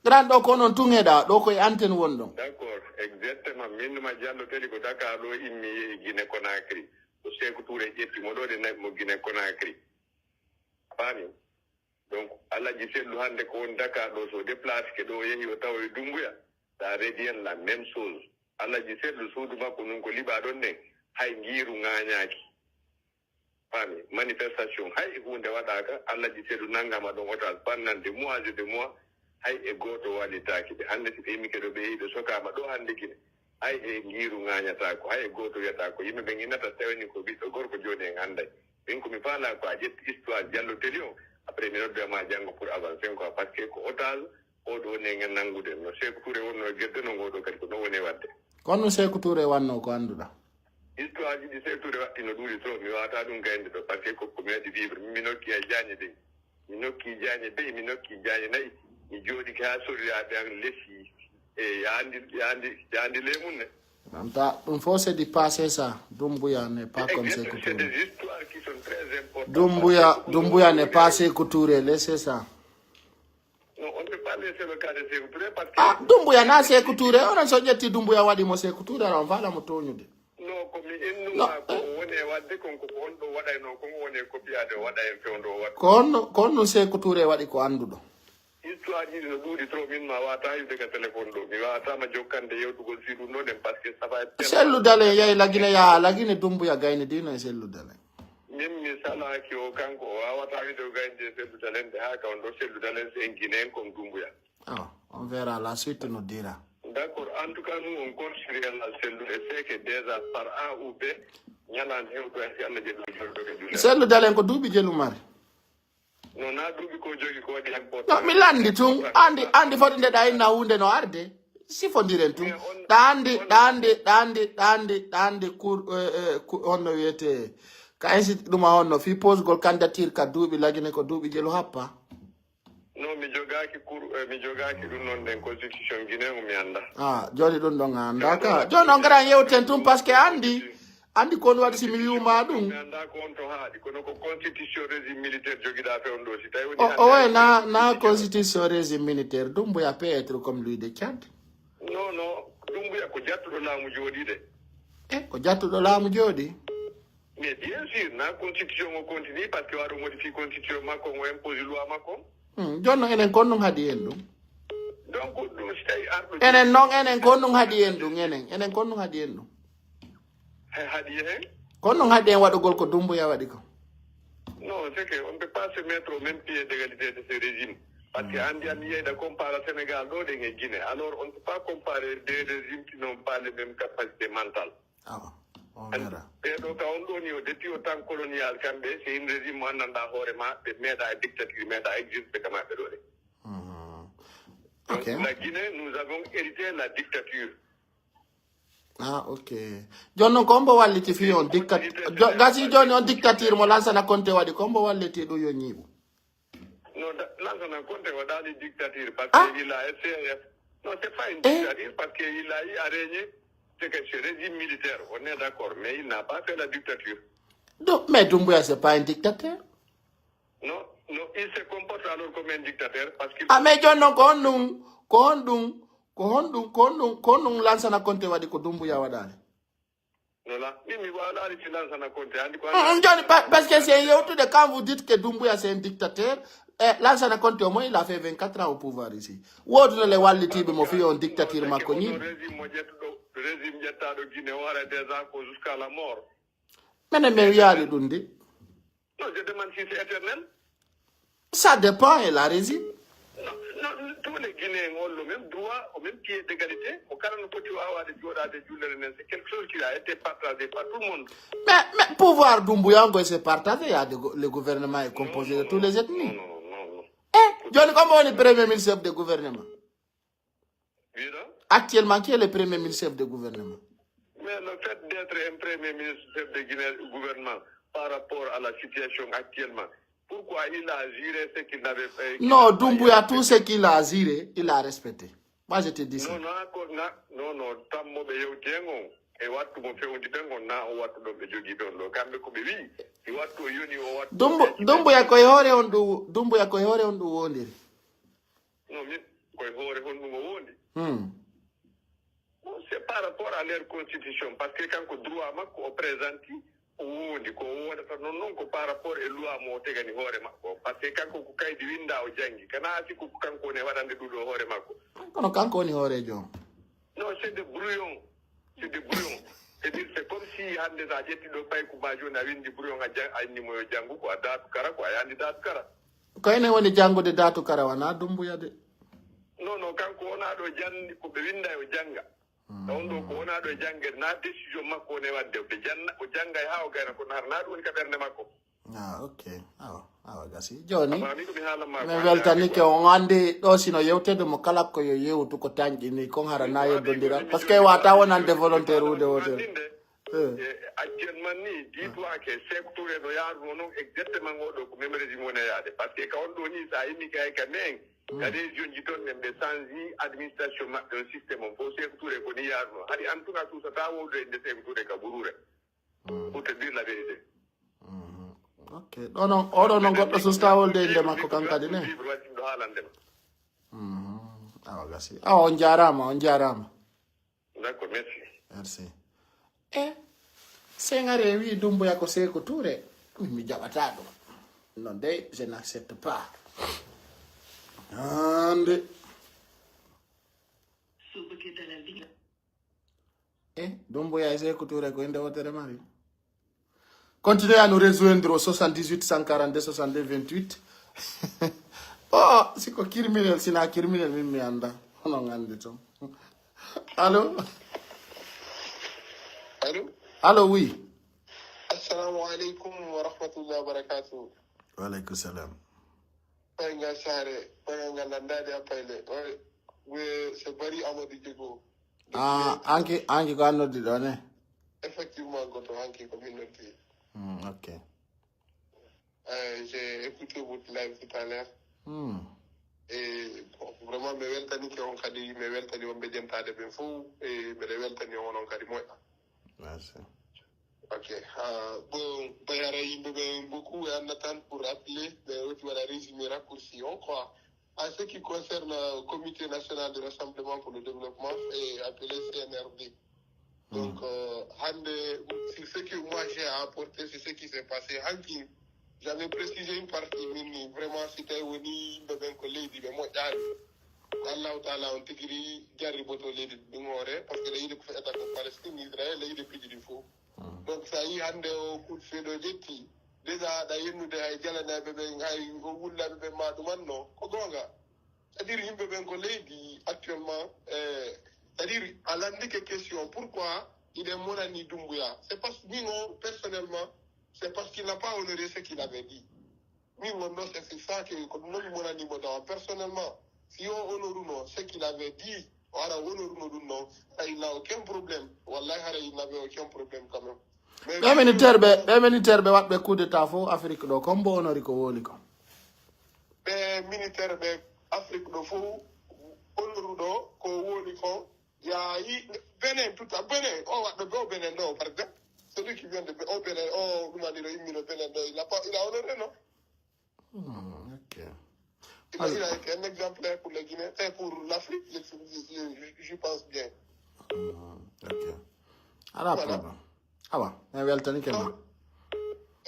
Grand ɗo ko non tun heɗa, ɗo ko e antenne won ɗon. D'accord, exactement. Min ma Jallo Teli ko Dakar ɗo immi yehi Guinée Conakry. Ko Seeku Touré ƴetti mo ɗo de naɓi mo Guinée Conakry. Faami? Donc, Alhaji Sellu hannde ko woni Dakar ɗo, so déplace ke ɗo o yehi o tawoyi Dumbuya, ça revient la même chose. Alhaji Sellu suudu makko ndun ko liɓa ɗon nden, hay ngiiru ŋaañaaki. Faami, manifestation, hay e huunde waɗaaka, Alhaji Sellu nanngama ɗon otage pendant des mois et des mois, hay e gooto wallitaaki ɓe. Hannde si ɓe immike ɗo, ɓe yehi ɓe sokaama ɗo hannde Gine, hay e ngiiru ŋaañataako, hay e gooto wiyataako. Yimɓe ɓen inata tawani ko ɓiɗɗo gorko, jooni en annday. Min ko mi faalaa ko a ƴetti histoire Jallo Teli on, après mi nodda ma janngo pour avancer quoi, parce que ko otage, oo ɗoo woni en nanngude. No Seeku Tuure wonnoo e Gedde, no ngoo ɗoo kadi ko non woni e waɗde. Kono Seeku Tuure wannoo ko annduɗaa? Histoire ji ɗi Seeku Tuure waɗi no ɗuuɗi trop, mi waawataa ɗum gaynde ɗoo, parce que ko, ko mi waɗi vivre. Mi nokki e Jaañe Bey. Mi nokki Jaañe Bey, mi nokki Jaañe Nayi. Mi jooɗike haa soriyaɓe an lesi. E yaandi, yaandi, yaandi lemun ne. Manta, ɗum fof c'est du passé ça. Dumbuya n'est pas comme Sekou Touré. C'est des histoires qui sont très importantes. Dumbuya, Dumbuya n'est pas Sekou Touré, laissez ça. Non, on ne peut pas laisser le cas de Sekou Touré parce que... Ah, Dumbuya na Sekou Touré. Onon so ƴetti Dumbuya waɗi mo Sekou Touré, on faala mo tooñude. Non, ko mi innumaa ko o woni e waɗde kon, ko ko on ɗoo waɗaynoo kon, o woni e kopiyaade, o waɗa en fewndo o waɗa. Ko on, ko on ɗum Sekou Touré waɗi ko annduɗo. Histoire ji ɗi no ɗuuɗi trop, min ma waawataa yiwde ka téléphone ɗoo. Mi waawataa ma jokkande yewtugol fii ɗum ɗoo ɗen, parce que ça va être tellement... Sellu Dalen yahi Lagine, yaha Lagine, Dumbuya gayndiino e Sellu Dalen. Min mi salaaki o, kanko o waawataa wiide o gayndi e Sellu Dalen de, haa ka on ɗoo Sellu Dalen, c'est un Guinéen comme Dumbuya. Alors, on verra la suite nous dira. D'accord. En tout cas, nous, on considère la Sellu et c'est que déjà par A ou B, ñalaande hewto en si Allah jaɓi, mi jolto ka julle. Sellu Dalen ko duuɓi jelu mari? No, na duuɓi ko jogi ko waɗi important. No, mi landi tun. Andi, andi foti nde ɗa inna hunde no arde. Sifondiren tun. Ɗa andi, ɗa andi, ɗa andi, ɗa andi, ɗa andi kur, eh, eh, ku-, honno wiyete. Ka insi ɗum a honno. Fii posgol candidature ka duuɓi lagine ko duuɓi jelu happa. No, mi jogaaki kur, eh, mi jogaaki ɗum non ɗen constitution Guinée o mi annda. Ah, joni ɗum ɗon a annda ka. Joni on gara yewten tun parce que andi, andi kon waɗi si mi wi'uma ɗum. Mi annda ko on to haaɗi, kono ko constitution régime militaire jogiɗa fe on ɗo. Si tawi woni O, hannde o, na, na constitution régime militaire. Dumbuya peut être comme lui de Tchad. Non, non, Dumbuya ko jattuɗo laamu jooɗi de. Eh, ko jattuɗo laamu jooɗi. Mais bien sûr, na constitution o continue parce que waɗo modifié constitution makko, o impose loi makko. Hmm, jonno enen kon ɗum haɗi en ɗum. Donc, ɗum si tawi arɗo Enen non, enen kon ɗum haɗi en ɗum, enen, enen kon ɗum haɗi en ɗum. Hay haɗi hen? Kon ɗum haɗi en waɗugol ko Dumbuya waɗi ko. Non, c'est que on ne peut pas se mettre au même pied d'égalité de ce régime. Parce que andi, andi yeyda compara Sénégal ɗo ɗen e Guinée. Alors, on ne peut pas comparer deux régimes qui n'ont pas les mêmes capacités mentales. Awa, on verra. Ɓeeɗo ka on ɗoni o depuis au temps colonial kamɓe, c'est une régime mo anndanɗa hoore ma, ɓe meeɗa e dictature, meeɗa existe ka maɓɓe ɗo de. Mhm. Donc, Ok. La Guinée, nous avons hérité la dictature. Ah, ok. Jooni non ko hombo walliti fii on dictat-, jo-, gasi jooni on dictature mo Lansana Conté waɗi, ko hombo walliti ɗum yo ñiiɓu? Non, da-, Lansana Conté waɗaali dictature parce que il a essayé. Non, c'est pas une dictature parce que il a eu à régner, c'est que ce régime militaire, on est d'accord, mais il n'a pas fait la dictature. Donc, mais Doumbouya, c'est pas un dictateur. Non, non, il se comporte alors comme un dictateur parce qu'il Ah, mais jooni non ko honɗum, ko honɗum, ko honɗum, ko honɗum, ko honɗum Lansana Conté waɗi ko Doumbouya waɗaali? Non, la, mi, mi waɗaali si Lansana Conté, andi ko Mm, mm, jooni, pa-, parce que c'est yewtude, quand vous dites que Doumbouya c'est un dictateur, eh, Lansana Conté au moins il a fait vingt-quatre ans au pouvoir ici. Woodunoo le wallitiiɓe mo fii on dictature makko ñiiɓi. Régime mo ƴettuɗo, régime ƴettaaɗo Guinée o ara déjà ko jusqu'à la mort. Menen men wiyaali ɗum de. Non, je demande si c'est éternel. Ça dépend et la régime. Non, non, tous les Guinéens ont le même droit, au même pied d'égalité. Ko kala no foti waawaade jooɗaade e jullere nden, c'est quelque chose qui a été partagé par tout le monde. Mais, mais pouvoir Doumbouya ngo c'est partagé, il y a des go-, le gouvernement est composé de tous les ethnies. Non, non, non, non, non. Eh, jooni ko hombo woni premier ministre chef de gouvernement? Wiɗo? Actuellement, qui est le premier ministre chef de gouvernement? Mais le fait d'être un premier ministre chef de Guinée, gouvernement par rapport à la situation actuellement, pourquoi il a juré ce qu'il n'avait pas, qu'il Non, n'a pas Doumbouya, tout ce qu'il a juré, il a respecté. Moi, je te dis ça. Non, non, ko na, non, non, tammo ɓe yewti hen on, e wattu mo fewndi ɓen on, na o wattu ɗon ɓe jogii ɓe on ɗo. Kamɓe ko ɓe wi'i, si wattu o yoni o wattu Dumbu-, Dumbuya ko e hoore on ɗum, Dumbuya ko e hoore on ɗum wondiri. Non, min, koye hoore honɗum o wondi? Hmm. Bon, c'est par rapport à leur constitution, parce que kanko droit makko o présenti, o wondi, ko o wodata non, non ko par rapport e loi mo o tegani hoore makko. Parce que kanko ko kaydi winda o jangi. Kana si ko kanko woni waɗande ɗum ɗo hoore makko. Kono kanko woni hooreejo on. Non, c'est des brouillons. C'est des brouillons. C'est-à-dire, c'est comme si hannde sa ƴetti ɗo payku ma jooni a windi brouillon a jan-, a inni mo yo janngu ko a daatu kara, ko a yaandi daatu kara. Ko enen woni janngude daatu kara, wanaa Dumbuya de. Non, non, kanko wonaa ɗo janni, ko ɓe winda yo jannga. Mm. On ɗo ko wonaa ɗo janngere, na décision makko woni wadde. Ɓe janna, o janngay haa o gayna, kono har na ɗum woni ka ɓernde makko. Ah, ok. Awa, awa gasi. Jooni, Amma min ko mi haalan ma ko mi hannde weltanike hannde on anndi ɗo sino yewtede mo kala ko yo yewtu ko tanƴini kon hara na yeddondiral. Parce que wata wonande volontaire wuude wootere. Eh. Eh, actuellement ni, dis-toi que Sekou Touré no yaaruno non exactement oɗo ko même régime woni e yaade. Parce que ka on ɗo ni, sa immi kay ka men, ka région ji ton, ɓe change administration maɓɓe on système on. Fof Sekou Touré ko ni yaaruno. Hari an tun a suusata wowlude inde Sekou Touré ka Burure. Pour te dire la vérité. Mhm. Ok. Ɗo non, oɗo non goɗɗo susta wolde inde makko kan kadi ne. Libre waɗi ɗo haalande ma. Mhm. Awa gasi. Awa on jaaraama, on jaaraama. D'accord, merci. Merci. E, Sengare wi Dumbuya ko Seeku Ture. Min mi jaɓata ɗum. Non de, je n'accepte pas. Hande. E, Dumbuya e Seeku Ture ko inde wotere mari. Continuez à nous rejoindre au soixante-dix-huit cent quarante-deux soixante-deux vingt-huit. Oh, si ko criminel, sina criminel, min mi anda. Hono ngandi ton. Allô? Allô? Allô, oui. Assalamu alaikum wa rahmatullahi wa barakatuh. Wa alaikum salam. Payngal Saare, payngal ngal anndaade a payle. Oy, we, c'est Bari Amadou Diego. Ah, anki, anki ko an noddi ɗo ne? Effectivement, goto anki ko min noddi. Hmm, ok. Euh, j'ai écouté votre live tout à l'heure. Hmm. Et bon, vraiment, mi weltanike on kadi, mi weltani on ɓe jentaade ɓen fof, e mbeɗa weltani on, on kadi moƴƴa. Merci. Ok. Ah, bon, Bayara, yimɓe ɓen beaucoup en attente pour appeler, mais on va résumé raccourci, on croit. En ce qui concerne le Comité National de Rassemblement pour le Développement, et appelé C N R D. Donc, euh, hande, sur ce que moi j'ai à apporter, c'est ce qui s'est passé. Hanki, j'avais précisé une partie, min, vraiment, si tawi woni yimɓe ɓen ko leydi ɓe moƴƴaani. Allahu Taala on tigi ri jarriboto leydi ɗum hoore, parce que leydi ko feƴata ko Palestine, Israël, leydi piiji ɗi fof. Donc, so a yii hannde o coup de feu ɗo ƴetti, déjà aɗa yennude hay jalanaaɓe ɓen, hay o wullaaɓe ɓen ma ɗumanno. Ko goonga. C'est-à-dire, yimɓe ɓen ko leydi actuellement, eh, c'est-à-dire, a lanndike question, pourquoi hiɗen monani Doumbouya? C'est parce que min o, personnellement, c'est parce qu'il n'a pas honoré ce qu'il avait dit. Min wonno, c'est c'est ça que ko ɗum noon mi monani mo dawa personnellement. Si o honoruno ce qu'il avait dit, o ara o honoruno ɗum noon, hara il n'a aucun problème. Wallahi, hara il n'avait aucun problème quand même. Mais ɓe ministère ɓe ɓe ministère ɓe waɗɓe coup d'état fof Afrique ɗo, comme mbo honori ko woni ko. Ɓe ministère ɓe Afrique ɗo fof, honoruɗo ko woni ko, ya yi Benin, tout à Benin, o waɗɗo ɓe o Benin ɗo, par exemple. Celui qui vient de Be- au Benin, o ɗumani ɗo immino Benin ɗo, il a pas, il a honoré, non? Hmm, ok. Il a, il a été un exemplaire pour les Guinéens et pour l'Afrique, je, je, je, je pense bien. Hmm, ok. Alaa Voilà. Problème. Awa, mi weltanike ma. Donc,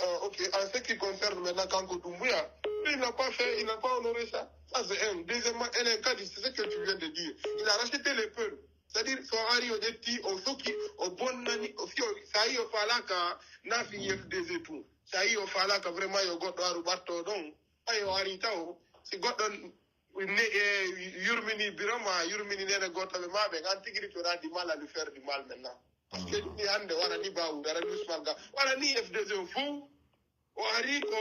euh, ok, en ce qui concerne maintenant Kanko Doumbouya, il n'a pas fait, il n'a pas honoré ça. Ça, c'est un. Deuxièmement, Hélène Kadi, c'est ce que tu viens de dire. Il a racheté les peuples. C'est-à-dire, so ari o ƴetti, o soki, o bonnani, o fiyo, sa yi o falaka, na fi F D G tout. Sa yi o falaka vraiment yo goɗɗo aru ɓatto ɗon. Ay o ari taw, si goɗɗo ne, e, yurmini biro ma, yurmini nene goto ɓe ma ɓe, an tigi ri to ra du mal à lui faire du mal maintenant. Parce que ni hande wala ni Bawuda, wala ni Usman Ga, wala ni F D G fof. O ari ko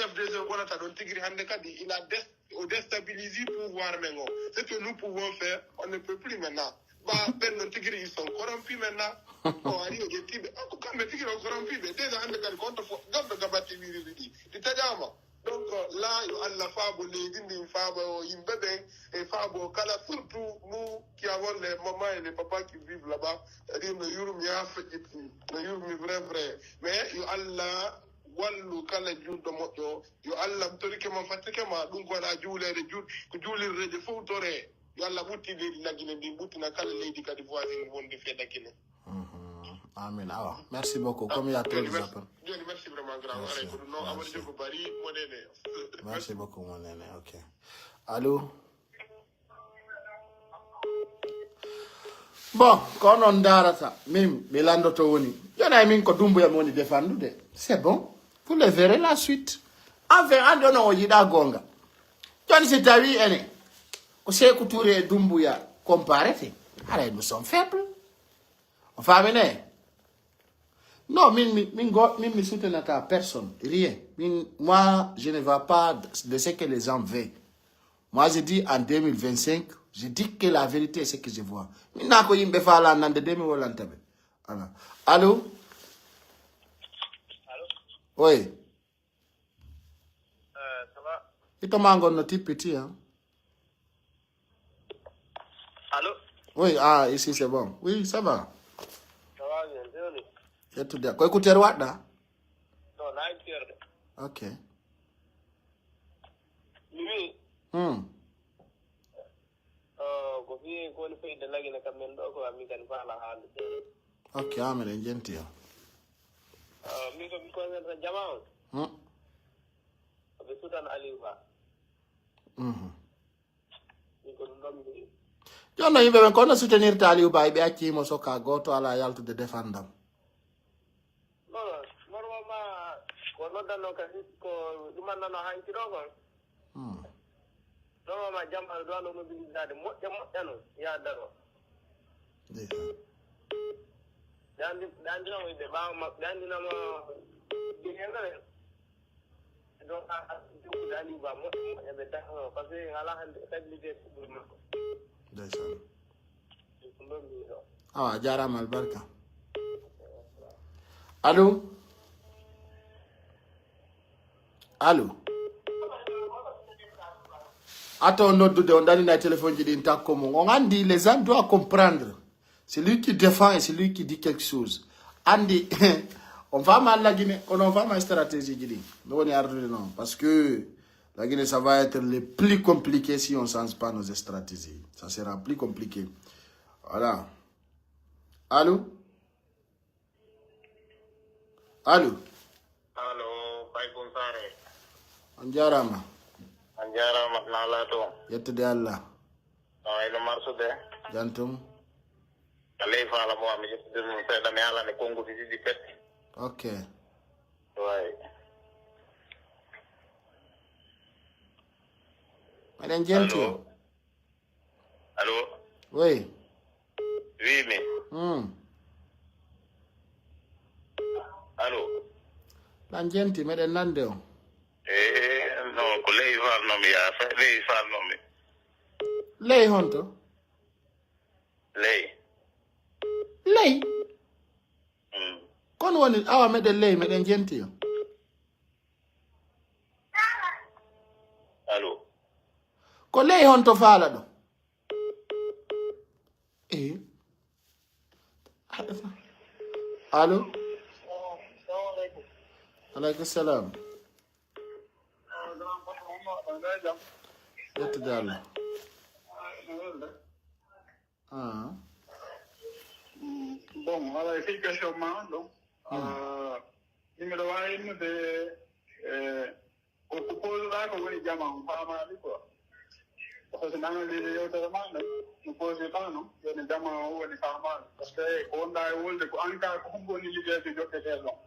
F D G wonata ɗon tigi ri hande kadi, il a des- o déstabilisé pouvoir men o. Ce que nous pouvons faire, on ne peut plus maintenant. Ba ɓen non tigi ri, ils sont corrompus maintenant. O ari o ƴetti ɓe. Ah, ko kamɓe tigi ri o corrompu ɓe. Déjà hande kadi ko on to fo- gamɓe gabatti wiriri ɗi. Ɗi taƴama. Donc, euh, là, yo Allah faabo leydi ndin, faabo yimɓe ɓen, e faabo kala, surtout nous qui avons les mamans et les papas qui vivent là-bas, c'est-à-dire no yurmi haa feƴƴiti, no yurmi vrai, vrai. Mais yo Allah wallu kala julɗo moƴƴo, yo Allah mi torike ma, fattike ma, ɗum ko wona juuleede, juul- ko juulirreeje fof tore. Yo Allah ɓuttin leydi Lagine ndin, ɓuttina kala leydi kadi voisine wonde fedakine. Mhm. Amin. Awa, merci beaucoup. Comme il y a trop de appels. Jooni, merci vraiment, grand. Merci. Aray, ko ɗum noon, Amadou Merci. Diop Bari, mo nene. Merci beaucoup, mon nene. Ok. Allô? Bon, ko non darata. Min, mi landoto woni. Jooni, ay min ko Dumbuya mi woni defandude. C'est bon. Vous le verrez la suite. Enfin, an ɗon o yiɗa gonga. Jooni, si tawi enen, ko Sekou Touré e Dumbuya comparete, haray nous sommes faibles. On famine? Non, min, min, min, go- min, mi soutenata personne, rien. Min, moi, je ne vois pas de ce que les gens veulent. Moi, je dis en deux mille vingt-cinq, je dis que la vérité, c'est que je vois. Min na ko yimɓe faala nande de mi wolanta ɓe. Voilà. Allô? Allô? Oui. Euh, ça va? Ito ma ngon no tippiti, hein? Allô? Oui, ah, ici c'est bon. Oui, ça va. Ça va bien, Tony. Yettude. Ko écouteur waɗɗa? Non, na écouteur de. Ok. Mimi. Hmm. Oh, ko fii ko woni fayde Lagine kam men ɗo ko amin kan faala haalde. Ok, amen en jenti ya. Oh, min ko mi ko men jama on. Hmm. Ko ɓe sutan Aliou Ba. Mhm. Min ko ɗum ɗon mi. Jooni no yimɓe ɓen ko no soutenirta Aliou Ba, ɓe accii mo soka gooto alaa yaltude defandam. Non, non, normalement, ko noddanno kadi, ko ɗumannano hanki ɗo kon. Hmm. Normalement, jam aɗa ɗo mobilisaade moƴƴa moƴƴa no yaadaro. Ndeysaan. Ɓe anndi, ɓe anndinama yimɓe ɓaawo maɓɓe, ɓe anndinama Guinéen ɓe. Ɗo a, a, jokkude Aliou Ba moƴƴo, moƴƴo ɓe dahno, parce que alaa hannde stabilité e fuɗɗoode makko. Ndeysaan. Ko ɗon mi ɗo. Awa, a jaaraama, albarka. Allo? Allo? Ato noddude, on ɗanina e téléphone ji ɗin takko mum. On anndi, les gens doivent comprendre. C'est lui qui défend et c'est lui qui dit quelque chose. Anndi, on fama Lagine, kono on fama stratégie ji ɗin. No woni ardude non. Parce que Lagine, ça va être le plus compliqué si on change pas nos stratégies. Ça sera plus compliqué. Voilà. Allo? Allo? Allo, Baye Gun Saare. On jaaraama. On jaaraama, naalaa toon. Yettude Allah. No wayno marsude? Jam tum. Alay faala mo, mi yettude ɗum seeɗa, mi haalane konnguɗi ɗiɗi pet. Ok. Way. Meɗen jenti o. Allo? Allo? Oui. Oui, mi. Hmm. Allo? Ɗan jenti, meɗen nande o. Eh, no, ko ley falnomi ya, fe-, ley falnomi. Ley honto? Ley. Ley? Hmm. Kon woni, awa meɗen ley, meɗen jenti o. Allo? Ko ley honto faala ɗo? Eh. Allo? Aleykum salam. Yettude Allah. Ah. Bon, alaa e fii question ma on ɗon. Hmm. Ah, min miɗo waawi innude, eh, ko, ko posuɗaa ko woni jama on faamaali quoi. Parce que nana leydi yewtere ma nden, no posuɗaa non, woni jama on woni faamaali. Parce que ko wonɗaa e wolde ko an ka ko hombo woni liggeyɓe jokketee ɗon.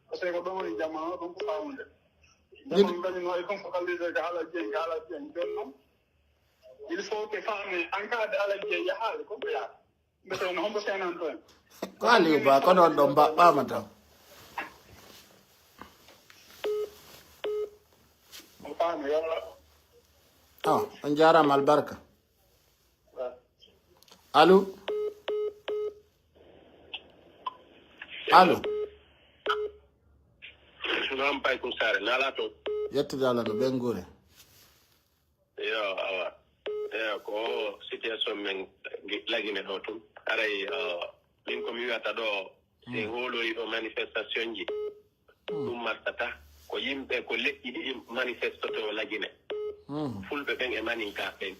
Parce que ko ɗon woni jama on ɗon ko faamude. Jama on kañum no e kon ko kallide ka haala jeyi, ka haala jeyi. Jooni non, il faut que faame an ka de haala jeyi yahaali, ko ɓe yaha. Mbete no hombo seenanto en. Ko Aliou Ba, kono on ɗon mbaɓɓaama taw. On faami, yalla. Oh, on jaaraama albarka. Allo? Allo? Naam, Baye Gun Saare, naalaa toon? Yettude Allah no ɓen nguure. Yo, awa. Eyo, ko situation men gi-, Lagine ɗo tun. Aray, uh, min ko mi wi'ata ɗo, si en hoolorii ɗo manifestation ji, ɗum martata. Ko yimɓe, ko leƴƴi ɗiɗi manifestotoo Lagine. Hmm. Fulɓe ɓen e Maninka ɓen.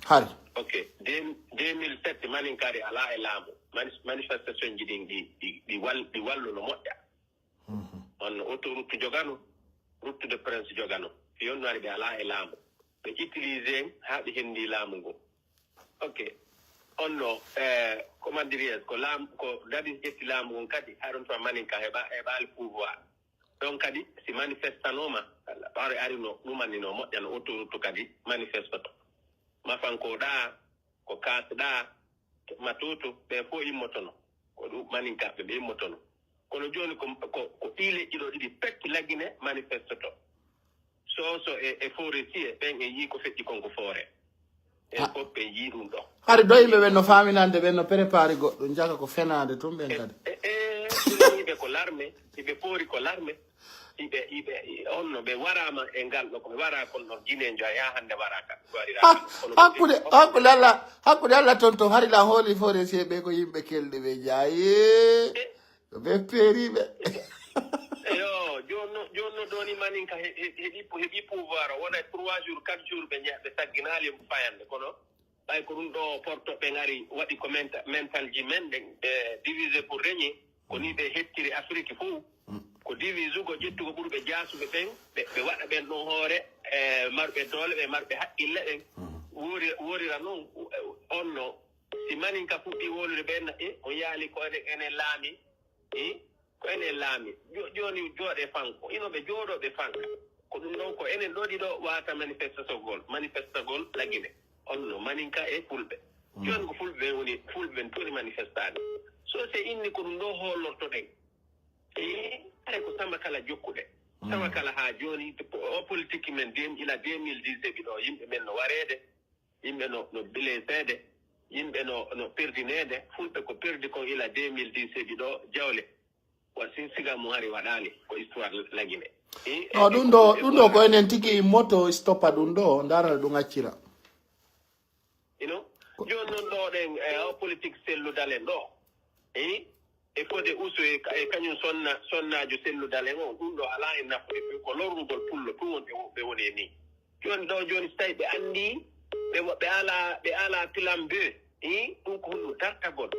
Hari. Ok. De-, deux mille sept, Maninkari alaa e laamu. Manis-, manifestation ji ɗin ɗi, ɗi, ɗi wal-, ɗi walluno moƴƴa. Mhm. On autoroute jogano, route de Prince jogano. Fii on no ari ɓe alaa e laamu. Ɓe utilisé en haa ɓe hendi laamu ngu. Ok. On no, eh, comment dirais-je, ko laam-, ko Dadis ƴetti laamu ngun kadi, haa ɗon to Maninka heɓa, heɓaali pouvoir. Ɗon kadi, si manifestanooma, ɓaare ari no ɗumanino moƴƴa no autoroute kadi manifestoto. Mafanko ɗaa, ko kaasɗaa, matuutu, ɓe fof immotono. Ko ɗum Maninkaaɓe ɓe immotono. Kono jooni ko, ko, ko ɗii leƴƴi ɗoo ɗiɗi pet Lagine manifestoto. Soso e, e Forestier, ɓen en yii ko feƴƴi kon ko foore. En fof ɓe yii ɗum ɗo. Hari ɗo yimɓe ɓen no faaminande, ɓen no préparé goɗɗum, jaka ko fenaande tun ɓen kadi. E, e, ɗum yimɓe ko larme, yimɓe poori ko larme. Iɓe, iɓe, on no ɓe waraama e ngal ɗo, ko ɓe waraa kon ɗon Guinée njo, yaa hannde waraa ka, ɓe waɗiraa Ha-, kan. Kono ɓe hakkude, hakkude Allah, hakkude Allah ton ton, hari la hooli Forestier ɓe ko yimɓe kelɗi ɓe jaayi. E ko ɓe peeriiɓe. Eyo, jooni no, jooni no ɗoni Maninka he-, he-, heɓi, heɓi pouvoir o, wona e trois jours, quatre jours ɓe njeya, ɓe sagginaali e fayande, kono ɓay ko ɗum ɗo porto ɓe ngari waɗi ko menta-, mental ji men ɗen, ɓe divisé pour régner, ko ni ɓe hettiri Afrique fof. Ko divisugo, ƴettugo ɓurɓe jaasuɓe ɓen, ɓe, ɓe waɗa ɓen ɗon hoore, e marɓe doole, ɓe marɓe haqqille ɓen. Woori-, woorira noon, on no, si Maninka fuɗɗi wolude ɓen na, e, on yaali ko enen, enen laami, e, ko enen laami. Jo-, jooni jooɗe fanko, ino ɓe jooɗoo ɓe fanka. Ko ɗum ɗon ko enen ɗo ɗiɗo wata manifestagol, manifestagol Lagine. On no Maninka e Fulɓe. Jooni ko Fulɓe ɓen woni, Fulɓe ɓen toni manifestaade. So se inni ko ɗum ɗo hoolortoɗen. E, are ko Samba Kala jokkuɗe. Tawa kala haa jooni, o politique men dem ila deux mille dix heɓi ɗo, yimɓe men no wareede, yimɓe no, no blesseede, yimɓe no, no perdineede, fulɓe ko perdi kon ila deux mille dix heɓi ɗo, jawle. Wa si, siga mo hari waɗaali, ko histoire lagine. I, e, No, e ɗum ko ɗo, ɗum ɗo ko enen tigi moto stoppa ɗum ɗo, ndaara no ɗum accira. Ino? Jooni non ɗo ɗen, e, o politique selludal en ɗo. E, e fode usu e, e kañum sonna, sonnaajo selludal en on, ɗum ɗo alaa e nafu e ko lorrugol pullo tun wonɓe, ɓe woni e nii. Jooni ɗo, jooni si tawi ɓe anndi, ɓe, ɓe alaa, ɓe alaa plan B, i, ɗum ko honno dartagol.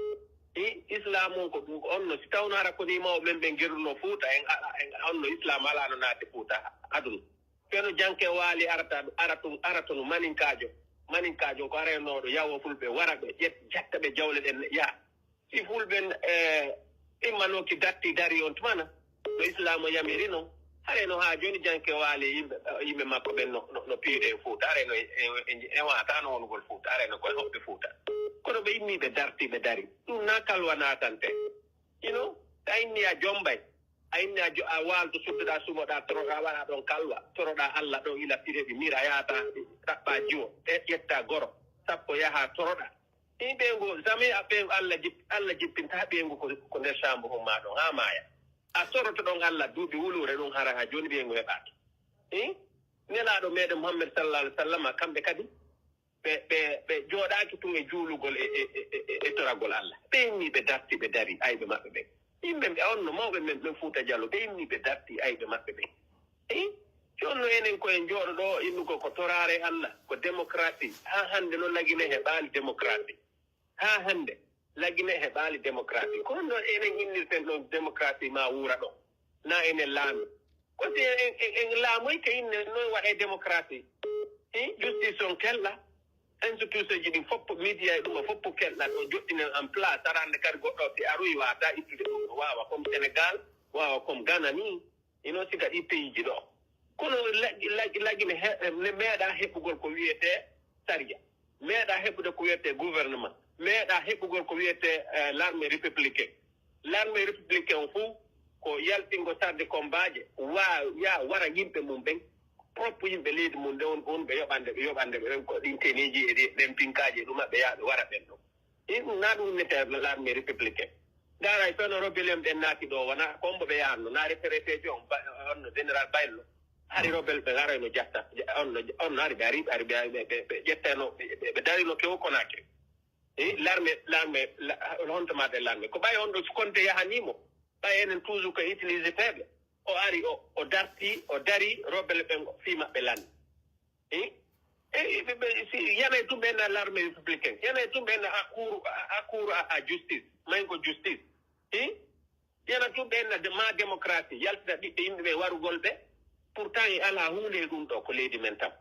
I, Islam on ko ɗum, on no, si tawno hara ko nii mawɓe men ɓen gerunoo Fuuta, en, a, en, on no Islam alaa no naati Fuuta, aduna. Feno janke waali arata, ara tun, ara tun maninkaajo, maninkaajo ko arenooɗo yawo fulɓe wara ɓe, ƴet-, jatta ɓe jawle ɗen yaha. Si fulɓe, eh, immanooki datti dari on tumana, no Islaamu yamiri non, hare no haa jooni janke waali yimɓe, yimɓe makko ɓen no, no, no piide e Fuuta, hare no e, e, e, e waata no wonugol Fuuta, hare no koye hoɓɓe Fuuta. Kono ɓe immii ɓe darti ɓe dari. Ɗum na kalwa naatante. Ino, ta inni a jombay. A inni a jo-, a waalto sudduɗaa sumoɗaa toroɗaa waɗa ɗon kalwa. Toroɗaa Alla ɗon ila pireɗi mira yaata ɗaɓɓaa jiwo. Ƴetta goro. Sappo yaha toroɗaa. Ɗin ɓeyngu, jamais a ɓeyngu Allah jip-, Allah jippinta ɓeyngu ko, ko nder chambre on maa ɗon, haa maaya. A soroto ɗon Allah duuɓi wuluure ɗum hara haa jooni ɓeyngu heɓaaki. Eh? Nelaaɗo meɗen Muhammad sallallahu alaihi wasallam, kamɓe kadi, ɓe, ɓe, ɓe jooɗaaki tun e juulugol e, e, e, e, e toragol Allah. Ɓe inni ɓe darti, ɓe dari, ayɓe maɓɓe ɓen. Yimɓe ɓe, on no mawɓe men ɓen Fuuta Jallo, ɓe inni ɓe darti, ayɓe maɓɓe ɓen. Eh? Jooni no enen ko en jooɗo ɗo innugol ko toraare Allah, ko démocratie. Haa hannde no Lagine heɓaali démocratie. Haa hannde, Lagine heɓaali démocratie. Ko honno enen innirten ɗon démocratie maa wuura ɗon? Naa enen laami. Ko si en, en, en, en laamoyke inne noy waɗee démocratie? Eh? Justice on kelɗa. Institution ji ɗin fof, media e ɗum fof kelɗa ɗo joɗɗinen en place. Aɗa hannde kadi goɗɗo si aroyi waata ittude ɗum. Waawa comme Sénégal, waawa comme Ghana ni. Ino siga ɗi peyiiji ɗo. Kono lagi-, lagi-, Lagine he-, ne meeɗa heɓugol ko wiyetee sariya. Meeɗa heɓude ko wiyetee gouvernement. Meeɗa heɓugol ko wiyetee, eh, l'armée républicaine. L'armée républicaine on fuu ko yaltingo sarde kombaaje, wa-, yaa wara yimɓe mum ɓen, propre yimɓe leydi mum ɓe won, wonɓe yoɓande ɓe, yoɓande ɓe ɓen ko ɗin teniiji e ɗi-, ɗen pinkaaji e ɗum maɓɓe yaa ɓe wara ɓen ɗon. Ɗin ɗum naa ɗum innetee l'armée républicaine. Ndaaray feno rebelle en ɓen naati ɗo, wona kombo ɓe yahanno, naa retraité jo on, ba-, on no général Baylo. Hari rebelle ɓe ngaray no jatta, on no, on no hari ɓe ari, ari ɓe, ɓe, ɓe, ɓe ƴettayno, ɓe, ɓe, ɓe darino kew Conakry. Eh, l'armée, l'armée, la, honto ma de l'armée. Ko ɓay on ɗo Konte yahanii mo. Ɓay enen toujours ko utilisé feeɓe. O ari, o, o darti, o dari, rebelle ɓen fii maɓɓe lanni. Eh? Eh, ɓe, ɓe, si, yanay tun ɓe na l'armée républicaine. Yanay tun ɓe na a cour, a, a cour à, à justice. May ko justice. Eh? Yana tun ɓe na de-, ma démocratie. Yaltina ɓiɓɓe yimɓe ɓe warugol ɓe. Pourtant e alaa huunde e ɗum ɗo ko leydi men tan.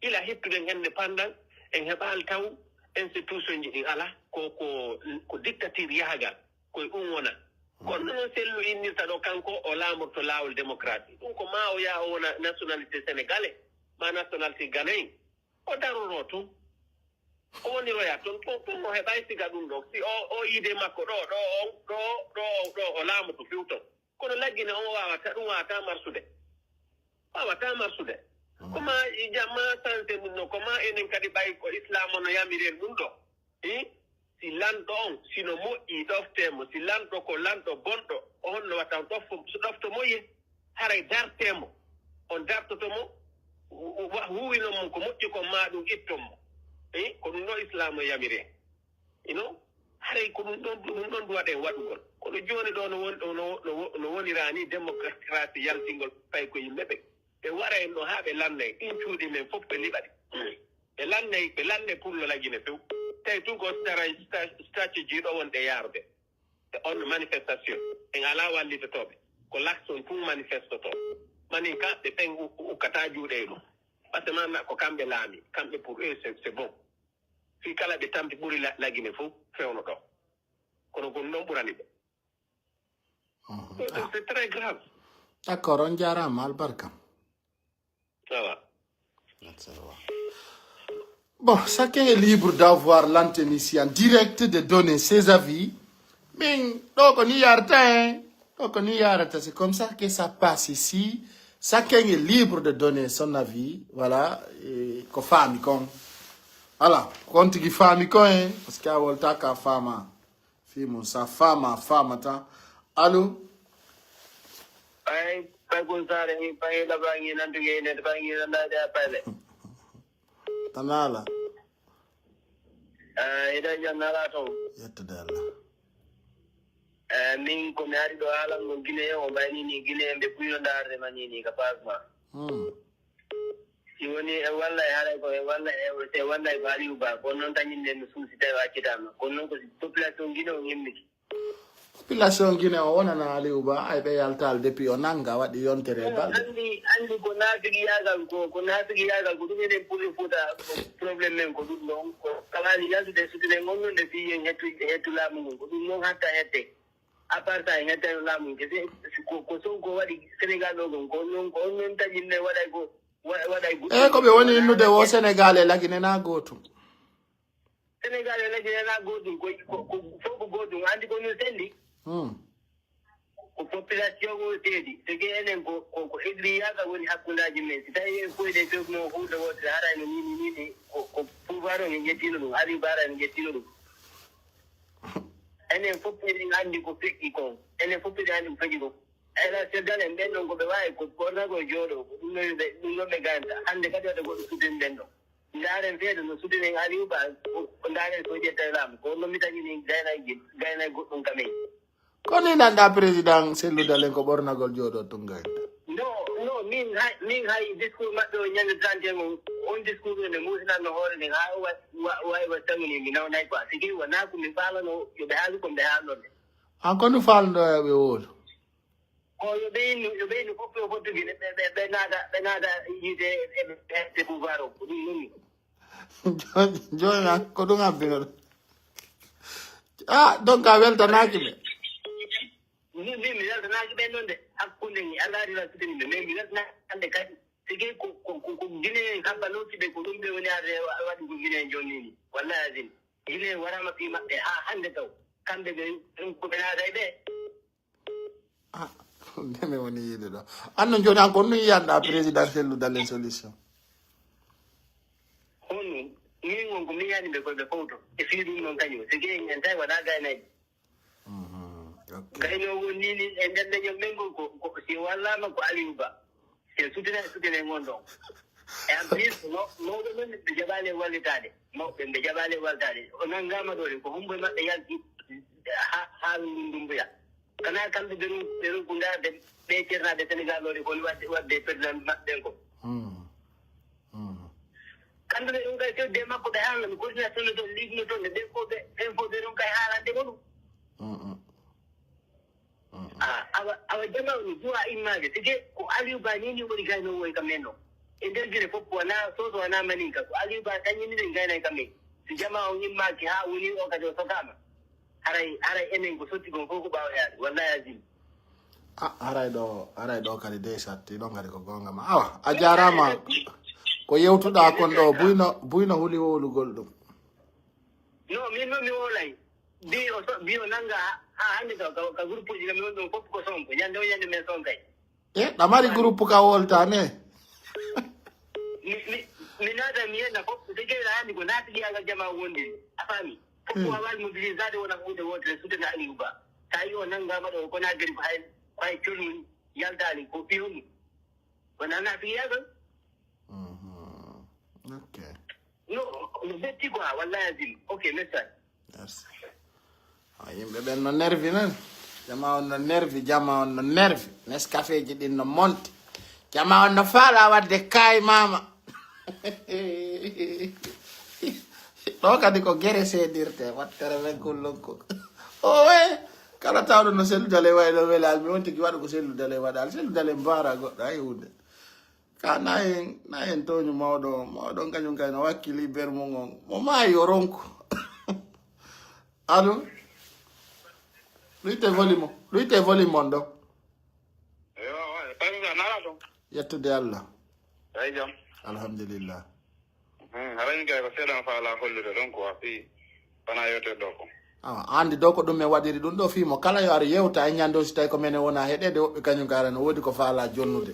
Ila hittuɗen indépendant, en heɓaali taw institution ji ɗin alaa. Ko, ko, ko dictature yahagal. Koye ɗum wona. Kono noon sellu innirta ɗo kanko o laamorto laawol démocratie. Ɗum ko maa o yaa o wona nationalité sénégalais, maa nationalité ghanéen. O daroroo tun. O woniroya tun, tun, tun o heɓay siga ɗum ɗo. Si o, o yiide makko ɗo, ɗo, on, ɗo, ɗo, ɗo o laamoto few ton. Kono Lagine on waawata, ɗum waawata marsude. Waawata marsude. Ko maa i jamma sanse ɗum no, ko maa enen kadi ɓay ko Islaam on no yamiren ɗum ɗo. Eh? Si lanɗo on, si no moƴƴi, ɗoftee mo. Si lanɗo ko lanɗo bonɗo, o honno wata on ɗofto, so ɗofto moye? Haray dartee mo. On dartoto mo, hu-, hu-, huwinon mo ko moƴƴi kon, maa ɗum itton mo. Eh? Ko ɗum ɗo Islaam o yamiri en. Ino? Haray ko ɗum ɗon, ɗum ɗon duwaɗen waɗugol. Kono jooni ɗo no won-, no, no, no wonira ni démocratie yaltingol fay ko yimɓe ɓe. Ɓe wara en ɗo haa ɓe lanna en. Ɗin cuuɗi men fof ɓe liɓa ɗi. Ɓe lannay, ɓe lannay pour le Lagine few. Tawi tun ko stra-, stra-, stratégie ɗo wonɓe yaarude. E on manifestation. En alaa wallitotooɓe. Ko lakson tun manifestotoo. Manin ka ɓe pen u-, u-, ukkataa juuɗe e ɗum. Parce que maanaam ko kamɓe laami. Kamɓe pour eux, c'est, c'est bon. Fii kala ɓe tampi ɓuri la-, Lagine fof fewno ɗo. Kono ko ɗum ɗon ɓurani ɓe. Mhm. C'est, c'est très grave. D'accord, on jaaraama, albarka. Ça va. Bon, chacun est libre d'avoir l'antenne ici en direct, de donner ses avis. Mais, donc, on y a, hein. Donc, on y a, c'est comme ça que ça passe ici. Chacun est libre de donner son avis, voilà, e ko faami kon. Voilà, ko on tigi faami kon, hein, parce que a wolta ka faama. Fii mun sa faama, faamata. Allo? Ay, Baykun Saare, mi faŋi labaŋi nantuge ne, faŋi nandaade a pale. Tanaala. Eh, ida jan nala ton. Yettude Allah. Eh, min ko mi ari ɗo haalan ɗo Guinée on, ɓay ni ni Guinée ɓe buy no ndaarde ma ni ni ka passe ma. Hmm. Si woni e walla e haray ko e walla e, e walla e ko Aliou Ba, ko non tañin nden no suusi tawi accitaama. Ko non ko si population Guinée on immiki. Population Guinée o wonana Aliou Ba, ay ɓe yaltal depuis o nanga waɗi yontere balɗe. Andi, andi ko naafigiyaagal ko, ko naafigiyaagal ko ɗum enen Pullo Fuuta problème men ko ɗum ɗon. Ko kalaali yaltude sutinen on non nde fii en hettu, hettu laamu ngun. Ko ɗum non hatta hette. À part ça, en hettan laamu ngun. Kese ko, ko Sonko waɗi Sénégal ɗo ɗon. Ko on non, ko on non taƴinne waɗay ko, wa-, waɗay goɗɗum. E ko ɓe woni innude wo Sénégal e Lagine na gootum. Sénégal e Lagine na gootum. Ko, ko, ko, fof ko gootum. Andi ko no sendi. Hmm. Ko population o seedi. Tigi enen ko, ko, ko egri yaga woni hakkundaaji men. Si tawi en koyɗe fewno huunde wootere, haray no nini, nini, ko, ko pouvoir on en ƴettino ɗum, Aliou Bara en ƴettino ɗum. Enen fof eɗen anndi ko feƴƴi kon. Enen fof eɗen anndi ko feƴƴi kon. Ela seddal en ɓen ɗon ko ɓe waawi ko ɓornagol jooɗo, ko ɗum ɗon ɓe, ɗum ɗon ɓe ganta. Hannde kadi wata goɗɗo sutini ɓen ɗon. Ndaaren feere no sutinen Aliou Ba, ko, ko ndaaren so ƴetta e laamu. Ko no mi taƴini gaynaaji, gaynaaji goɗɗum ka men. Ko ni nanɗa président Cellou Dalein ko ɓornagol jooɗo tun gaynaaji? No, no, min hay, min hay discours maɓɓe o ñande trente et un on, on discours ɗo nde muusinanno hoore nden, haa o wa-, wa-, wawi wa tawni mi nawnay quoi. Si tawi wonaa ko mi faalano, yo ɓe haalu ko ɓe haalnoo nde. An ko no faalno e ɓe wowlu? Ko yo ɓe innu, yo ɓe innu fof yo fottude ɓe, ɓe, ɓe naata, ɓe naata yiide e, e, e pouvoir o, ko ɗum woni. Jooni, jooni an, ko ɗum habbino ɗum. Ah, donc a weltanaaki ɓe? Min, min, mi weltanaaki ɓe noon de. Hakkunde ni, Allah adila sutini ɓe, mais mi weltanaaki hannde kadi. Tigi ko, ko, ko, ko Guinée en habbanooki ɓe, ko ɗum ɓe woni arde wa-, waɗi ko Guinée en jooni ni. Wallahi azim. Guinée en waraama fii maɓɓe haa hannde taw. Kamɓe ɓe, ɗum ko ɓe naata e ɓe. Ah, nde mi woni yiide ɗo. Anno jooni an ko ɗum yiyanɗa président Cellou Dalein solution? Honno? Min won ko mi yani ɓe koyɓe fowto. E fii ɗum noon kañum. Si jeyi en tawi wona gaynayɓe. Mhm, ok. Gaynoo won ni ni e nder leñol men ngol ko, ko si wallaama ko Aliou Ba. Si en sutina, en sutina e ngon ɗon. E en plus, maw-, mawɓe men ɓe jaɓaali en wallitaade. Mawɓe ɓe jaɓaali en wallitaade. O nanngaama ɗo de, ko hombo e maɓɓe yalti ha, ha ndun dumbuya. Kana kamɓe ɓe ɗum, ɓe ɗum ko ndaarde ɓe cernaaɓe Senegal ɗo de, ko woni waɗde, waɗde président maɓɓe ɓen ko. Hmm. Hmm. Kamɓe ɓe ɗum kay fewde e makko ɓe haalna mi coordination no toon, ligue no toon, ɓe ɓen fof ɓe, ɓen fof ɓe ɗum kay haalande mo ɗum. Hmm, hmm. Ah, awa, awa jamaa no duwa immaade. Tigi ko Aliou Ba ni ni woni gaynoowo e ka men ɗo. E nder gine fof wona Soso, wona Maninka. Ko Aliou Ba kañum ni ɓe gaynay ka men. Si jamaa on immaaki haa woni o kadi o sokaama. Haray, haray enen ko sotti kon fof ko ɓaawo yaade. Wallahi azim. Ah, haray ɗo, haray ɗo kadi dey satti ɗon kadi ko goonga ma. Awa, a jaaraama. Ko yewtuɗaa kon ɗo, buyno, buyno huli wowlugol ɗum. No, min noon mi wowlay. Bi o so-, bi o nannga ha, ha hannde taw ka, ka groupe uji kam mi woni ɗon fof ko Sonko. Ñande o ñande men Sonkay. E, ɗa mari groupe ka wolta ne? Mi, mi, mi naata mi yenna fof, so jeyi hannde ko naati ɗiyagal jamaa wonde. A faami? Fof ko waawaali mobilisade wona huunde wootere sutana Aliou Ba. Tawi o nanngaama ɗo ko naagari ko hay, ko hay colu yaltaali ko ɓiyum. Wona naati ɗiyagal. Mhm. Ok. No, no metti quoi, wallahi azim. Ok, merci. Merci. Ah, yimɓe ɓen no nervi men. Jama on no nervi, jama on no nervi. Nescafeji ɗin no monti. Jama on no faala wadde kay mama. Ɗo kadi ko gere seedirte, wattere men kullon ko. O we, kala tawɗo no Cellou Dalein wayi ɗo welaali, mi on tigi waɗu ko Cellou Dalein waɗaali. Cellou Dalein mbaara goɗɗo, hay hunde. Ka na en, na en tooñu mawɗo on. Mawɗo on kañum kay no wakkili ber mum on. Mo maayi o ronku. Allo? Ɗuyte volume, ɗuyte volume on ɗo. Yo, wa-, Pamisa, nala ton? Yettude Allah. Ay jam. Alhamdulillah. Hmm, haray kay ko seeɗa faalaa hollude ɗon ko wa fii. Wona yewtere ɗo ko. Awa, a anndi ɗo ko ɗum men waɗiri ɗum ɗo fii mo kala yo ar yewta e ñande o si tawi ko menen wona heɗeede woɓɓe kañum kara no woodi ko faalaa jonnude.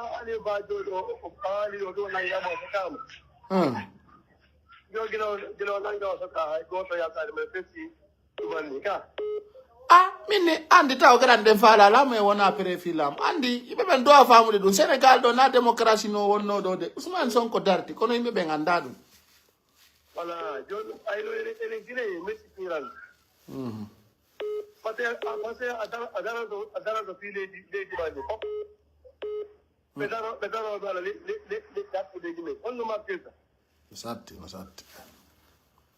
Aliou Ba jooɗo, o, o, Aliou o ɗo nangi amo so kama. Hmm. Yo gila o, gila o nangi o so ka, hay gooto yaltaade men fesi, ɗumanni ka. Ah, min ne, anndi taw garan ɗen faala lamu e wona préfet lamu. Anndi, yimɓe ɓen dowa faamude ɗum. Sénégal ɗo na démocratie no wonno ɗo de. Ousmane Sonko darti, kono yimɓe ɓen annda ɗum. Voilà, jooni ɗum ayno enen, enen Guinée, metti piiral. Mhm. Parce que, ah, parce que a dara, a dara ɗo, a dara ɗo fii leydi, leydi ma ndi fof. Ɓe daro, ɓe daro ɓe ala le, le, le, le, le, leydi men. Honno ma firta? No satti, no satti.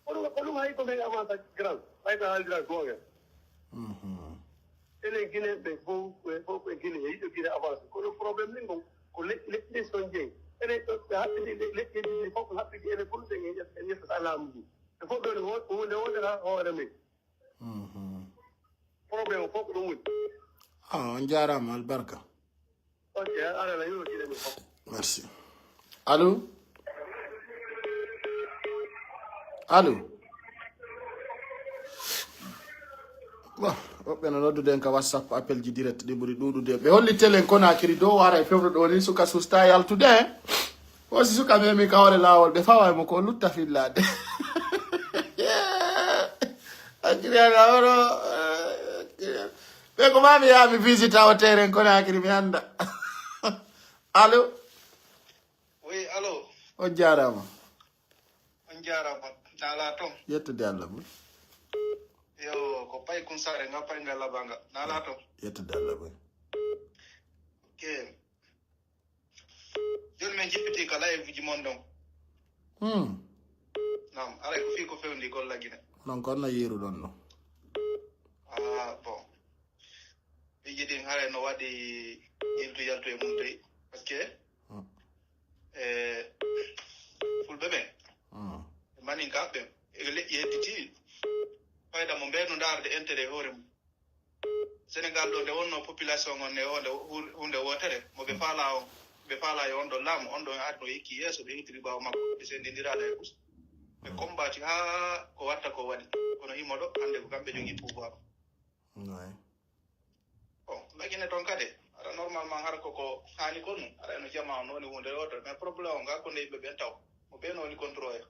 Kono, kono hay ko men avance grand, hay ko haaldiral goonga. Mhm. Enen Guinée ɓe fof, ɓe fof ɓe Guinée, yiɗo Guinée avance. Kono problème men kon, ko leƴƴi, leƴƴi ɗin son jeyi. Enen ɗo ɓe haɓɓini le, leƴƴi ɗin fof ko haɓɓiti enen fof ɓe en ƴetta, en ƴetta laamu ndu. Ɓe fof ɓe woni ho-, huunde wonde ha hoore men. Mhm. Problème o fof ko ɗum woni. Ah, on jaaraama, albarka. Ok, ala la yoro kile mi fof. Merci. Allo? Allo? Bon, woɓɓe no noddude en ka WhatsApp, appel ji direct ɗi ɓuri ɗuuɗude. Ɓe holli telen Conakry dow wara e fewndo ɗo ni suka susta yaltude. Ko si suka memi ka hoore laawol, ɓe fawa e mo ko lutta fillaade. Akiri ala oro, eh, ɓe ko mami ya mi visita o terrain Conakry mi annda. Allo? Oui, allo. On jaaraama. On jaaraama. Naalaa ton. Yettude Allah mun. Yo, ko pay kun saare nga pay nga labanga. Naalaa ton. Yettude Allah mun. Ok. Jooni men jippitii ka live ji mon ɗon. Hmm. Naam, aray ko fii ko fewndi golla Gine. Non ko no yiiruɗon ɗum. Ah, bon. Piiji ɗin haray no waɗi yiltu yaltu e mum toy. Parce que, Hmm. eh, fulɓe ɓen, Hmm. e maninkaaɓe ɓen, e leƴƴi hedditiiɗi. Fayda mo mbeendu ndaarde intérêt hoore mum. Senegal ɗo nde wonno population on ne wonde hu-, hunde wootere, mo ɓe faalaa on, ɓe faalaa e on ɗon laamu, on ɗon adno yekki yeeso, ɓe yewtiri ɓaawo makko, ɓe senndindiraano e Bush. Ɓe combattit haa ko watta ko waɗi. Kono himo ɗo, hannde ko kamɓe jogii pouvoir. Ouais. Bon, lagine ton kade, ara normalement hara ko ko haani kon, ara no jama on woni hunde wootere, mais problème o ngal ko nde yimɓe ɓen taw, mo ɓe no woni contrôle.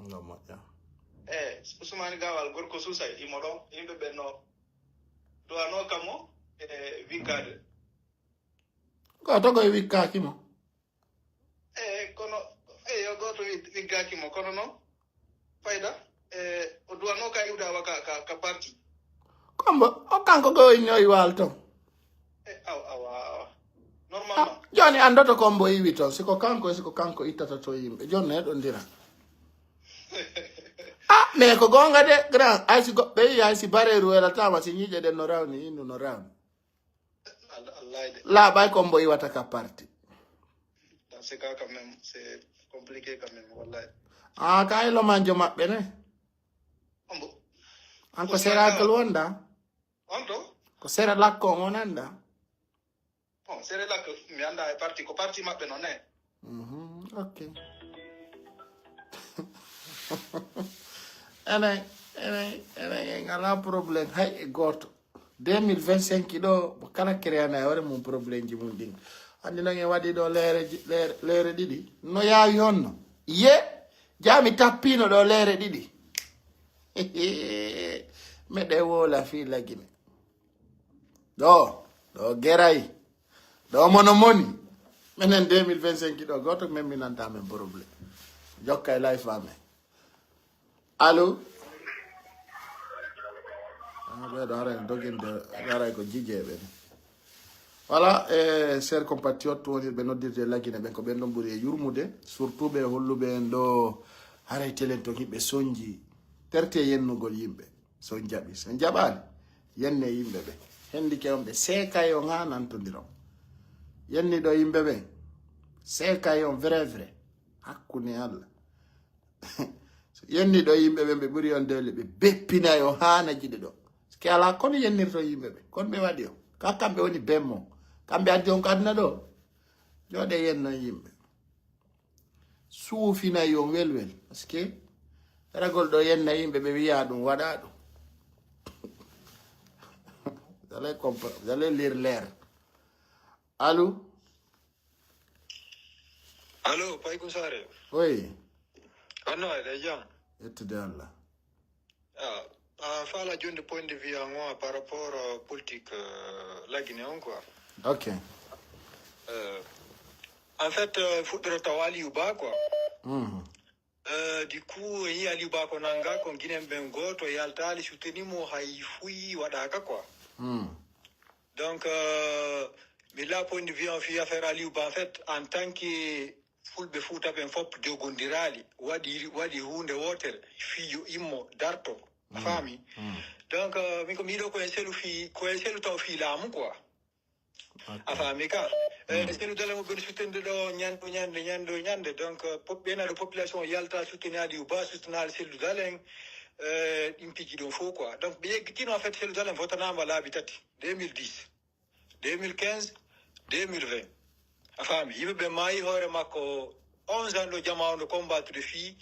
No moƴƴa. Eh, Ousmane Gawal, gorko Suusay, imo ɗon, yimɓe ɓen no duwanoo kamo e wiggaade. Gooto koye wiggaaki mo. Eh, kono, eh, yo gooto wi-, wiggaaki mo, kono non, fayda, eh, o duwanoo ka iwdawa ka, ka, ka parti. Kombo, o kanko ko o inni o iwaali ton. Eh, awa, awa, awa. Normal Ah, non. Jooni anndoto kombo iwi ton, siko kanko, siko kanko ittata to yimɓe. Jooni ne ɗon ndira. Ah, mais ko goonga de, grand, ay si goɗɗo yi, ay si bareeru welataama, si ñiiƴe ɗen no rawni, innu no rawni. Allah, Allah de. Laaɓay ko mbo iwata ka parti. Dans ce cas, quand même, c'est compliqué quand même, wallahi. Ah, ka ilo manjo maɓɓe ne? Ombo. An ko Ousmane Serac Gawal. Wonda? On to? Ko Serac on wonanda? Bon, Serac, mi anda e parti, ko parti maɓɓe non, eh. Mhm, ok. Enen, enen, enen, en alaa problème hay e gooto. Deux mille vingt-cinq ɗo, mo kala créana e hoore mum problème ji mum ɗin. Anndi non en waɗi ɗo leere ji-, leere, leere ɗiɗi. No yaawi honno? Ye, jaa mi tappino ɗo leere ɗiɗi. Meɗe woola fii lagine. Ɗo, ɗo geray. Ɗo mono moni. Menen deux mille vingt-cinq ɗo, gooto men mi nanta men problème. Jokka e life amen. Allo? Ah, ɓeɗo haray no doginde, haray ko jijeeɓe ni. Voilà, eh, chers compatriotes, wonirɓe noddirde e lagine ɓen, ko ɓen ɗon ɓuri e yurmude, surtout ɓe holluɓe en ɗo haray telen ton hiɓe sonji, terte yennugol yimɓe. So on jaɓi, so on jaɓaali, yenne yimɓe ɓe. Hendike on ɓe seekay on haa nantondiron. Yenni ɗo yimɓe ɓen, seekay on vrai, vrai. Hakkunde Allah. So yenni ɗo yimɓe ɓen, ɓe ɓuri on dewle, ɓe beppinay on haa na jiɗi ɗo. Sike alaa kono yennirton yimɓe ɓe. Kono ɓe waɗi on. Ka kamɓe woni bemmo. Kamɓe addi on ko aduna ɗo. Jooɗe yennon yimɓe. Suufinay on welwel. Parce que feragol ɗo yenna yimɓe ɓe wi'a ɗum, waɗa ɗum. Vous allez comprendre, vous allez lire l'air. Allô? Allo, Paykum Saare. Oui. Honno waɗi, e jam? Yettude Allah. Ah, ah, faala jonde point de vue an o par rapport, euh, politique, euh, Lagine on, quoi. Ok. Euh, en fait, euh, fuɗɗoro taw Aliou Ba, quoi. Mhm. Euh, du coup, yi Aliou Ba ko nanga, kon Guinéen ɓen gooto yaltaali soutenir mo, hay fuyi waɗaaka, quoi. Mhm. Donc, euh, mi la point de vue an fii affaire Aliou Ba, en fait, en tant que Fulɓe Fuuta ɓen fof jogondiraali, waɗi, waɗi huunde wootere, fii yo immo, darto. A Mm. faami? Mm. Donc, euh, min ko miɗo ko en selu fii, ko en selu taw fii laamu, quoi. Ok. A faami ka? Eh, Mm. selu dala mo ɓen sutende ɗo ñande, ñande, ñande, ñande. Donc, euh, pop-, ɓen aɗo population yalta soutenir Aliou Ba, soutenir selu dalen, euh, ɗin piji ɗon fof, quoi. Donc, ɓe yeggitino, en fait, selu dalen votanaama laabi tati, deux mille dix. Deux mille quinze, deux mille vingt. A faami, yimɓe ɓe maayi hoore makko, onze ans ɗo jama on ɗo combattude fii,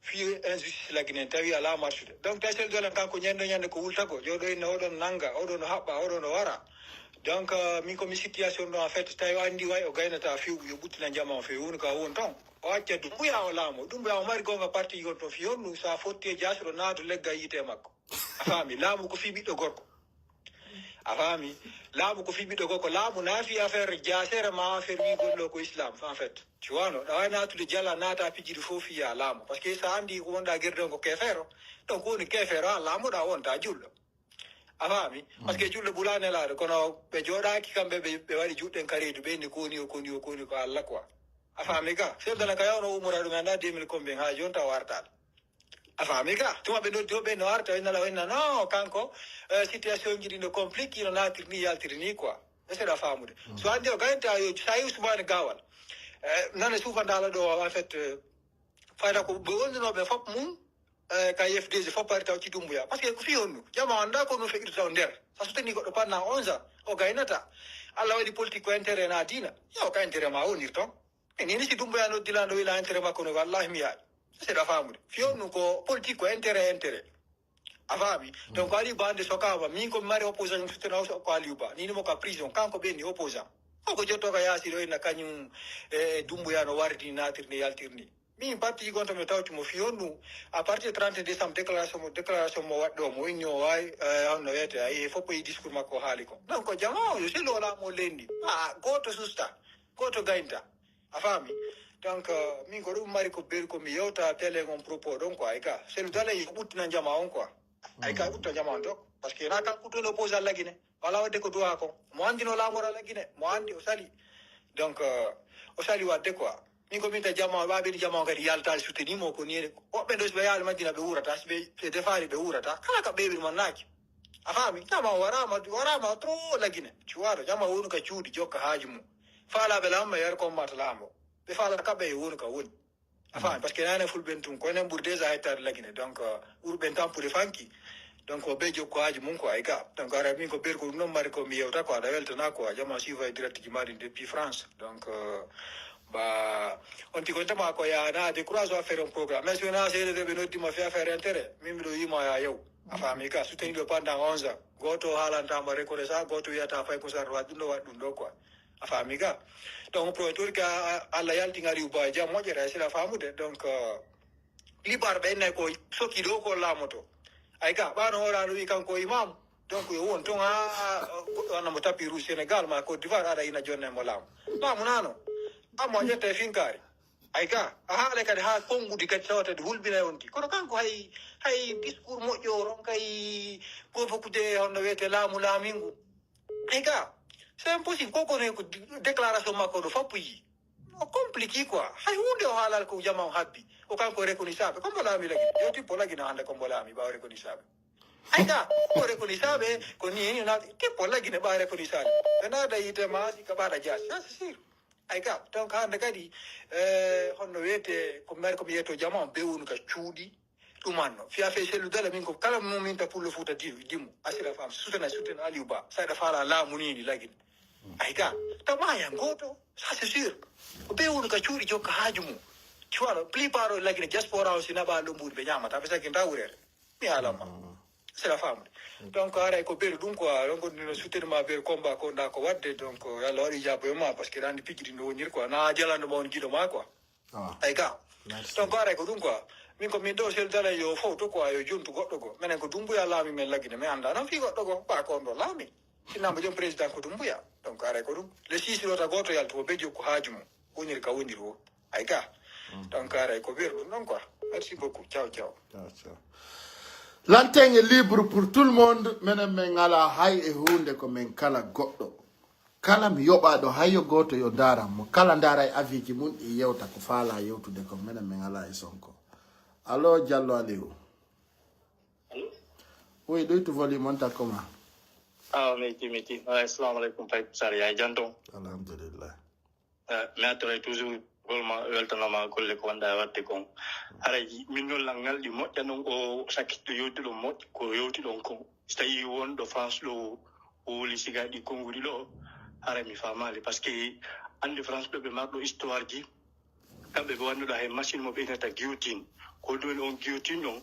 fii injustice Lagine, tawi alaa marchude. Donc, tawi sel dolan kanko ñande ñande ko wulta ko, jooɗo inna oɗon nanga, oɗon no haɓɓa, oɗon no wara. Donc, euh, min ko mi situation ɗo, en fait, tawi o anndi way o gaynata few, yo ɓuttina jama on few, woni ka woni ton. O acca Dumbuya o laamo. Dumbuya o mari gonga parti gon ton fii honɗum, sa fotti e jaasuɗo naatu leggal yiite makko. A faami, laamu ko fii ɓiɗɗo gorko. A faami? Laamu ko fii ɓiɗɗo gorko. Laamu na fii affaire jaasere ma affaire wiigol ɗo ko islam, en fait. Tu vois, no? Ɗa waawi naatude jala, naata pijiri fof fii ya laamu. Parce que sa anndi ko wonɗa gerde on ko keefeero, donc woni keefeero, a laamuɗa wonta julɗo. A faami? Parce que julɗo ɓura nelaaɗo, kono ɓe jooɗaaki kamɓe, ɓe, ɓe waɗi juɗɗen ka reedu, ɓe inni ko woni o, ko woni o, ko woni ko Allah quoi. A faami ka? Seeɗa ka yawno umura ɗum, annda deux mille combien, haa jooni taw artaade. A faami ka? Tuma ɓe noddi o, ɓe no arta, o innala, o inna, non, kanko, eh, situation ji ɗi no compliqué, no naatiri ni, yaltiri ni, quoi. E seeɗa faamude. So anndi o gaynta yo, sa yi Ousmane Gawal. Eh, nane suufa ndaala ɗo, en fait, eh, fayda ko ɓe wondunoɓe fop mum, eh, ka F D G fop ari taw ci Dumbuya. Parce que ko fii honnu? Jama annda ko no feƴirta o nder. Sa sutani goɗɗo pendant onze ans, o gaynata. Allah waɗi politique ko intérêt na diina. Yo, ka intérêt ma wonir ton. E nini si Dumbuya noddi lan ɗo wila intérêt makko no, wallahi mi yaari. Seeɗa faamude. Fii honnu ko politique ko intérêt, intérêt. A faami? Donc, Aliou Ba hannde sokaama. Min ko mi mari opposant, mi sutana ko Aliou Ba. Nini mo ka prison. Kanko ɓenni opposant. Ko ko jotto ka yaasi ɗo inna kañum e Dumbuya no wardi, naatirni, yaltirni. Min parti gonto mi tawti mo fii honnu. À partir de trente décembre, déclaration mo, déclaration mo waɗɗo, mo inni o wawi, eh, honno wiyete, ayi, fof ko e discours makko o haali ko. Donc, jama o, yo sellu o laamu o lenndi. Ah, gooto susta, gooto gaynta. A faami? Donc, euh, min ko ɗum mari ko beri ko mi yewta télé on propos ɗon quoi. Ay ka, sellu dala yo ɓuttina jama on quoi. Ay ka, ɓutta jama on to. Parce que na kanko tun opposant Lagine. Wala wadde ko duwa ko. Mo anndi no laamora Lagine. Mo anndi o sali. Donc, euh, o sali wadde quoi. Min ko min ta jama, ɓa ɓeni jama on kadi yaltaali soutenir mo ko ni. Woɓɓe ɗo si ɓe yaali Madina ɓe wurata, si ɓe, ɓe defaali ɓe wurata. Kala ka ɓeɓiri man naaki. A faami? Jama o waraama, waraama trop Lagine. Ci waɗo, jama wonu ka cuuɗi, jokka haaju mum. Faalaaɓe laamu, ɓe yar combat laamu. Ɓe faala kaɓe e wonu ka woni. A faami? Parce que nane fulɓe tun, ko enen ɓuri déjà hectare Lagine. Donc, euh, ɓuri ɓen tampude fanki. Donc, o ɓe jokko haaju mum ko ay ka. Donc, ara min ko ɓeeri ko ɗum non mari ko mi yewta ko aɗa weltana ko a jama suiva e direct ji mari depuis France. Donc, euh, ba, on ti ko tama ko ya na décourage o affaire on programme. Mais si wona seede de ɓe noddi ma fi affaire intérêt, min miɗo yima ya yew. A faami ka, soutenir ɗo pendant onze ans. Gooto haalantama reconnaissant, gooto wiyata fay ko sar waɗi ɗum ɗo, waɗi ɗum ɗo quoi. A faami ka? Donc, pro tour ka, a-, Allah yalti ngari uba jam moƴƴere, sila faamude. Donc, euh, libar ɓe nay ko soki ɗo ko laamoto. Ay ka, ɓano hoorano wi kanko imam. Donc, yo won ton ha, ha, goɗɗo anna mo tapis rouge Sénégal ma Côte d'Ivoire, aɗa ina jonne mo laamu. Laamu nano. Amma o ƴetta e finkaari. Ay ka, a haala kadi ha konguɗi kadi tawata ɗi hulɓinay on ti. Kono kanko hay, hay discours moƴƴo o ronkay ko fokkude honno wiyete laamu laamingu. Ay ka, c'est impossible. Ko kono ko déclaration makko ɗo foppuji. No compliqué quoi. Hay hunde o haalal ko jama o habbi. O kanko reconnaissable. Kombo laami lagi. Yo tippo lagi na hande kombo laami ɓawa reconnaissable. Ay ka, ko reconnaissable, ko ni, ni na, tippo lagi ne ɓawa reconnaissable. Ɓe naada yite ma, si ka ɓaɗa jaasi. Ça, c'est sûr. Ay ka, donc hande kadi, eh, honno wiyete, ko mari ko mi yeto jama on, be wonu ka cuuɗi, ɗum anno. Fiya fe sellu dala min ko kala mo min ta pullo fuuta di-, dimu. Asira fam, sutana, sutana Aliou Ba. Sayɗa faala laamu ni, ni lagin. Ay ka, ta maya ngoto, ça c'est sûr. Ko be wonu ka cuuɗi jokka haaju mum. Tu vois, la plupart o lagine diaspora o si naɓa ɗo mbuuɗi ɓe ñamata, ɓe sakin ta wurere. Mi haalan ma. C'est la femme. Donc, aray ko beru ɗum quoi, donc, no soutenir ma beru combat ko nda ko wadde, donc, yo Allah waɗi jabo e ma, parce que ɗan piji ɗi no wonir quoi. Na jalando ma on giɗo ma quoi. Ah. Ay ka. Merci. Donc, aray ko ɗum quoi. Min ko min ɗo sel dala yo fow to quoi, yo jontu goɗɗo go. Menen ko Dumbuya laami men lagine, mi anda nan fi goɗɗo go, ba ko on ɗo laami. Sinno mo jom président ko Dumbuya. Donc, aray ko ɗum. Le six ɗo ta goto yaltu, o be jokku haaju mum. Woniri ka woniri o. Ay ka. Donc, aray ko beru ɗum non quoi. Merci beaucoup. Ciao, ciao. Ciao, ciao. L'antenne est libre pour tout le monde. Menen men ngala hay e hunde ko men kala goɗɗo. Kala mi yoɓaɗo hay yo goto yo ndaran mo. Kala ndaray avis ji mun ɗi yewta ko faala yewtude ko menen men ngala e Sonko. Allo, Diallo Aliou. Allo? Oui, ɗoytu volume on takko ma. Ah, meti, meti. Ah, assalamu alaikum, Faye Sarr, ya janto. Alhamdulillah. Eh, mi artoray toujours golma weltanama golle ko wonɗa e waɗde kon. Haray min noon lan ngalɗi moƴƴa noon o sakkitɗo yewtuɗon moƴƴ-, ko yewtuɗon kon. So tawi wonɗo France ɗo o woli siga ɗi konnguɗi ɗo, haray mi faamaali. Parce que annde France ɗo ɓe marɗo histoire ji, kamɓe ɓe wannuɗo hay machine mo ɓe innata guillotine. Ko ɗum woni on guillotine ɗon,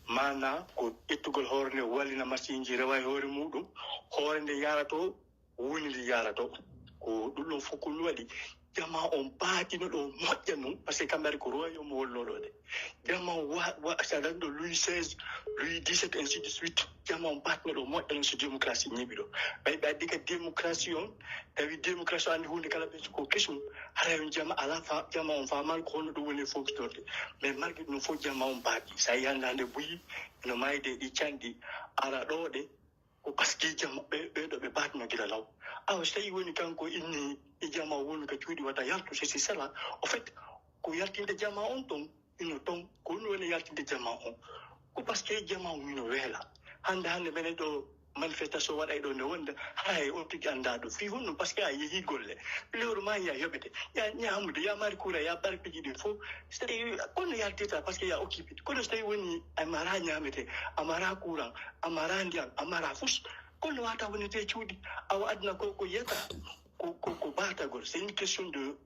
maana ko ƴettugol hoore nde wallina machine ji rewa e hoore muɗum, hoore nde yarato woni ndi yaara to. Ko ɗum ɗon fof ko ɗum waɗi. Jama on baatino ɗo moƴƴa nun, parce que kamɓe ari ko royaume wonnoo ɗo de. Jama on wa, wa, so a ɗanɗo Louis seize, Louis dix-sept, ainsi de suite. Jama on baatino ɗo moƴƴa nun so démocratie ñiiɓi ɗo. Ɓay ɓe addi ka démocratie on, tawi démocratie on anndi huunde kala ɓe ko kesum, haray on jama ala fa, jama on faamaali ko honno ɗum woni e fonkitorde. Mais malgré ɗum fof jama on baati. So a yii hannde hannde buyi, no maayde e ɗi canɗi, ara ɗo ɗe, ko parce que jam-, ɓe, ɓe ɗo ɓe baatno gila law. Awa, so tawi woni kanko inni e jama o woni ka cuuɗi wata yaltu, ceci cela. Au fait, ko yaltinde jama on ton, ino ton, ko ɗum woni yaltinde jama on. Ko parce que jama on ino weela. Hannde, hannde menen ɗo manifestation waɗay ɗo nde wonde, hay on tigi anndaa ɗo. Fii honno? Parce que a yehi golle. Lewru ma ya yoɓete. Ya ñaamude, ya mari kuura, ya bari piiji ɗin fof. So tawi, kono yaltirta parce que ya occupé. Kono so tawi woni a mara ñaamete, a mara courant, a mara ndiyan, a mara fus. Kono wata woni te cuuɗi. Awa aduna ko, ko yiyata, ko, ko, ko batagol. C'est une question de,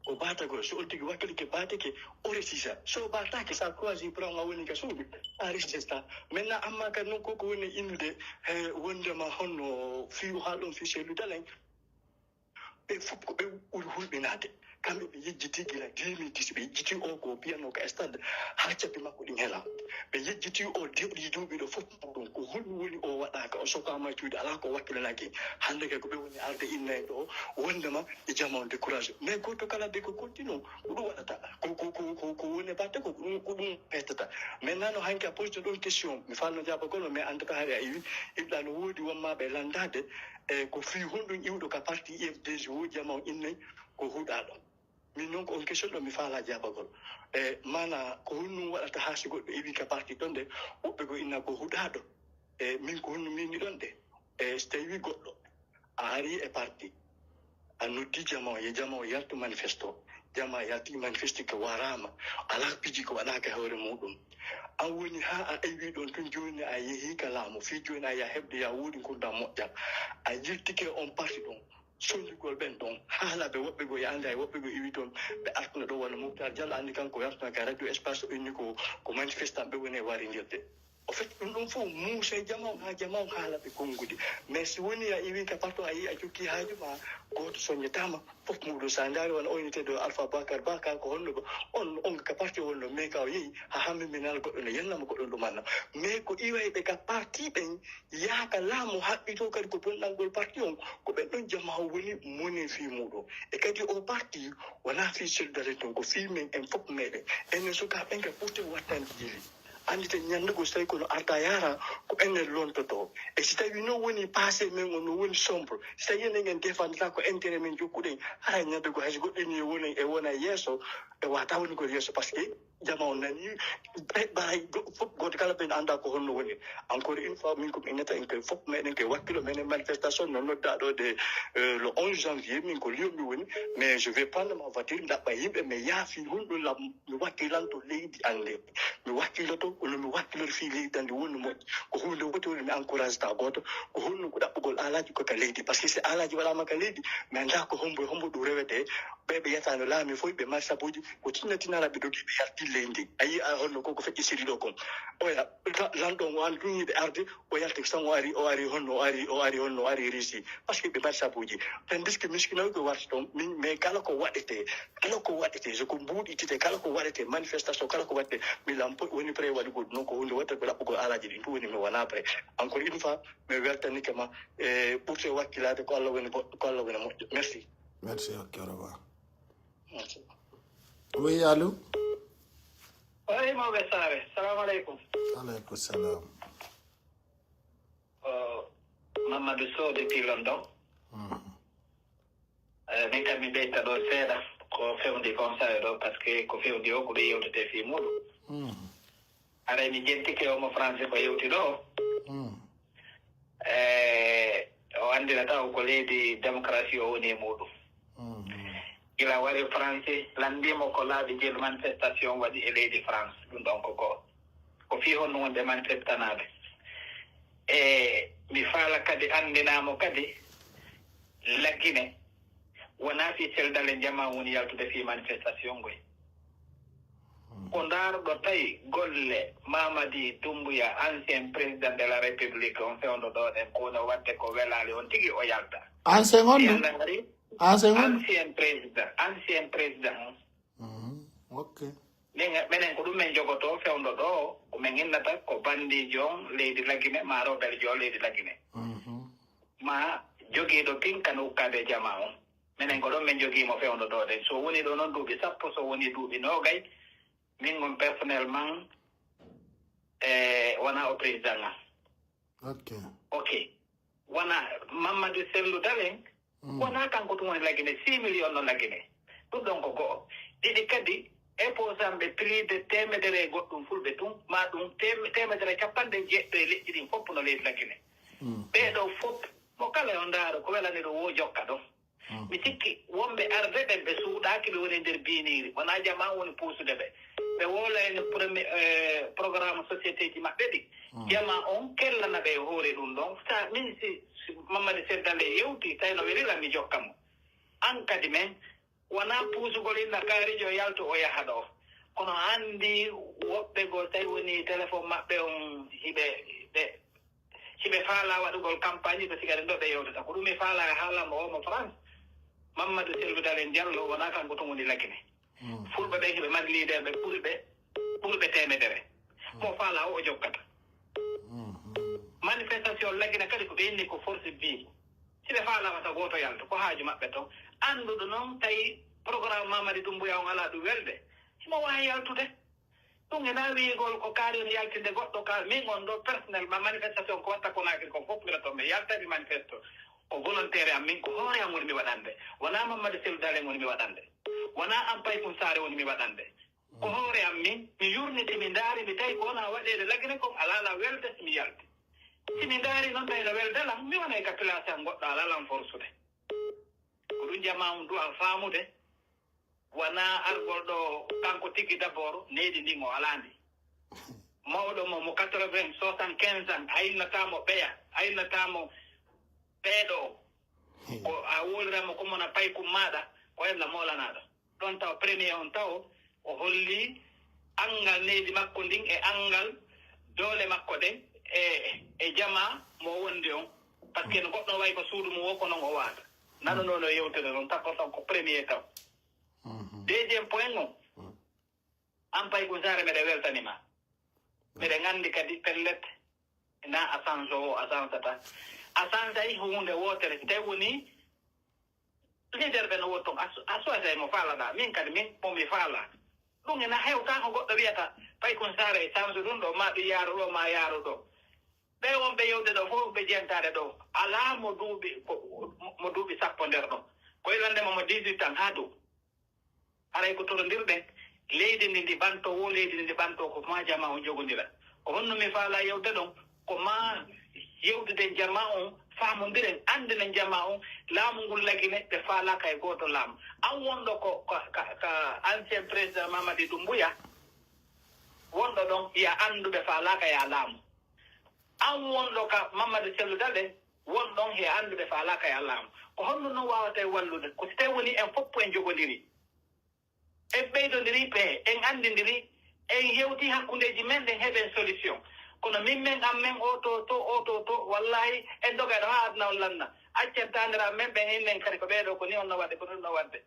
ko batagol. So on tigi wakkilike batike, o resisa. So batake, sa croise bras, a woni ka suudu, a resista. Maintenant, amma kan non ko, ko woni innude, eh, wondema honno fii o haal on fii Cellou Dalein. Ɓe fof ko ɓe ɓuri hulɓinaade. Kamɓe ɓe yejjiti gila deux mille dix, ɓe yejjiti o ko piyanoo ka stade haa cabbi makko ɗin hela. Ɓe yejjiti o deɓɗi duuɓi ɗo fof ɗum. Ko honɗum woni o waɗaaka, o sokaama cuuɗi, alaa ko wakkilanaaki. Hannde kay ko ɓe woni arde inna en ɗo, wondema e jama on découragé. Mais gooto kala ɓe ko continue, ko ɗum waɗata. Ko, ko, ko, ko, ko woni batte ko, ko ɗum, ko ɗum ɓeydata. Maintenant no hanki a posé ɗon question, mi faalno jaabagol ma, mais en tout cas hari a iwi, iɓɗa no woodi wonma ɓe landaade, e ko fii honɗum iwɗo ka parti U F D G o jama on innay ko huɗaaɗo. Min non ko on question ɗo mi faalaa jaabagol. E maana ko honɗum waɗata haa si goɗɗo iwi ka parti ɗon de, woɓɓe go inna ko huɗaaɗo. E min ko honɗum min ɗon de. E so tawi goɗɗo a ari e parti, a noddi jama o, ye jama o yaltu manifesto. Jama yalti manifesti ko waraama. Alaa piiji ko waɗaaka e hoore muɗum. An woni haa a iwi ɗon tun jooni a yehi ka laamu. Fii jooni a yaha heɓde ya woodi ngurndan moƴƴa. A yiltike on parti ɗon. Sonjugol ɓen ɗon, haala ɓe woɓɓe goo, yaande hay woɓɓe goo iwi toon, ɓe artuno ɗoo wano Moutar Diallo, anndi kanko yartuno ka radio espace o inni ko, ko manifestant ɓe woni e warindirde. Au fait, ɗum ɗon fof muusay jama on haa jama on haala ɓe konnguɗi. Mais si woni a iwi ka parti o, a yii a jokki haaju ma, gooto soññataama, fof muuɗum. So a ndaari wano o innetee ɗoo Alpha Bakar Ba, kanko honno ba, on, on ka parti o wonno, mais ka o yehi, haa hamminal goɗɗo no yennamo goɗɗo ɗum anna. Mais ko iwayɓe ka parti ɓen, yaaka laamu haɓɓitoo kadi ko bonnangol parti on, ko ɓen ɗon jamaa woni moni fii muuɗum. E kadi oo parti wonaa fii Cellou Dalein ton, ko fii men en fof meɗen. Enen sukaaɓe ɓen kadi ɓurten wattande jili. Annditen ñannde goo, so tawi ko no arta yaara, ko enen lontotoo. E si tawi non woni passé men on no woni sombre, si tawi enen en défendata ko intérêt men jokkuɗen, haray ñannde goo hay so goɗɗo ni e wona, e wona yeeso, e wata woni ko yeeso, parce que jama on nani, ɓe ɓaray go-, fof, gooto kala ɓen annda ko honno woni. Encore une fois, min ko mi innata en koye fof meɗen koye wakkilo men e manifestation no nodda ɗo de, euh, le onze janvier, min ko Lyon mi woni, mais je vais prendre ma voiture, ndaɓɓa yimɓe, mi yaafi honɗum lam, mi wakkilanto leydi an ndi. Mi wakkiloto, kono mi wakkilori fii leydi an ndi woni moƴƴi. Ko huunde wotere mi encourage ta gooto, ko honno ko ɗaɓɓugol alaaji ko ka leydi. Parce que si alaaji waɗaama ka leydi, mi annda ko hombo e hombo ɗum rewete, ɓe ɓe yiyata no laami fof, ɓe mari sabuuji, ko tinna tinara ɓe dogi, ɓe yalti leydi. A yii, a honno ko, ko feƴƴi siri ɗo kon. Oya, la-, lanɗo on, o an duñiiɓe arde, o yalti tan, o ari, o ari honno, o ari, o ari honno, o ari Russie. Parce que ɓe mari sabuuji. Tandis que miskinaaɓe ko warti toon, min, mais kala ko waɗetee, kala ko waɗetee, so ko mbuuɗititee, kala ko waɗetee, manifestation, kala ko waɗetee, mi lampo woni prêt waɗugol ɗum, ko huunde waɗata ko ɗaɓɓugol alaaji ɗin, ɗum woni mi wonaa prêt. Encore une fois, mi weltanike ma, e ɓurte wakkilaade ko Allah woni goɗɗo, ko Allah woni moƴƴo. Merci. Merci, ok, au revoir. Merci. Oui, allô? Oy, mawɓe saare, salamu aleykum. Aleykum salam. O Mamadou Sow depuis London. Mhm. Eh, min kam mi ɓeyta ɗo seeɗa ko fewndi conseil ɗo, parce que ko fewndi o ko ɓe yewtete fii muɗum. Mhm. Haray mi jentike omo français ko yewti ɗo. Mhm. Eh, o anndira taw ko leydi démocratie o woni e muɗum. Mhm. Gila wari France, lanndimo ko laabi jeeɗi manifestation waɗi e leydi France. Ɗum ɗon ko ko, ko fii honno wonɓe manifestanaaɓe. E mi faala kadi anndinamo kadi, Lagine, wonaa fii seldal e jamaa woni yaltude fii manifestation ngoy. Ko ndaarɗo tawi golle Mamadi Doumbouya, ancien président de la République, on fewndo ɗo ɗen, ko no waɗde ko welaali on tigi o yalta. Ancien on ɗum? Ancien on? Ancien président, ancien président. Mhm. Ok. Min, menen ko ɗum men jogotoo fewndo ɗo, ko men innata ko bandiijo on leydi Lagine, maa rebeljo on leydi Lagine. Mhm. Maa jogiiɗo pinka no ukkaade e jamaa on. Menen ko ɗon men jogii mo fewndo ɗo ɗen. So woni ɗo non duuɓi sappo, so woni duuɓi noogay, min on personnellement, e, wona o président am. Ok. Ok. Wona Mamadou Sellu Dalen, Wonaa kanko tun woni Lagine, six million no Lagine. Ɗun ɗon ko go'o. Ɗiɗi kadi, e posanɓe plus de teemedere e goɗɗun fulɓe tun, maa ɗun teem-, teemedere e capanɗe jeeɗiɗo e leƴƴi ɗin fof no leydi Lagine. Ɓee ɗoo fof, mo kala yo ndaaru ko welani ɗum woo jokka ɗon. Mi sikki wonɓe arde ɓen ɓe suuɗaaki, ɓe woni e nder biiniiri. Wonaa jamaa woni puusude ɓe. Ɓe woola e premier, eh, programme société ji maɓɓe ɗi. Jamaa on kellana ɓe e hoore ɗum ɗon. Sa min si, si Mamadi Seydou Dallé yewti, tawi no welira mi jokka mo. An kadi men, wonaa puusugol inna kaarijo yaltu o yaha ɗo. Kono anndi woɓɓe goo tawi woni téléphone maɓɓe on hiɓe, ɓe, hiɓe faalaa waɗugol campagne, ɓe sigari ɗo ɓe yewtata. Ko ɗum mi faalaa e haalamba o mo France. Mamadou Selbi Dalen Diallo wonaa kanko tun woni Lagine. Fulɓe ɓen hiɓe mari leader ɓe ɓuri ɓe, ɓuri ɓe teemedere. Mo faalaa o, o jokkata. Manifestation Lagine kadi ko ɓe inni ko force vive. Si ɓe faalaa wata gooto yaltu, ko haaju maɓɓe ton. Annduɗo non tawi programme Mamadi Doumbouya on alaa ɗum welde, himo waawi yaltude. Ɗum e naa wi'igol ko kaari on yaltinde goɗɗo ka, min on ɗo personnellement manifestation ko watta Conakry kon fof mbiɗa ton mi yalta mi manifesto. Ko volontaire am min, ko hoore am woni mi waɗande. Wonaa Mamadou Selou Dalen woni mi waɗande. Wonaa Ampay Kun Saare woni mi waɗande. Ko hoore am min, mi yurniti, mi ndaari, mi tawi ko wona waɗeede Lagine kon alaa la welde si mi yalti. Si mi ndaari non tawi no welda lan, mi wonay ka place am goɗɗo alaa lan forsude. Ko ɗum jamaa on du'a faamude, wonaa argol ɗo kanko tigi d'abord, neydi ndin o alaa ndi. Mawɗo mo, mo quatre-vingts, soixante-quinze ans, a innataa mo ɓeya, a innataa mo ɓeeɗo. Ko a wowliraa mo ko mo na paykum maaɗa, ko Alla moolanaaɗo. Ɗon taw premier on taw o holli anngal neydi makko ndin e anngal doole makko ɗen e, e jamaa mo o wondi on. Parce que no goɗɗo wayi ko suudu mum woo ko non o waata. Nanonoo no yewtere non, takko taw ko premier taw. Deuxième point on, Ampay Kun Saare, meɗen weltani ma. Meɗen anndi kadi pellet, na a sanso o, a sansata. A sansay huunde wootere, si tawi woni leader ɓe no woni ton, a su-, a suwasay mo faalaɗaa. Min kadi, min, mo mi faalaa. Ɗum ena hewtaa ko goɗɗo wiyata, Pay Kun Saare e sanso ɗum ɗo, ma ɗum yaaru ɗo, ma yaaru ɗo. Ɓe wonɓe yewde ɗo fof, ɓe jentaade ɗo. Alaa mo duuɓi, ko, mo duuɓi sappo nder ɗon. Ko ilande mo mo dix-huit ans haa dow. Haray ko torondirɗen, leydi ndi ndi ɓanto, wo leydi ndi ndi ɓanto, ko maa jamaa on jogondira. Ko honno mi faalaa yewde ɗon? Ko maa yewdude jamaa on, faamondiren, anndinen jamaa on, laamu ngun Lagine, ɓe faalaaka e gooto laamu. An wonɗo ko, ka, ka, ka ancien président Mamadi Doumbouya, wonɗo ɗon, ya anndu ɓe faalaaka ya laamu. An wonɗo ka Mamadou Cellou Dalein, won ɗon he anndu ɓe faalaaka ya laamu. Ko honno non waawata en wallude? Ko si tawi woni en fof en jogondiri. En ɓeydondiri pehe, en anndindiri, en hewti hakkundeeji men ɗen, heɓen solution. Kono min men, an men, o to, to, o to, to, wallahi, en dogay ɗo haa aduna on lanna. Accen taaniraaɓe men ɓen, en nen kadi ko ɓee ɗoo, ko ni on no waɗde, ko ni on no waɗde.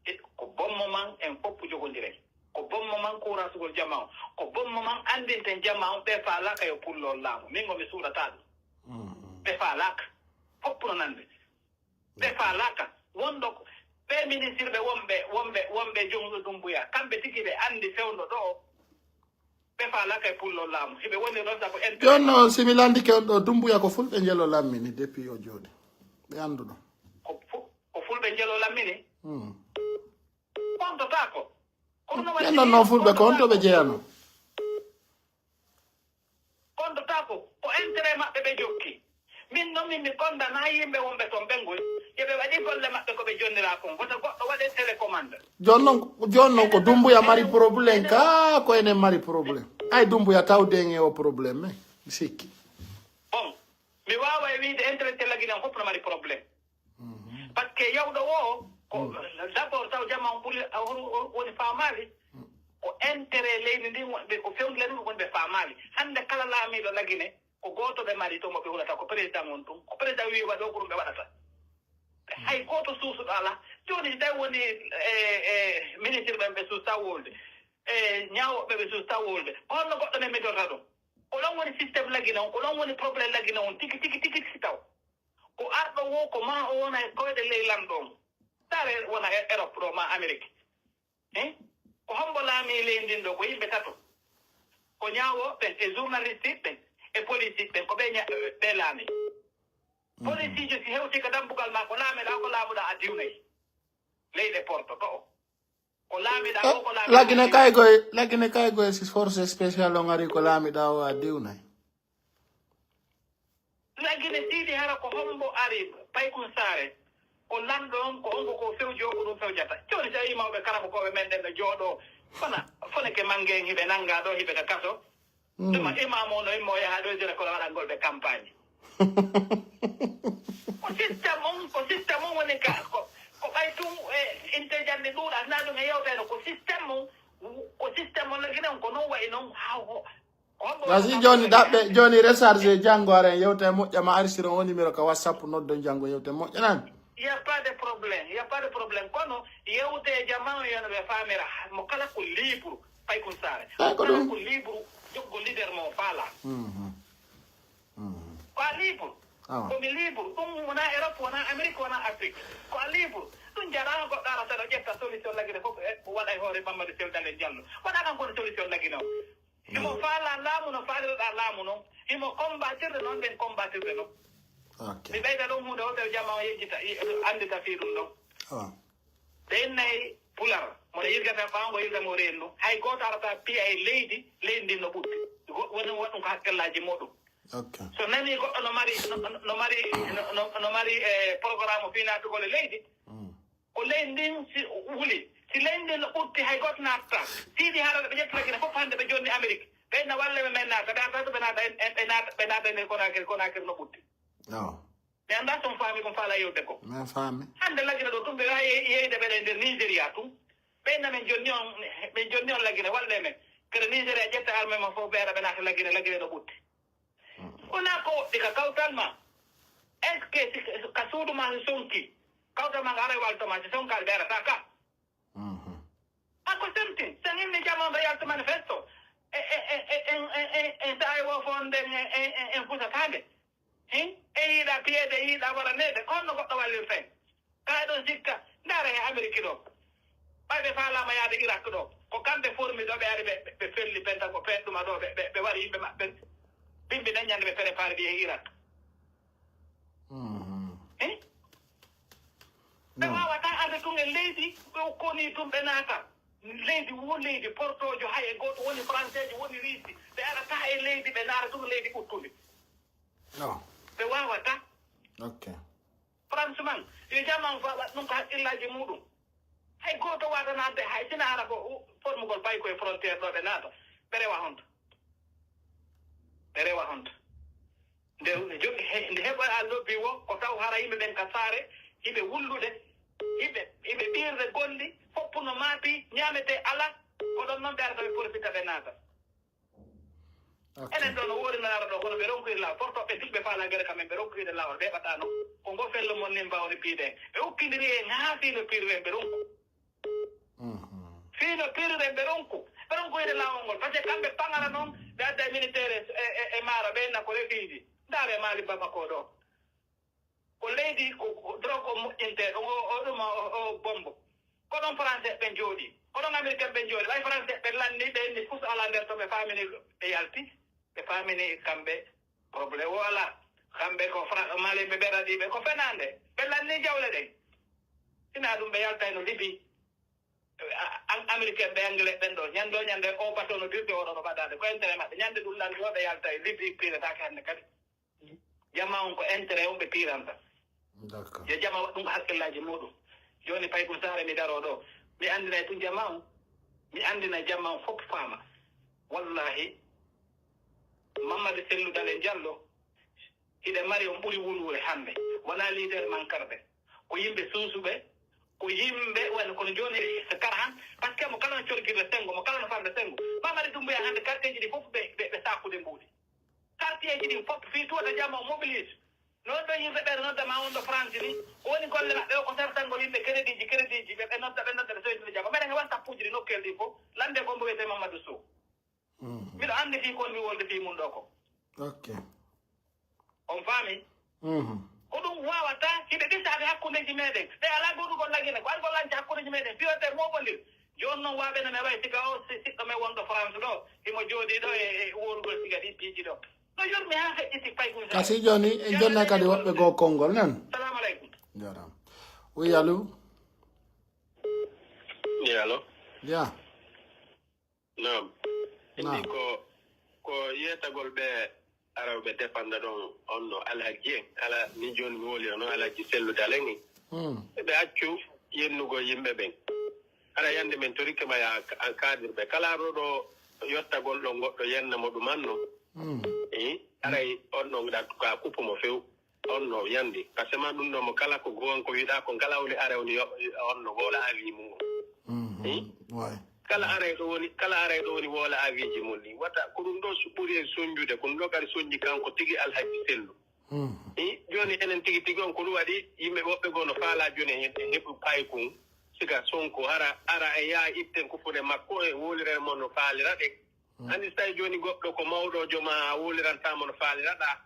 E ko bon moment en fof jogondiren. Ko bon moment kuurasugol jamaa on. Ko bon moment anndinten jamaa on, ɓe faalaaka yo pullo on laamu. Min ngo mi suuɗataa ɗum. Ɓe faalaaka. Fof no nande. Ɓe faalaaka. Wonɗo ko, ɓe ministre ɓe wonɓe, wonɓe, wonɓe Joŋɗo Dumbuya, kamɓe tigi ɓe anndi fewndo ɗo, ɓe faalaaka e pullo laamu. Hiɓe woni ɗon sabu en. Jooni noon, si mi landike on ɗo, Dumbuya ko Fulɓe Njelo lammini depuis o jooɗi. Ɓe anndu ɗum. Ko fu-, ko Fulɓe Njelo lammini? Hmm. Kontotaako. Kono no waɗi ɓen non, non Fulɓe ko on to ɓe jeyanoo? Kontotaako, ko intérêt maɓɓe ɓe jokki. Min non, min mi kondanaa yimɓe wonɓe ton ɓen ngol. Yo ɓe waɗi golle maɓɓe ko ɓe jonniraa kon. Wota goɗɗo waɗe télécommande. Jooni non, jooni non ko Dumbuya mari problème ka, ko enen mari problème. Ay Dumbuya tawde en e o problème, mais mi sikki. Bon, mi waaway wiide intérêt Lagine on fof no mari problème. Parce que yawɗo o, ko d'abord taw jamaa on ɓuri, a, on, on woni faamaali. Ko intérêt leydi ndin woni ɓe, ko fewndira ɗum woni ɓe faamaali. Hannde kala laamiiɗo Lagine, ko gooto ɓe mari to mo ɓe hulata, ko président on tun. Ko président wi'i waɗo, ko ɗum ɓe waɗata. Hay gooto suusuɗo alaa. Jooni si tawi woni, e, e, ministre ɓen ɓe suusaa wolde, e, ñaawooɓe ɓe suusaa wolde, ko honno goɗɗo men mitorta ɗum? Ko ɗon woni système Lagine on, ko ɗon woni problème Lagine on, tigi, tigi, tigi, tigi taw. Ko arɗo wo, ko maa o wona e koyɗe ley lanɗo on. Taare wona e Europe ɗo, maa Amérique. Eh? Ko hombo laami ley ndin ɗo? Ko yimɓe tato. Ko ñaawooɓe ɓen, e journaliste ɓen, e police ɓen, ko ɓe ña-, ɓe laami. Polisiijo si hewtii ka dambugal maa, ko laamiɗaa, ko laamuɗaa a diwnay. Leyɗe porto ɗo'o. Ko laamiɗaa, ko ko laamiɗaa a diwnay. Lagine kay goy, Lagine kay goy si force spéciale on ari ko laamiɗaa o a diwnay. Lagine Siidi hara ko hombo ari Paykun Saare? Ko lanɗo on, ko on ko ko fewji o, ko ɗum fewjata. Jooni si a yii mawɓe karamokooɓe men ɗen no jooɗoo, fona, fona ke mannge en hiɓe nanngaa ɗoo, hiɓe ka kaso. Tuma imaamu on no immoo yaha ɗoytira kono waɗangol ɓe campagne. Ko système on, ko système on woni ka, ko, ko ɓay tun e inte janni ɗuuɗa, na ɗum e yewtayno, ko système on, ko système on lagine on, ko non wayi non, haw, ho-, hombo Vas-y, waɗata jooni ko ɗaɓɓe, jooni recharge janngo hara en yewta e moƴƴa ma arsira on numéro ka WhatsApp noddon janngo yewta e moƴƴa nan. Y a pas de problème, y a pas de problème. Kono yewte e jamaa on yo no ɓe faamira, mo kala ko libre, Paykun Saare. Ay, ko ɗum. Mo kala ko libre, joggo leader mo faala. Mhm. Mhm. Ko a libre. Awa. Ko mi libre. Ɗum wonaa Europe, wonaa Amérique, wonaa Afrique. Ko a libre. Ɗum jaraama goɗɗo arata ɗo ƴetta solution lagine fof, e, waɗa e hoore Mamadou Sel Dalen Diallo. Wonaa kan kono solution lagine o. Himo faala laamu no faaliroɗaa laamu non. Himo combattirde non, ɓen combattirde non. Ok. Mi ɓeyda ɗon huunde, hoɓe jama o yejjita, i-, anndita fii ɗum ɗon. Ah. Ɓe innay Pular, mo yirgata ɓaawo ngo yirga mo reendu. Hay gooto arata piya e leydi, leydi ndin no ɓutti. Go-, woni waɗ ɗum ko hakkillaaji muɗum. Ok. So nani goɗɗo no mari, no, no, no mari, no, no, no mari, eh, programme fii naatugol e leydi, mm. Ko leydi ndin si wuli. Si leydi ndin no ɓutti, hay gooto naatata. Siidi haala ɓe ƴetti Lagine fof hannde ɓe jonni Amérique. Ɓe na walle ɓe men naata. Ɓe artata ɓe naata en, en, ɓe naata, ɓe naata e nder Conakry, Conakry no ɓutti. Awa. Mi anndaa so on faami ko mi faala yewde ko. Mi faami. Hannde Lagine ɗo tun ɓe waawi ye-, yeyde ɓe ɗe nder Nigeria tun. Ɓe na men jonni on, men jonni on Lagine, walle men. Kadi Nigeria ƴetta arme ma fof ɓe ara ɓe naata Lagine, Lagine no ɓutti. Wonaa ko woɗɗi ka kawtal ma. Est-ce que si, ka suudu ma si sonki, kawtal ma nga aray walto ma, si sonkaali ɓe arata ka? Mhm. A ko semtin, sen inni jama on ɓe yalta manifesto. E, e, e, e, en, en, en, en saa'i wo fof nden, en, en, en, en fusataande. Hin? E yiɗa piyeede, e yiɗa waraneede, ko honno goɗɗo wallirta en? Ka eɗon sikka, ndaara he Ameriki ɗo. Ɓay ɓe faalaama yaade Irak ɗo. Ko kamɓe formi ɗo, ɓe ari ɓe, ɓe, ɓe felli Pentagon, ɓe ɗuma ɗo, ɓe, ɓe, ɓe wari yimɓe maɓɓe. Bimbi nden ñande ɓe préparé ɗi he Irak. Mhm. Eh? Ɓe waawataa arde tun e leydi, ɓe koni tun ɓe naata. Leydi wo leydi, portoojo hay e gooto woni Français, woni Riisi. Ɓe arataa e leydi, ɓe naata tun leydi ɓuttundi. No. Ɓe waawataa. Ok. Franchement, yo jama on faa waɗ ɗum ko hakkillaaji muɗum. Hay gooto waadanaade, hay sina hara ko u-, formugol pay koye frontière ɗo ɓe naata. Ɓe rewa honto? Ɓe rewa honto? Nde, nde jogi he-, nde heɓoya lobby wo, ko taw hara yimɓe ɓen ka saare, hiɓe wullude, hiɓe, hiɓe ɓiirde gonɗi, foppu no maapi, ñaametee alaa, ko ɗon non ɓe arata ɓe profita ɓe naata. Ok. Enen ɗo no woori no ara ɗo, kono ɓe ronkoyri laawol. Porto ɓe dilɓe faalaa gere kam en, ɓe ronkoyde laawol, ɓe ɓataa non. Ko ngo fello mon nin mbawri piide en. Ɓe ukkindiri en haa fii no piirren ɓe ronku. Mhm. Fii no piirren ɓe ronku. Ɓe ronkoyde laawol ngol. Parce que kamɓe paŋara non, ɓe adda e militaire e, e, e maara, ɓe enna ko refiiji. Ndaare Maali Bamako ɗo. Ko leydi, ko, ko drogue on moƴƴintee, o, o, o ɗum, o, o bombo. Ko ɗon Français ɓen jooɗii. Ko ɗon Américain ɓen jooɗii. Ɓay Français ɓen lanni, ɓe inni fus alaa nder to ɓe faamini ɓe yalti. Ɓe faamini kamɓe problème o alaa. Kamɓe ko Fra-, Mali ɓe ɓe raɗii ɓe ko fenaande. Ɓe lanni jawle ɗen. Sinaa ɗum ɓe yaltayno Libi. A-, a-, Américain ɓe Anglais ɓen ɗo. Ñande o ñande o bato no dirti o ɗo no ɓadaade. Ko intérêt maɓɓe. Ñande ɗum lanni o ɓe yaltay Libi piiretaake hannde kadi. Jama on ko intérêt on ɓe piiranta. D'accord. Yo jama waɗ ɗum ko hakkillaaji muɗum. Jooni Paykun Saare mi daroo ɗo. Mi anndinay tun jama on. Mi anndinay jama on fof faama. Wallahi, Mamadou Sellu Dalen Diallo, hiɗe mari on ɓuri wuluure hannde. Wonaa leader mankarɓe. Ko yimɓe suusuɓe. Ko yimɓe wano kono jooni e kara han. Parce que mo kala no corgirde senngo, mo kala no farde senngo. Mamadou Doumbouya hannde quartier ji ɗi fof ɓe, ɓe, ɓe saakude mbuuɗi. Quartier ji ɗin fof, fii tuwata jama o mobilise. Non ɗon yimɓe ɓe nodda ma on ɗo France ni, ko woni golle maɓɓe o ko sartangol yimɓe crédit ji, crédit ji, ɓe, ɓe nodda, ɓe nodda, ɓe soytini jama. Meɗen e WhatsApp uji ɗi nokkeeli ɗin fof, lande ko mbo wiyetee Mamadou Sow. Mhm. Miɗo anndi fii kon mi wolde fii mun ɗo ko. Ok. On faami? Mhm. Ko ɗum waawata, hiɓe ɗisaade hakkundeeji meɗen. Ɓe alaa goɗugol lagine, ko argol lance hakkundeeji meɗen, piyote moɓondir. Jooni non waaɓe no men wayi, siga o si-, siɗɗo men wonɗo France ɗo, himo jooɗii ɗo e, e worugol siga ɗi piiji ɗo. No Kasi jooni, en jonnay kadi woɓɓe goo konngol nan. Salamu aleykum. Jaaraama. Oui, allo? Ni allo? Ya. Naam. Indi Naam. ko, ko yeetagol ɓe arewɓe defanda ɗon on no Alhaji en. Ala, ni jooni mi woli no Alhaji Sellu Dalen en. Hmm. Ɓe accu yennugol yimɓe ɓen. Hara yande men torike ma ya an kaadirɓe. Kala ɗo ɗo yottagol ɗon goɗɗo yenna mo ɗum anno. Hmm. Eh, aray on ɗon ɗa ka kupu mo few. On no yandi. Parce que ma ɗum ɗo mo kala ko gowan ko wiɗa ko ngala woni are woni yo, on no wola avis mum. Mhm. Eh? Ouais. Kala aray ɗo woni, kala aray ɗo woni wola avis ji mum ni. Wata ko ɗum ɗo su-, ɓuri en sonjude, ko ɗum ɗo kadi sonji kanko tigi Alhaji Sellu. Mhm. Eh, joni enen tigi tigi on ko ɗum waɗi yimɓe woɓɓe goo no faala joni e heɓu paykun. Siga Sonko hara, ara e yaa itten ko fuɗe makko e woliren mo no faalira ɗe. Mm. Anndi so tawi jooni goɗɗo ko mawɗo joma a wolirantaamo no faaliraɗaa,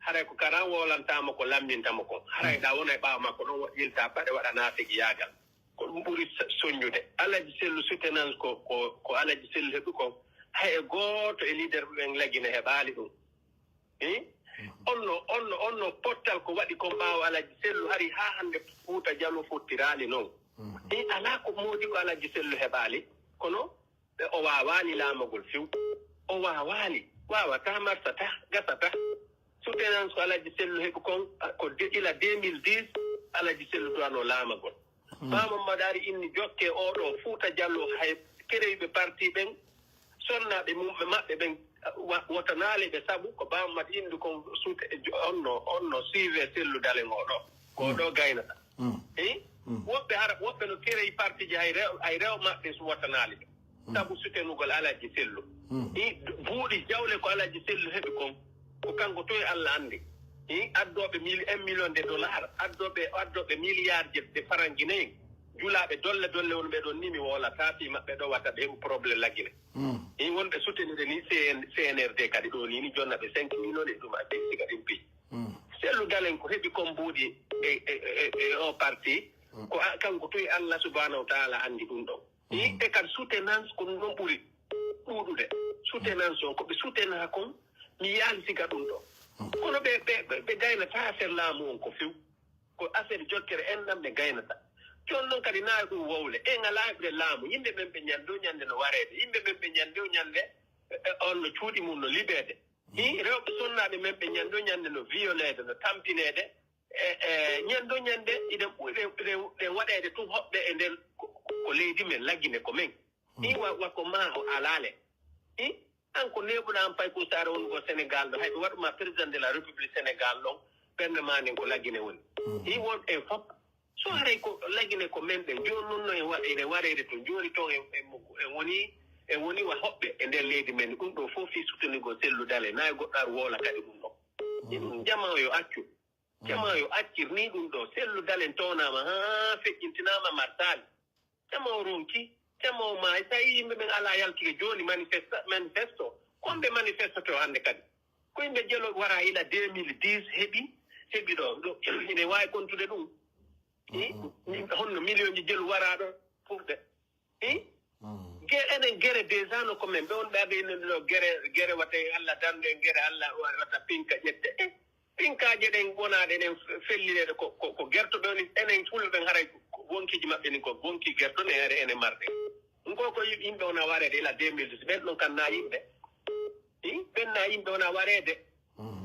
haray ko karan woolantaamo ko lamminta mo kon. Haray Mm. ɗa wona e ɓaawo makko ɗon woɗɗinta paɗe waɗa naafigiyaagal. Ko ɗum ɓuri so-, sonjude. Alhaji Sellu soutenance ko, ko, ko Alhaji Sellu heɓi kon. Hay e gooto e leader ɓen Lagine heɓaali ɗum. Eh? Mhm. On no, on no, on no pottal ko waɗi kon ɓaawo Alhaji Sellu hari haa hannde Fuuta Jaloo fottiraali non. Mhm. Eh, alaa ko moodi ko Alhaji Sellu heɓaali. Kono ɓe o waawaali laamagol few. O waawaali, waawataa, marsataa, gasataa. Soutenance ko Alhaji Sellu heɓi kon, a, ko de, ila deux mille dix, Alhaji Sellu duwanoo laamagol. Hmm. Baa Mammadu ari inni jokke oo ɗoo Fuuta Jaloo hay kereyɓe parti ɓen, sonnaaɓe mum, ɓe maɓɓe ɓen, a, wa-, wotanaali ɓe sabu ko Baa Mammadu inni kon suute, on no, on no suivre Sellu Dalen oo ɗoo. Ko Hmm. ɗoo gaynata. Hmm. Eh? Hmm. Woɓɓe hara, woɓɓe no kereyi partiji hay rew-, hay rew maɓɓe su wotanaali ɓe. Hmm. Sabu sutenugol Alhaji Sellu. Hmm. Eh, buuɗi jawle ko Alhaji Sellu heɓi kon, ko kanko toy Alla anndi. Eh, addooɓe mil-, un million de dollars, addooɓe, addooɓe milliard je, de faranji nayi, julaaɓe dolle dolle woni ɓe ɗon ni mi wowlataa fii maɓɓe ɗo wata ɓe heɓu problème Lagine. Hmm. Eh, wonɓe soutenir ni C N, C N R D kadi ɗo ni, ni jonna ɓe cinq million e ɗum a ɓe siga ɗin piiji. Mm. Sellu Dalen ko heɓi kon mbuuɗi e, e, e, e o parti, Mm. ko a-, kanko toy Allah subhanahu wa ta'ala anndi ɗum ɗon. Mm. Yiɓɓe kan soutenance ko ɗum ɗon ɓuri ɗuuɗude. Soutenance on, ko ɓe soutenaa kon, mi yaali siga ɗum ɗon. Mm. Kono ɓe, ɓe, ɓe, ɓe gaynataa affaire laamu on ko few. Ko affaire jokkere enɗam ɓe gaynata. Jooni non kadi naa ɗum wowle. En alaa heɓde laamu. Yimɓe ɓen ɓe ñande o ñande no wareede. Yimɓe ɓen ɓe ñande o ñande, e, e, on no cuuɗi mum no liɓeede. Hii, rewɓe sonnaaɓe men ɓe ñande o ñande no viyoleede, no tampineede. E, e, ñande o ñande, iɗen ɓu-, iɗen, iɗen, iɗen waɗeede tun hoɓɓe e nder ko, ko, ko leydi men, Lagine ko men. Hii, wa, wa ko maa o alaale. Hii, an ko neeɓuɗaa an pay ko saare wonugol Sénégal ɗo, hay ɓe waɗu ma président de la République Sénégal ɗon, ɓernde maa nden ko Lagine woni. Hii, won en fop. So haray ko Lagine ko men ɓen, jooni non no en wa-, ene wareede to, jooni ton en, en, en woni, en woni wa hoɓɓe e nder leydi men. Ɗum ɗoo fof fii sutonigol Sellu Dalen, naa e goɗɗo ar woola kadi ɗum ɗoo. Ɗum jamaa yo accu. Jamaa yo accir nii ɗum ɗoo. Sellu Dalen toonaama haa feƴƴintinaama martaali. Jamaa o ronki, jamaa o maayi. So a yii yimɓe ɓen alaa yaltude jooni manifesta-, manifesto, ko ɓe manifestoto hannde kadi? Ko yimɓe jelo waraa ila deux mille dix heɓi, heɓi ɗoo, ɗoo, ine waawi kontude ɗum. Hmm? Honno miliyonji jelu waraaɗo furɓe? Hmm? Ge-, enen gere déjà no ko men ɓe wonɓe ade enen ɗo gere, gere wata e Allah dande en gere Allah wa-, wata pinka ƴette. Eh, pinkaaje ɗen wonaaɗe ɗen fe-, fellireede ko, ko, ko gerto ɓe woni, enen fulɓe ɓen haray ko, ko wonkiji maɓɓe ni ko wonki gerto ne ere enen marɗe. Ɗum ko, ko yim-, yimɓe wona wareede ila deux mille dix, ɓen ɗon kan na yimɓe. Hmm? Ɓen na yimɓe wona wareede.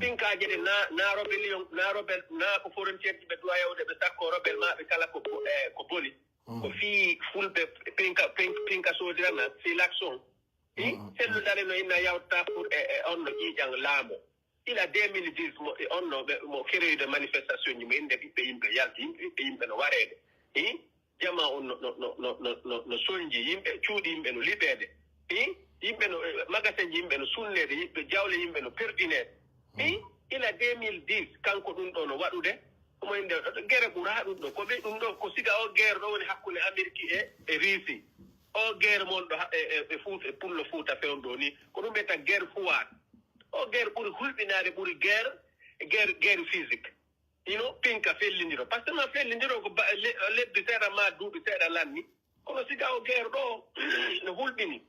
Pinkaaje ɗe na, na rebellion, na rebel, na ko frontière ɓe duwa yawde ɓe sakko rebel maɓɓe kala ko, ko, eh, ko boni. Ko fii fulɓe pinka, pin-, pinka soodira na, fii l'action. Fii Sellu Dalen no inna yawta pour e, e on no ƴiiƴan laamo. Ila deux mille dix mo, e on no ɓe, mo kereyde manifestation ji mo innde ɓiɓɓe yimɓe yalti, yimɓe, ɓiɓɓe yimɓe no wareede. Hii? Jamaa on no, no, no sonji, yimɓe, cuuɗi yimɓe no liɓeede. Hii? Yimɓe no, eh, magasinji yimɓe no sunneede, yimɓe jawle yimɓe no perdineede. Hii? Ila deux mille dix, kanko ɗum ɗo no waɗude. Omo innde, gere ɓuraa ɗum ɗo. Ko ɓe ɗum ɗo, ko siga o gere ɗo woni hakkunde Ameriki e, e Riisi. O gere mon ɗo ha-, e, e, e Fuuta, e Pullo Fuuta fewn ɗo ni. Ko ɗum ɓe ta gere fuwaat. O gere ɓuri hulɓinaade, ɓuri gere, gere, gere physique. Ino pinka fellindiro. Par ce que ma fellindiro ko ba-, le-, lebbi seeɗa ma duuɓi seeɗa lanni. Kono siga o geer ɗo no hulɓini.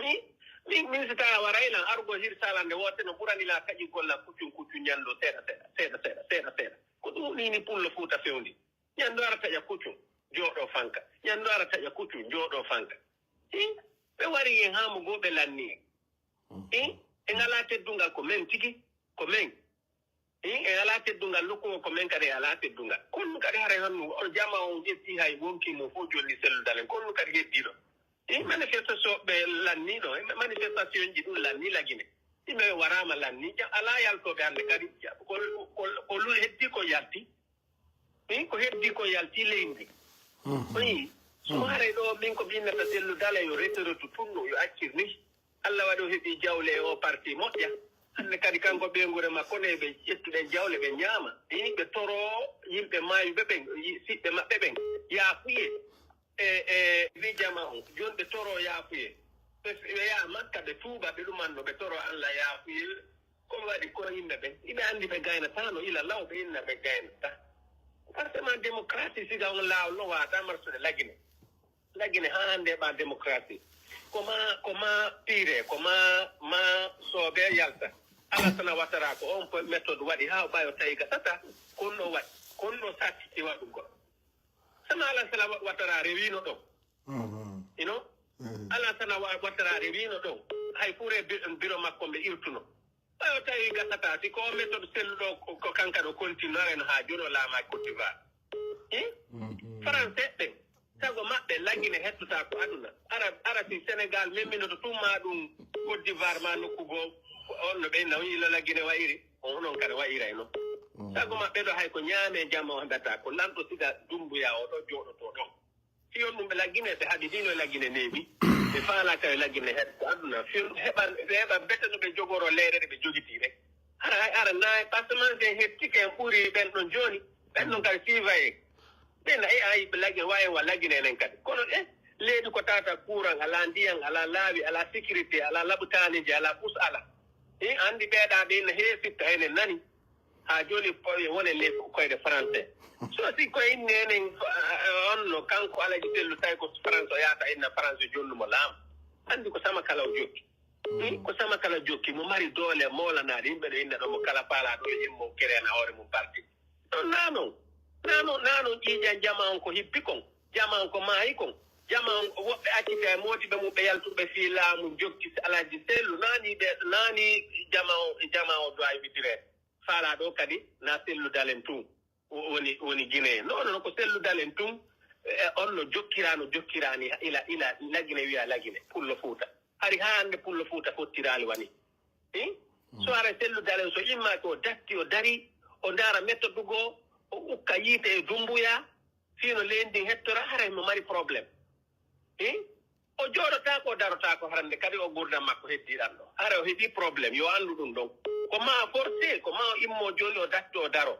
Ni, Min, min si tawa waray lan argo hirsala nde woote no ɓurani la taƴi golla kuccun kuccun ñando seeɗa seeɗa, seeɗa seeɗa, seeɗa seeɗa. Ko ɗum ni ni pullo Fuuta fewndi. Ñando ara taƴa kuccun, jooɗo fanka. Ñando ara taƴa kuccun, jooɗo fanka. Hi, ɓe wari en haa mo goo ɓe lanni en. Hi, en alaa teddungal ko men tigi, ko men. Hi, en alaa teddungal nokku o ko men kadi en alaa teddungal. Konnu kadi haray hannu, o jama on ƴetti hay wonki mo fof jonni sellu dalen. Konnu kadi heddiɗo. Hi, manifestation ɓe lanniɗo, manifestation ji ɗum lanni lagine. Yimɓe ɓe waraama lanni, ja-, alaa yaltooɓe hannde kadi. Ja-, ko, ko, ko lu heddi ko yalti. Min ko heddi ko yalti leydi. Mhm. O yii, so Mhm. haray ɗo min ko mi innata sellu dala yo reteretu tunno, yo accir ni. Allah waɗi o heɓi jawle e o parti moƴƴa. Hannde kadi kanko ɓeynguure makko ne ɓe ƴettuɗen jawle ɓe ñaama. Yimɓe toro, yimɓe maayuɓe ɓen, yi-, siɓɓe maɓɓe ɓen, yaafuye. E, e, wi jama on, jooni ɓe toro yaafuye. Ɓe f-, ɓe yaha Makka, ɓe tuuba, ɓe ɗumanno, ɓe toro Allah yaafuye. Ko ɓe waɗi ko yimɓe ɓen? Iɓe anndi ɓe gaynataano, ila law ɓe inna ɓe gaynata. Forcément, démocratie, siga on laawol no waata marsude lagine. Lagine haa hannde ɓa démocratie. Ko ma, ko ma pire, ko ma, ma soobe yalta. Alassane Ouattara ko on po-, méthode waɗi haa o ɓayo tawi gasata, kono o waɗi, kono o satti waɗugol. Sana Alassane Ouattara rewino ɗon. Mhm. You know? Mhm. Alassane Wa-, Ouattara rewino ɗon. Hay fure bi-, biro makko mbe irtuno. Ɓayo tawi gasata, si ko on méthode selluɗo ko, ko kanka ɗo continue no haa jooni o laama Côte d'Ivoire. Hmm? Mhm. Français ɓen, sago maɓɓe lagine hettota ko aduna. Ara, ara si Sénégal memminoto tun ma ɗum Côte d'Ivoire ma nokku goo, on no ɓe nawi ila lagine wa'iri, on non kadi wa'irayno. Mhm. Sago maɓɓe ɗo hay ko ñaame jama o heɓata, ko lanɗo siga Dumbuya o ɗo jooɗoto ɗon. Si on ɗum ɓe laggine, ɓe haɗi dino e laggine neeɓi. Ɓe faalaaka e laggine heɗ ko aduna. Si on heɓa, ɓe heɓa bete no ɓe jogoro leyɗe ɗe ɓe jogitii ɗen. Hara hay ara naay, parce que man sen hettike en ɓuri ɓen ɗon jooni. Ɓen ɗon kadi siiva en. Ɓen na e ay ɓe laggine, wawi wa laggine enen kadi. Kono ɗe leydi ko tata courant, ala ndiyan, ala laawi, ala sécurité, ala laɓutaaniji, ala pus ala. E andi ɓeeɗa ɓe ina heefitta enen nani. Haa jooni ko e wonen ley ko koyɗe Faranse. So si ko inne enen, eh, on no kanko Alaji Sellu tawi ko France o yaata inna France jonnumo laamu. Anndi ko sama kala o jokki. Hmm, ko sama kala jokki. Mo mari doole moolanaade yimɓe ɗo inna ɗo mo kala paala ɗo e yimmo kerena hoore mum parti. Ɗon naa non. Naa non, naa non ƴiiƴan jama on ko hippi kon. Jama on ko maayi kon. Jama on woɓɓe accita e moodiɓe mum ɓe yaltuɓe fii laamu jokki Alaji Sellu. Naani ɓe, naani jama on, jama on do ay witire. Faalaaɗo kadi na Sellu Dalen tun wo-, woni, woni Guinée. Non, non, ko Sellu Dalen tun, e, on no jokkira, no jokkirani ila, ila Lagine wiya Lagine, Pullo Fuuta. Hari haa hannde Pullo Fuuta fottiraali wani. Hi? So ara Sellu Dalen, so immaaki o datti, o dari, o ndaara méthode goo, o ukka yiite e Dumbuya, fii no leydi ndin hettora, haray mo mari problème. Hi? O jooɗotaako, o darotaako, harande kadi o gurdam makko heddi ɗan ɗo. Hara o heɓi problème, yo anndu ɗum ɗon. Ko ma o forcé, ko ma o immo jooni o datto o daro.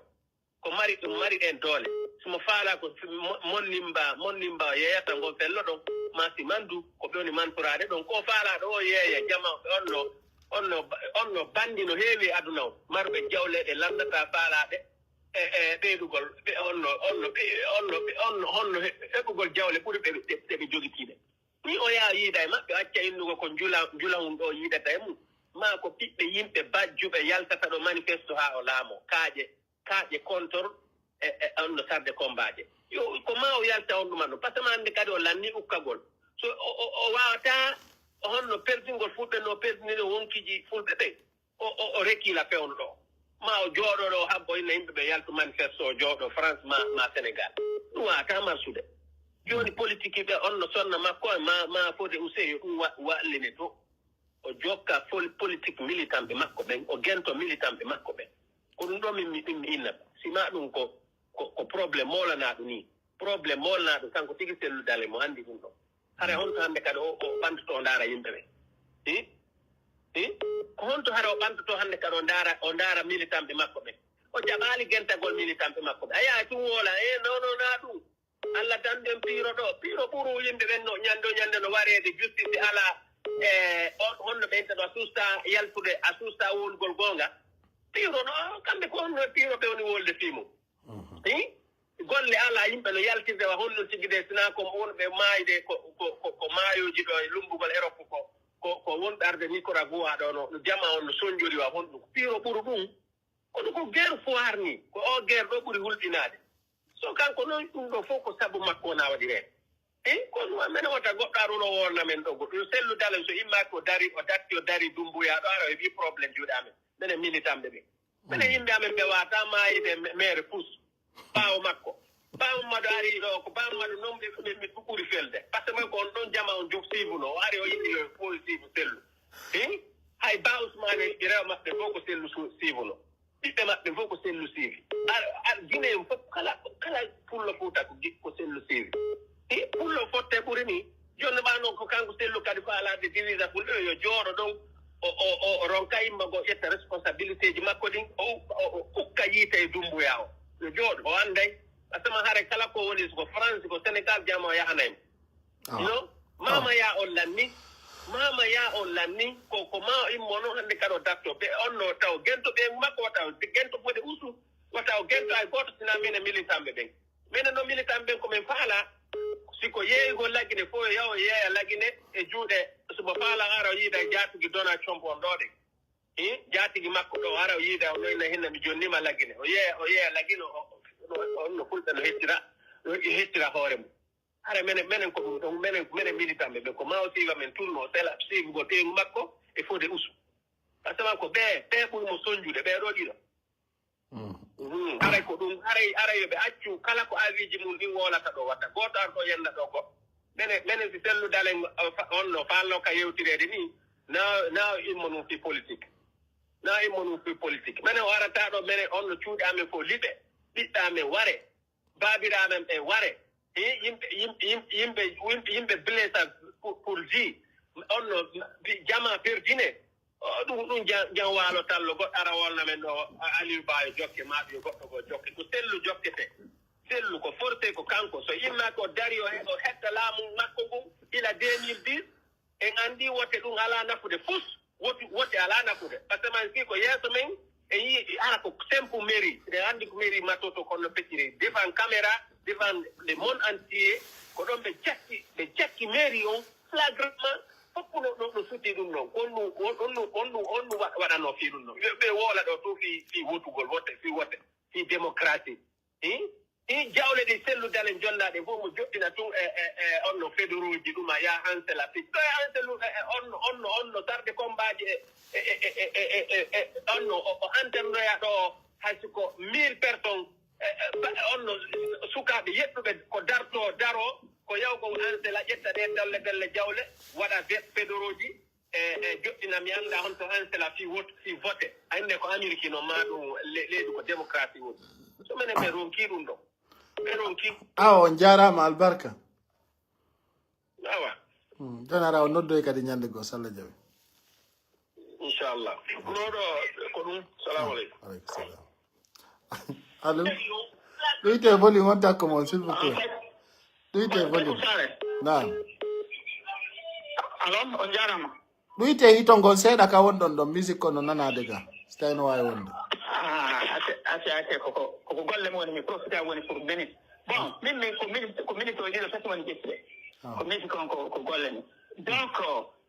Ko mari ɗum, mari ɗen doole. Si mo faalaa ko si mo-, monnimba, monnimba o yeeyata ngon fello ɗon, ma si mandu, ko ɓe woni mantoraade ɗon. Ko faalaa ɗo o yeeya, jama ɓe on no, on no, on no banndi no heewi e aduna o. Marɓe jawle ɗe lanndata faalaaɓe, e, e ɓeydugol, ɓe on no, on no, ɓe, on no, ɓe on no, honno he-, heɓugol jawle ɓuri ɓe, ɓe, ɓe ɓe jogitiiɓe. Ni o yaha yiida e maɓɓe, o acca innugo ko njula, njula mum ɗo yiidata e mum. Maa ko ɓiɓɓe yimɓe bajjuɓe yaltata ɗo manifesto haa o laamo. Kaaƴe, kaaƴe kontor e, e on no sarde kombaaje. Yo, ko maa o yalta on ɗum anno. Parce que maa annde kadi o lanni ukkagol. So o, o, o waawataa honno perdingol fulɓe no perdiniri wonkiiji fulɓe ɓen. O, o, o rekiila fewndo ɗo. Ma o jooɗo ɗo habbo inna yimɓe ɓe yaltu manifesto o jooɗo France ma, ma Sénégal. Ɗum waawataa marsude. Jooni politique ɓe on no sonna makko e ma, ma Fodé Ousseyn yo ɗum wa-, walline to. O jokka fol-, politique militant ɓe makko ɓen, o gento militant ɓe makko ɓen. Ko ɗum ɗo min mi, min mi inna. Si ma ɗum ko, ko, ko problème moolanaaɗo nii. Problème moolanaaɗo kanko tigi Sellu Dalen mo anndi ɗum ɗo. Hara honto hannde kadi o, o ɓantoto o ndaara yimɓe ɓe? Hi? Hi? Ko honto hara o ɓantoto hannde kadi o ndaara, o ndaara militant ɓe makko ɓe? O jaɓaali gentagol militant ɓe makko ɓe. A yaha tun woola, e non, non, naa ɗum. Allah dandu en piiro ɗo. Piiro ɓuru yimɓe ɓen no ñande o ñande no wareede justice alaa. E on, honno ɓe inta ɗo a susta yaltude, a susta wondugol goonga. Piiro no, kamɓe ko honno e piiro ɓe woni wolde fii mum. Mhm. Hi? Golle alaa, yimɓe no yaltirde wa honno tigi de, sinaa ko wonɓe maayde ko, ko, ko, ko maayooji ɗo e lummbugol Erop ko. ko, ko wonɓe arde Nicaragua ɗo, no, no jama on no sonjori wa honɗum. Piro ɓuru ɗum, kono ko guerre foire ni, ko o guerre ɗo ɓuri hulɓinaade. So kanko noon, ɗum ɗo fof ko sabu makko wona waɗi reen. Eyi, kono minen wota goɗɗo ar wona wonna men ɗo goɗɗo. Yo Sellu Dalen so immaaki o dari, o datti o dari Dumbuya ɗo ara o heɓi problème juuɗe amen. Minen militanɓe ɓe. Minen yimɓe amen ɓe wata maayide me-, meere fus. Ɓaawo makko. Ba Mamadou ari ɗo, ko Ba Mamadou noon ɓe, ɓe, ɓe ɓuri felde. Parce que ko on ɗon jama on jof siibuno. O ari o inni yo fof siibu Sellu. Eyi? Hay Ba Ousmane e rewa maɓɓe fof ko Sellu su-, siibuno. Ɓiɓɓe maɓɓe fof ko Sellu siibi. Ar, ar Gine en fof kala, kala pullo Fuuta ko gi-, ko Sellu siibi. Eyi, pullo fotte ɓuri ni. Jooni ma noon ko kanko Sellu kadi ko alaa de divisa fulɓe yo jooɗo ɗon. O, o, o, o ronka immagol ƴetta responsabilité ji makko ɗin. O, o, o ukka yiite e Dumbuya o. Yo jooɗo, o annday. Asama hare kala ko woni ko France, ko Sénégal, jama o yahanay mo. Ah. No? Mama ya on lanni. Mama ya on lanni. Ko, ko ma immo non hannde kadi o datto. Ɓe on no taw. Gento ɓe makko wata o. Gento fode usu. Wata o gento ay goto sina minen militanɓe ɓen. Minen no militanɓe ɓen ko min faala. Si ko yeeyugol Lagine fof yo yaw yeeya Lagine e juuɗe. Suba faala ara o yiida e jaatigi Donald Trump on ɗo ɗe. Hi? Jaatigi makko ɗo ara o yiida o noyna hinna mi jonnima Lagine. O yeeya, o yeeya Lagine o, o, o, on no fulɓe no hettira, no hettira hoore mum. Hara menen, menen ko ɗum ɗon, menen, menen militanɓe ɓe ko ma o siiwa men tun no sela siwugol ɓeyngu makko e fode usu. Parce que ko ɓe, ɓe ɓuri mo sonjude, ɓe ɗo ɗiɗo. Mhm. Haray ko ɗum, haray, haray yo ɓe accu kala ko aviiji mum ɗin wowlata ɗo watta. Gooto ar ɗo yenda ɗo goɗɗo. Menen, menen si Sellu Dalen, uh, fa-, on no faalno ka yewtireede ni, na, na immo ɗum fi politique. Na immo ɗum fi politique. Menen o arata ɗo, menen on no cuuɗi amen fof liɓe, ɓiɓɓe amen ware. Baabiraaɓe ɓe ware. Hi, yimɓe, yimɓe, yimɓe, yimɓe, yimɓe, yimɓe blessa pour, pour vie. On no, jama perdine. O, ɗum, ɗum jan, jan waalo tallo goɗɗo ara wolna men ɗo, a, Aliou Ba yo jokke, maa ɓe yo goɗɗo goo jokke. Ko Sellu jokkete. Sellu ko forcé ko kanko. So imma ko dari o he-, o hetta laamu makko ngun ila deux mille dix, en anndi wote ɗum alaa nafude fus. Wotu, wote alaa nafude. Parce que man si ko yeeso men, en yii ara ko simple mairie. Eɗen anndi ko mairie matoto kono no fecciri. Devant caméra, devant le monde entier, ko ɗon ɓe jakki, ɓe jakki mairie on flagramment. Fof no, no, no suti ɗum ɗon. On ɗum, on, on ɗum, on ɗum, on ɗum wa-, waɗanoo fii ɗum ɗon. Ɓe, ɓe woola ɗo to fii, fii wotugol wote, fii wote, fii démocratie. Hi? Hi jawle ɗe Sellu Dalen jonnaaɗe fof mo joɗɗina tun e, e, e on no federuuji ɗum a yaa Ansela Fik. Ɗo e Anselu, e, e on no, on no, on no sarde kombaaji e, e, e, on no, o, o enternoya ɗo hay si ko mille personnes, e, e, ba-, on no sukaaɓe yeɗɗuɓe ko darto, daro, ko yawgol Ansela ƴetta ɗe dalle, dalle jawle, waɗa fe-, federuuji. E, e, joɗɗina, mi anndaa honto Ansela fii wot-, fii vote. A innde ko Amérique non, maa ɗum le-, leydi ko démocratie woni. So menen ɓe ronki ɗum ɗo. Ɓe ronki. Awa, on jaaraama, albarka. Awa. Hmm, jon ara o noddoy kadi ñande goo, so Allah jaɓi. Inchallah. Ko ɗo ɗo, ko ɗum. Salamu aleykum. Aleykum salam. Allo? Ɗuyte volume on takko mon, s'il vous plaît. Ɗuyte volume. Naam. Allo, on jaaraama. Ɗuyte hito ngon seeɗa ka wonɗon ɗon, musique ko no nanaade ga. Si tawi no waawi wonde. Ah, ate, ate, ate, ko, ko, ko, ko golle mo woni, mi profita woni pour minute. Bon, min, min ko minute, ko minute o ɗiɗo tati woni ƴettude. Ah. Ko musique on ko, ko golle ni. Donc,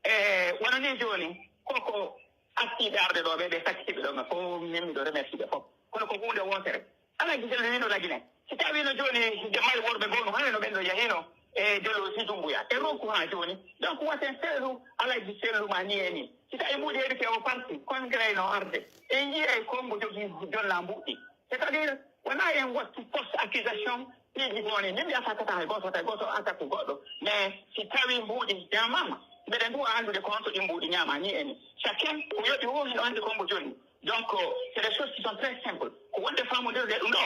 eh, wona ni jooni, ko, ko artiiɓe arde ɗo ɓe, ɓe sakkitii ɓe ɗo, mais fof min miɗo remercie ɓe fof. Kono ko huunde wootere. Alhaji Sellu hino Lagine. Si tawiino jooni hinde mari worɓe goo no, hano no ɓen ɗo yahiino e Delo si Dumbuya. E ronku haa jooni. Donc, waten Sellu, Alhaji Sellu ma ni e ni. Si tawi mbuuɗi heɓike o parti, congrès no arde. En yi'ay ko mbo jogii jonna mbuuɗi. C'est-à-dire, wonaa en wattu poste accusation, piiji goo ni. Min mbiyataa kata hay gooto, hay gooto attaque goɗɗo. Mais si tawi mbuuɗi ñaamaama, mbeɗen ɗum anndude ko honto ɗi mbuuɗi ñaama ni e ni. Chacun, ko yoɓi o, hino anndi ko mbo jonni. Donc, euh, c'est des choses qui sont très simples. Ko wonde faamondirde ɗum ɗo.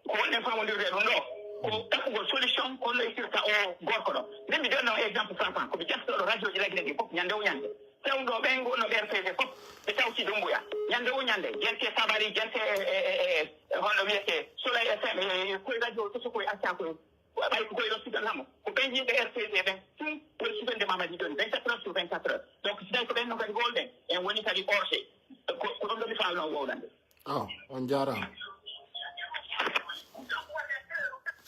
Ko wonde faamondirde ɗum ɗo. Ko ɗaɓɓugol solution, ko no ittirta o gorko ɗo. Min mi jonna on exemple frappant. Ko mi jaftooɗo radio ji Lagine ɗi fof, ñande o ñande. Fewndo ɓen ngonno ɓe R T V fof, ɓe tawti Dumbuya. Ñande o ñande, Gente Sabari, Gente, e, e, e, e, honno wiyete, Soleil F M, e, e, koye radio, tout ce koye acca koye. Ɓay ko koye ɗo sukan hamo. Ko ɓen yimɓe R T V ɓen, tun, koye sukande Mamadi joni, vingt-quatre heures sur vingt-quatre heures. Donc, si tawi ko ɓen no kadi golɗen, en woni kadi orte. Ko, ko ɗum ɗo mi faalno wowlande. Oh, on jaaraama.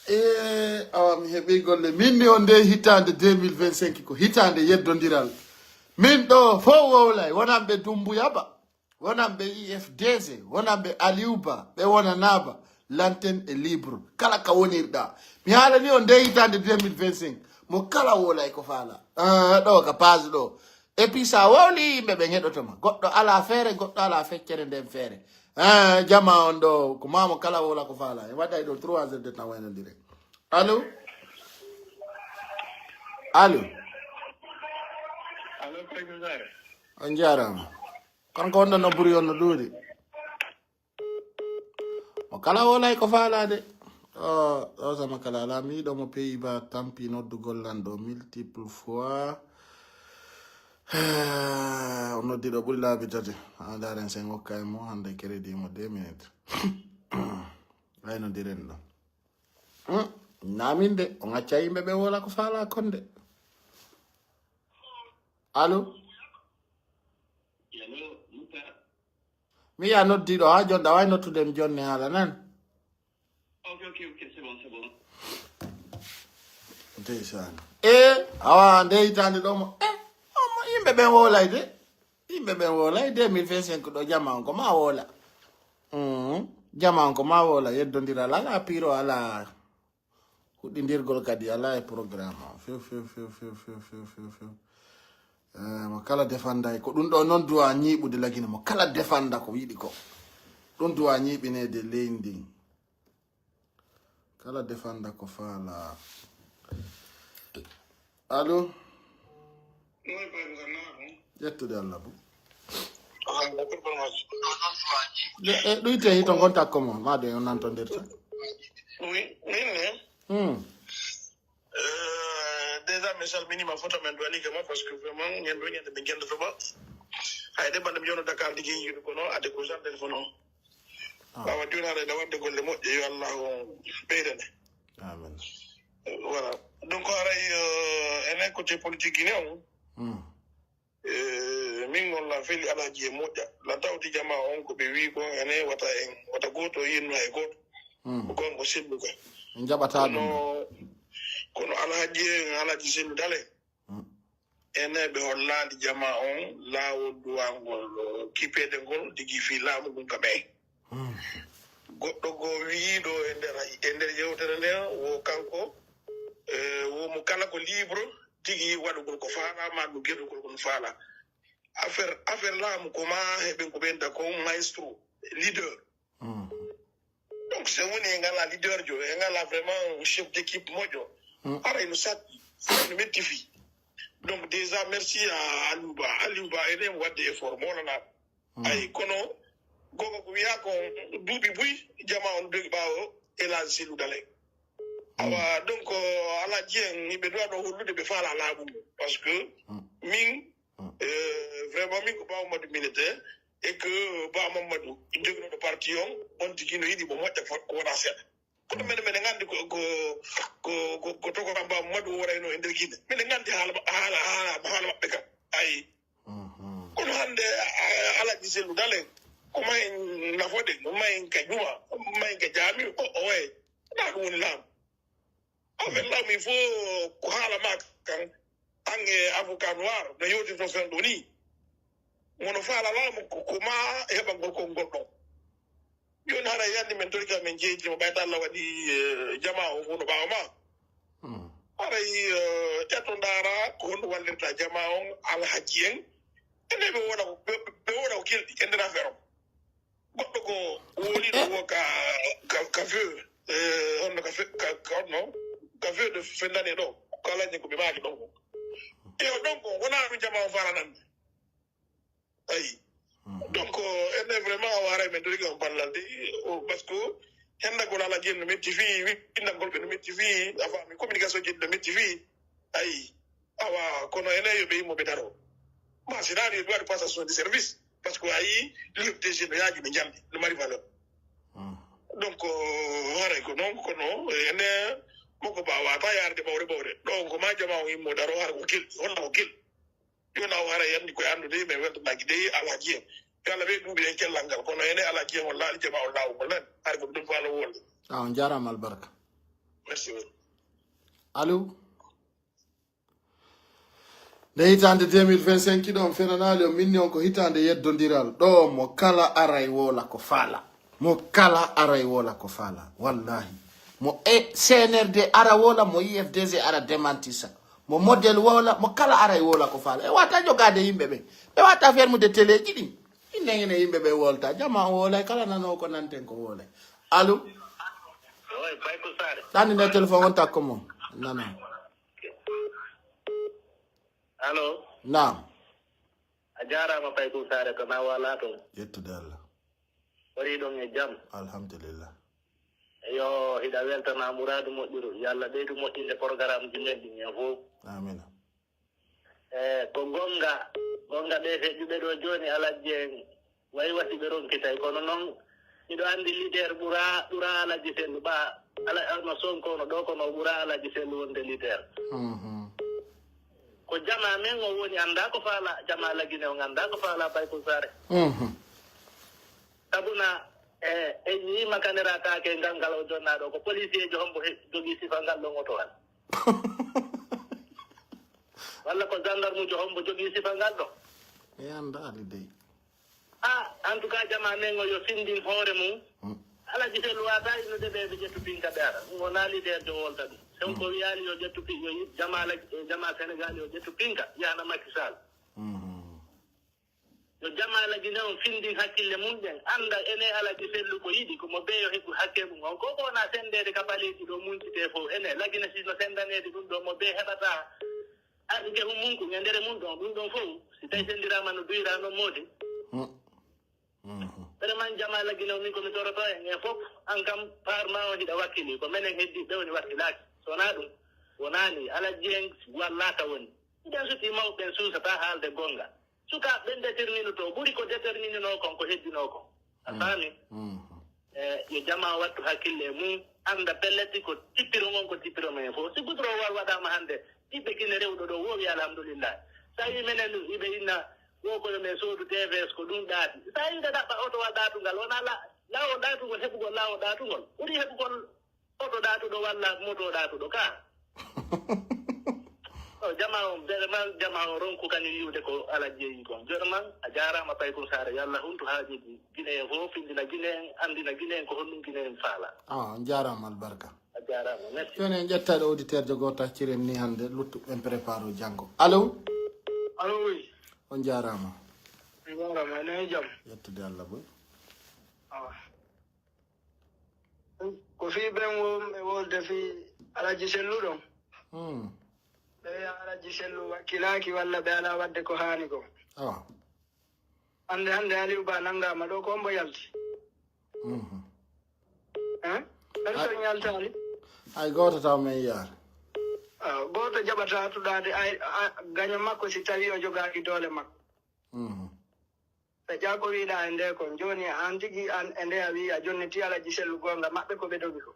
E awa, mi heɓii golle. Min ni on nde hitaande deux mille vingt-cinq ko hitaande yeddondiral. Min ɗoo fow wowlay, wonan ɓe Dumbuya Ba, wonan ɓe I F D C, wonan ɓe Aliou Ba, ɓe wonanaa ba, l'antenne est libre. Kala ka wonirɗaa. Mi haalani on nde hitaande deux mille vingt-cinq. Mo kala wowlay ko faalaa. Ah, ɗoo ka page ɗoo. Et puis sa wowli yimɓe ɓen heɗoto ma. Goɗɗo alaa feere, goɗɗo alaa feccere nden feere. Ah, jama on ɗoo, ko maa mo kala wowla ko faalaa. En waɗay ɗoo trois heures de temps waynondiren. Allo? Allo? Allo, Seydou Ndiaye. On jaaraama. Kanko on ɗon no buri on no ɗuuɗi. Mo kala wowlay ko faalaade. O, o sama kala alaa. Mi yiɗo mo Pays-Bas tampi noddugol lan ɗoo multiple fois. O noddi ɗoo ɓuri laabi tati. Haa ndaaren sen okka e mo hannde crédit mo deux minutes. Ay no diren ɗoo. Hmm, naa min de, on acca yimɓe ɓe wowla ko faalaa kon de. Allo? Mi yi'a noddiiɗo haa jonta, a waaway noddude mi jonne haala nan. Ok, ok, ok, c'est bon, c'est bon. Ndeysaan. E, awa, nde hitaande ɗoo mo. E, omo yimɓe ɓen wowlay de. Yimɓe ɓen wowlay deux mille vingt-cinq ɗoo, jama on ko maa wowla. Mhm. Jama on ko maa wowla, yeddondiral alaa, piiro alaa. Huɗɗindirgol kadi alaa e programme o. Few, few, few, few. Eh, mo kala defanda e ko ɗum ɗoo non duwa ñiiɓude lagine mo kala defanda ko yiɗi ko. Ɗum duwa ñiiɓineede leydi ndin. Kala defanda ko faala. Allo? Moy Baye Moussa, na ko? Ƴettude Allah bo. Ah, ko ɗum ɗon waɗi. E, e, ɗuyte hito ngon takko mo, maa de on nantondirta. Oui, min ne? Hmm. Euh, déjà, mi salminiima, foto men duwaniike ma, parce que vraiment, ñande o ñande min genndoto ma. Hay de bande mi yono Dakar liggey yiɗu kono, adde ko jardin kono. Ah. Ɓaawo jooni haɗa ina waɗde golle moƴƴe, yo Allah on ɓeydane. Amin. Voilà. Donc, haray, euh, enen côté politique Guinée on, hmm. Eh, min on la feli Alhaji e moƴƴa. La tawti jama on ko ɓe wi kon ene wata en, wata gooto yinno e gooto. Hmm. Ko kon ko sellu ka. En jaɓata ɗum. Kono, kono Alhaji en, Alhaji Sellu Dale. Hmm. Ene ɓe hollaali jama on laawol duwangol, eh, kippede ngol, digi fii laamu ngun ka ɓey. Hmm. Goɗɗo goo wi'iiɗo e nder, e nder yewtere nden, wo kanko, eh, wo mo kala ko libre tigi waɗugol ko faalaa, maa ɗum geɗugol ko no faalaa. Affaire, affaire laamu ko maa heɓen ko ɓen da ko maestro, leader. Hmm. Donc, si woni en ngalaa leader jo, en ngalaa vraiment chef d'équipe moƴƴo, hmm, haray no satti, haray no metti fii. Donc, déjà, merci à Aliou Ba. Aliou Ba, enen waɗde effort, mo wonanaa. Hmm. Ay, kono, gogo ko wiyaa ko duuɓi buy, jama on dogi ɓaawo, El Hadj Sellu Dale. Hmm. Awa, donc, Alhaji en, yimɓe duwa ɗo hollude ɓe faalaa laamu ngu. Parce que, hmm, min, hmm, euh, vraiment, min ko Ba Mamadou minete, et que Ba Mamadou, joginooɗo parti on, on tigi no yiɗi mo moƴƴa fo-, ko wonaa seeɗa. Kono minen, minen nganndi ko, ko, ko, ko, ko togoram Ba Mamadou o waɗayno e nder Guinée. Minen nganndi haala ma-, haala, haala, haala maɓɓe kan. Ayi. Mhm. Kono hannde, a, a, Alhaji Sellu Dale, ko ma en nafoɗen, ma en ka juma, ma en ka jaami, o, o waye. Naa ɗum woni laamu. Affaire laamu, il faut ko haala ma kan, an e avocat noir, no yewtirto fen ɗo ni. Mono faala laamu ko, ko ma heɓa ngol konngol ɗon. Jooni haray yandi men torika men jeejima ɓayta Allah waɗi, eh, jama o fof no ɓaawa ma. Hmm. Haray, eh, ƴetto ndaara ko honno wallirta jama on alhaji en. Ene ɓe wona ko, ɓe, ɓe wona ko kelɗi e nder affaire on. Goɗɗo ko woliɗo wo ka, ka, ka feu, eh, honno ka feu, ka, ka honno, ka feu de fendane ɗo. Ko alhaji en ko ɓe maaki ɗon ko. Yo ɗon ko wona ɗum jama on faala nan. Ayi. Mhm. Donc, enen vraiment, o haray men dogii on ballal de, o, parce que hendagol alhaji en no metti fii, windagol ɓe no metti fii, a faami, communication ji no metti fii. Ayi. Awa, kono enen yo ɓe yimmo ɓe daro. Ma si naani yo ɓe waɗi passation de service, parce que ayi, l'U F D G no yaaji, no jalni, no mari valeur. Mhm. Donc, haray ko non, kono enen, moko ba wata yaade ɓawre ɓawre. Ɗon ko ma jama o yimmo daro, hara ko kel, honna ko kel. Jooni o hara yandi koye anndude, men weltanaaki dey alhaji en. Yo Allah ɓeydu duuɓi en cellal ngal, kono enen alhaji en on laali jama on laawol ngol nan. Hari ko ɗum faalo wolde. Ah, on jaaraama albarka. Merci beaucoup. Allo? Nde hitaande deux mille vingt-cinq ɗon fenanaali on, minni on ko hitaande yeddondiral. Ɗoo mo kala aray woola ko faala. Mo kala aray woola ko faala. Wallahi. Mo e C N R D ara woola, mo I F D G ara démentisa. Mo modèle woola, mo kala aray woola ko faala. E wata jogaade yimɓe ɓe. Ɓe wata fermude teleeji ɗin. Innen ene yimɓe ɓe wolta. Jama on woolay, kala nanoo ko nanten ko woolay. Allo? Oy, Bayko Sare. Ɗanni ne téléphone on takko mo. Nana. Allo? Naam. A jaaraama, Bayko Sare, to na wala to. Yettude Allah. Wari ɗon e jam. Alhamdulillah. Yo, hiɗa weltana Muraadu moƴƴuru. Yo Allah ɓeydu moƴƴinde programme ji men ɗin en fof. Amina. E, ko gonga, gonga ɓe feƴƴuɓe ɗo jooni Alhaji en, way wasi ɓe ronkitay. Kono non, miɗo anndi leader ɓura, ɓura Alhaji Sellu ɓa, ala, no Sonko no ɗo, kono o ɓura Alhaji Sellu wonde leader. Mhm. Ko jama men o woni, annda ko faala, jama Lagine on annda ko faala Baykul Sare. Mhm. Sabuna, e, e yii makanera taake ngal ngal o jonna ɗo, ko policier jo hombo he, jogii sifa ngal ɗon otowal. Walla ko gendarme jo hombo jogii sifa ngal ɗon. Mi anndaali dey. Ah, en tout cas, jama men o yo findin hoore mum. Mm. Alhaji Sellu wata innude ɓe ɓe ƴettu pinka ɓe ara. Ɗum wona leader jo wolta ɗum. Sen ko wiyaali yo ƴettu pi-, yo yi-, jama Alhaji, jama Senegal yo ƴettu pinka, yahna Macky Sall. Mhm. Yo jama Lagine on findin hakkille mum ɗen, annda ene Alhaji Sellu ko yiɗi, ko mo ɓe yo heɓu hakke mum on. Ko ko wona sendeede ka baleeji ɗo muncite fof, ene Lagine si no sendaneede ɗum ɗo, mo ɓe heɓata arsuke hum mum ko e nder mum ɗon, ɗum ɗon fof, si tawi sendiraama no duyra noon moodi. Mm. Mhm. Vraiment, jama Lagine on, min ko mi toroto en, en fof, an kam, par ma on hiɗa wakkili, ko menen heddiɓe woni wakkilaaki. So wona ɗum, wonaani, Alhaji en wallata woni. Idan suti mawɓe ɓen suusata haalde gonga. Sukaaɓe ɓen détermine to, ɓuri ko détermine noo kon, ko heddinoo kon. A faami? Mhm. E, yo jama wattu hakkille e mum, annda pellet ko tippiro ngon ko tippiro men fof. Si goudron wal waɗaama hannde, ɓiɓɓe Gine rewɗo ɗo woowi alhamdulillah. So tawi menen ɗum, iɓe inna wo ko yo men soodu T V S ko ɗum ɗaati. So tawi ɓe ɗaɓɓa oto wal ɗaatungol, wona la-, laawol ɗaatungol, heɓugol laawol ɗaatungol. Ɓuri heɓugol oto ɗaatuɗo walla moto ɗaatuɗo ka. O jama on, vraiment, jama on ronku kañum yiwde ko Alhaji jeeyi kon. Vraiment, a jaaraama Paykun Saare, yo Allah huntu haajuuji Gine en fof, findina Gine en, anndina Gine en ko honɗum Gine en faala. Ah, on jaaraama albarka. A jaaraama, merci. Jooni en ƴetta ɗo auditeur jo gooto accir en ni hannde, luttuɓe ɓen prépare o janngo. Allo? Allo, oui. On jaaraama. On jaaraama, enen e jam. Yettude Allah boy. Awa. Ko fii ɓen wonɓe wolde fii Alhaji Sellu ɗon. Hmm. Ɓe wi'a Alhaji Sellu wakkilaaki walla ɓe alaa waɗde ko haani kon. Awa. Hannde, hannde Aliou Ba nanngaama ɗo, ko hombo yalti? Mhm. Hein? Personne yaltaali? Hay gooto taw men yiyaali. Ah, gooto jaɓataa tuɗaade ay, a, gaño makko si tawii o jogaaki doole makko. Mhm. Ɓe ƴaa ko wi'uɗaa e ndee kon. Jooni an tigi an e ndee a wi'i a jonnitii Alhaji Sellu goonga maɓɓe ko ɓe dogi ko.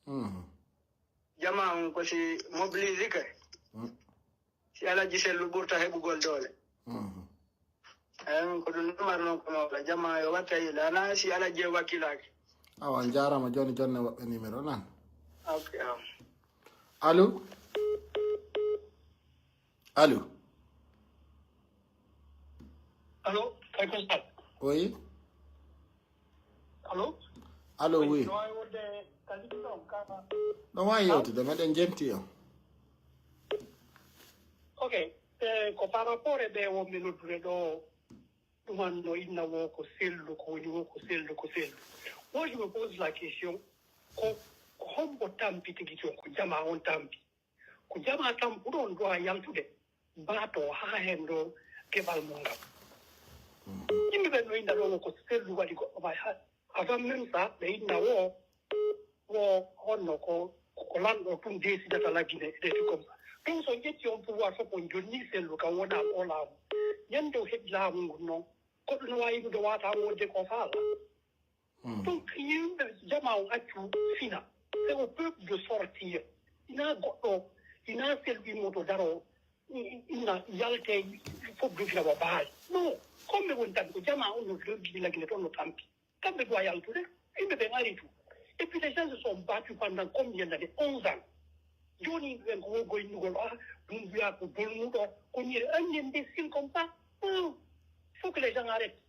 Mhm. Jamaa on ko si mobilisike. Mm. Si Alhaji Sellu ɓurta heɓugol doole. Mhm. Eyi, ko ɗum ɗum marnoo kono wala jamaa yo watta yiila. Ana si Alhaji en wakkilaaki. Awa, on jaaraama. Jooni, jonne woɓɓe numéro nan. Ok, awa. Allo? Allo? Allo, Kay Kostal. Oui? Allo? Allo, oui. No waawi wonde kadi ɗum ɗon, ka- Ɗo waawi yewtude, meɗen jenti on. Ok, eh, ko par rapport e ɓe wonɓe noddude ɗo, ɗuman no inna wo ko sellu, ko woni wo ko sellu, ko sellu. Moi, je me pose la question, ko, ko hombo tampi tigi tigi on, ko jamaa on tampi? Ko jamaa tampuɗo on ɗo a yaltude, baato haa heen ɗo keɓal mum ngal. Yimɓe ɓen no inna ɗo wo ko sellu waɗi goɗɗo ma ha-, avant même ça, ɓe inna wo, wo honno ko, ko lanɗo tun décidata Lagine, et des trucs comme ça. Donc, so on ƴetti on pouvoir fof, on jonni sellu kam wona o laamu. Ñande o heɓi laamu ngun noon, goɗɗo no waawi yiɗude wata wonde ko faala. Hmm. Donc, yimɓe jamaa on accu fina. C'est au peuple de sortir. Ina goɗɗo, ina sellu immoto daro, i-, i-, ina yalte, fof dogina mo baali. Non, comme ɓe woni tampi, ko jamaa on no dogini Lagine toon no tampi. Kamɓe doit yaltude, yimɓe ɓen ari tout. Et puis les gens se sont battus pendant combien d'années? Onze ans. Jooni ɓen ko woo goyndugol, ah, ɗum wiyaa ko dolnuɗo, ko nii, un imbécile comme ça. Oh, faut que les gens arrêtent.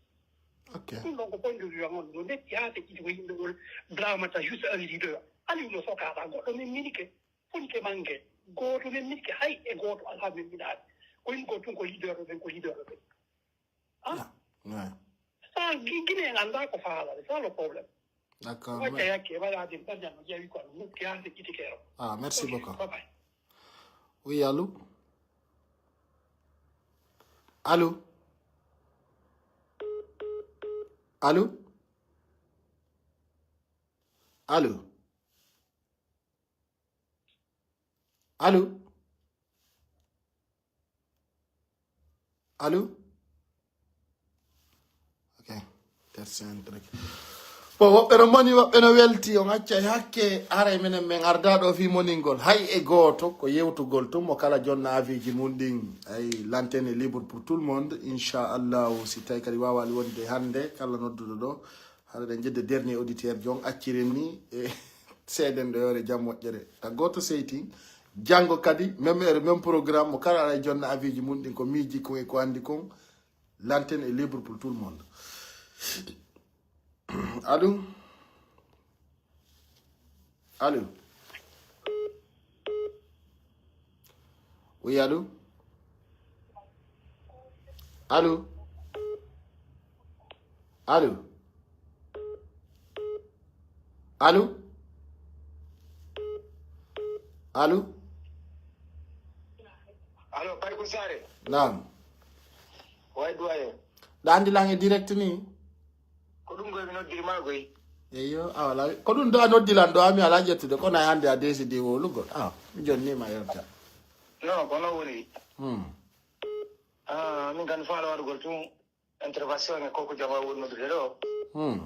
Ok. Ɗum ɗon ko point de vue am on, no metti haa feƴƴiti ko yimɓe ngol blamata juste un leader. Aliou no sokaɗa goɗɗo men minike, funke mange, gooto men minike, hay e gooto alaa men minaade. Ko yimɓe goo tun ko leader ɓen, ko leader ɓen. Ah, ah, ouais. Ça, Guinéen anndaa ko faalaa, c'est ça le problème. D'accord. Wacca yakke, waɗa den ɓanna no ƴawi ko no mukki haa feƴƴiti keero. Ah, merci beaucoup. Bye bye. Oui, allô? Allô? Allô? Allô? Allô? Allô? Ok. Terse un truc. Bon, woɓɓe no moni, woɓɓe no welti. On accay hakke, haray menen men arda ɗo fii moningol. Hay e gooto, ko yewtugol tun, mo kala jonna aviiji mun ɗin. Ay, l'antenne est libre pour tout le monde. Inchallahu, si tawi kadi waawaali wonde hannde, kala nodduɗo ɗo, hara ɗen jedde dernier auditeur jon acciren ni, e seeden ɗo yore jam moƴƴere. Ta gooto seytin, janngo kadi, même heure, même programme, mo kala aray jonna aviiji mun ɗin, ko miiji kon e ko anndi kon. L'antenne est libre pour tout le monde. Allô? Allô? Oui, allô? Allô? Allô? Allô? Allô? Allo, Pay Kun Saare. Naam. Way duwaye. Ɗa anndi lan e direct ni? Ko ɗum koy mi noddiri maa koy. Eyyo, a wala. Ko ɗum ɗo a noddi lan ɗo, ami alaa ƴettude, kono ay hannde a décidi wowlugol. Ah, mi jonni ma yewta. Non, ko non woni. Hmm. Ah, min kan faala waɗugol tun intervention e koko jama woni noddude ɗo. Hmm.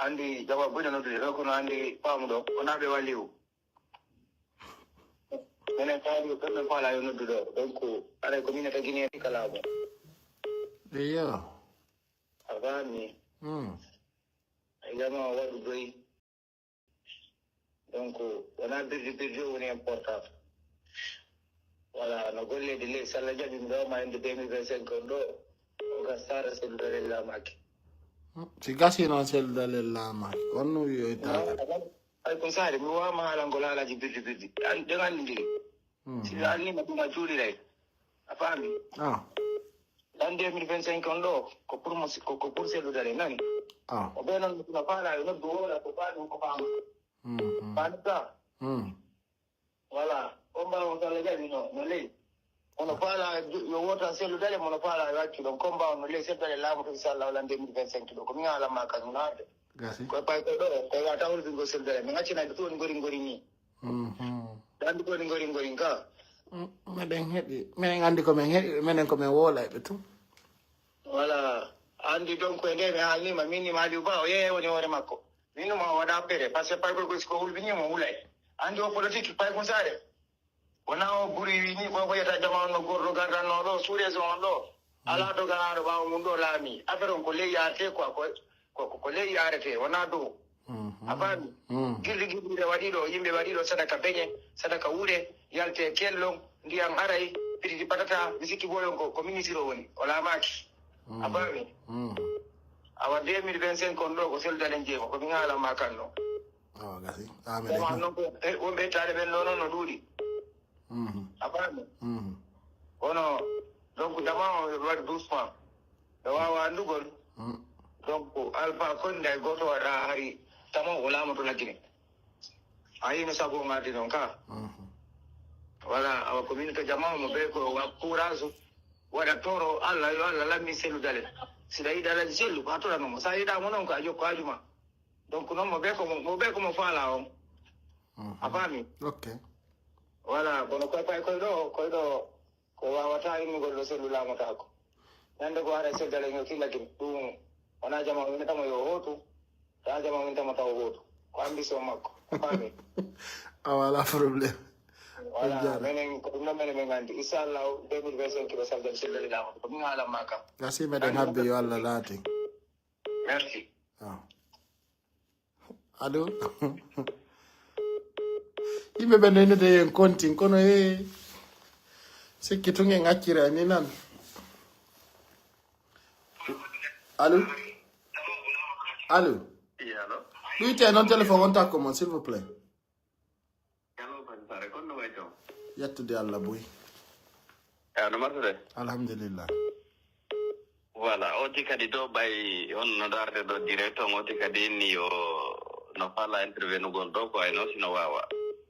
Anndi jama buy no noddude ɗo, kono anndi faamu ɗo, ko naa ɓe walli o. Minen faali ko ɓen faala yo noddu ɗo. Donc, aray ko minen tagi ne kala mo. Eyyo. A faami? Hmm. Ay jama waɗu doy. Donc, wonaa birdi birdi o woni important. Voilà, no golleede ley, si Alla jaɓi, mi ɗo ma hannde deux mille vingt-cinq on ɗo, o ga sara selludarel laamaaki. Hmm. Si gasi noon selludarel laamaaki, on no wiyoytaa. Ay, kun saare, mi waawma haalangol haalaaji birdi birdi. An, ɗen anndi ndiri. Mhm. Si mi alnima ɗum a juuliray. A faami? Ah. Lan deux mille vingt-cinq on ɗo, ko pour mo, ko, ko pour selludarel, nani? Ah. O ɓe noon no faala, yo noddu woola, ko faami, ko faama. Mhm. Faami ka? Mhm. Voilà. On mbaawa on, so Alla jaɓi no, no ley. Mono faala yo wota selludarel, mono faala yo accu ɗon. Combat on no ley selludarel laamu to, inchallah, wala deux mille vingt-cinq ɗo. Ko min haalan ma kañum no arde. Gasi. Koye pay koye ɗo, koye wata holbingol selludarel. Min accana ɓe toon ngori ngori ni. Mhm. Ɓe anndi ko woni ngori ngori ka. Mm, meɗen heɗi, meɗen anndi ko men heɗi, menen ko men woolayɓe tun. Voilà. Anndi donc e nde mi haalnima, min ni Maliou Ba, o yeeye woni hoore makko. Min ɗum o waɗa pere, parce que pay koye ko hulɓinii mo hulay. Anndi o politique pay kun saare. Wona o buri wi ni ko ko yeta jama on no gorɗo gardanno ɗo, sous région on ɗo. Alaa doganaaɗo ɓaawo mum ɗo laami. Affaire on ko ley yaarete quoi, ko, ko, ko, ko ley yaarete, wona dow. Mhm. A faami? Mhm. Girdi girdiire waɗi ɗo, yimɓe waɗi ɗo sadaka beñe, sadaka wure, yalte kellon, ndiyam aray, pititi patata, mi sikki boyon ko, ko ministre o woni, o laamaaki. A faami? Mhm. Awa deux mille vingt-cinq on ɗo ko selduɗen jeego, ko min haalan ma kan ɗo. Awa gasi. Amen. Tuma non ko, eh, wonɓe hettaade ɓen ɗo noon no ɗuuɗi. Mhm. A faami? Mhm. Kono, donc, jama o waɗi doucement. Ɓe waawa anndugol. Mm. Donc, Alpha Condé hay gooto waɗa hari tama o laamoto Laggine. A yii no sabu o ngardi noon ka. Mhm. Voilà, awa ko min ka jama o mo ɓe ko wa courage. Waɗa toro Allah, yo Allah lammi sellu dale. Si ɗa yiɗi Alhaji Sellu, ko a torano mo. Sa yiɗa mo noon ko a jokko haaju ma. Donc, noon mo ɓe ko mo, mo ɓe ko mo faala on. Mhm. A faami? Ok. Voilà, kono koye pay koye ɗo, koye ɗo, ko wawata immugol ɗo sellu laamotaako. Ñande ko ara e seddale ngel kila gim. Ɗum wona jama o winata mo yo hootu. Ta jama o winata mo taw hootu. Ko ambition makko. A faami? A wala problème. Voilà, menen ko ɗum ɗon menen min anndi. Inchallah, deux mille vingt-cinq ɗo sargal seddale laamoto. Ko min haalan ma kam. Gasi meɗen habbi yo Allah laatin. Merci. Ah. Allo? Yimɓe ɓe no innete en kontin, kono e sikki tun en accira ni nan. Allo? Allo? Iya, allo? Ɗuyte non téléphone on takko mon, s'il vous plaît. Allo, Ban Sare, kon no way ton? Yettude Allah boy. Ya, no martude? Alhamdulillah. Voilà, oti kadi ɗo ɓay on no darde ɗo direct on, oti kadi inni yo no fala intervenugol ɗo ko ayno sino wawa.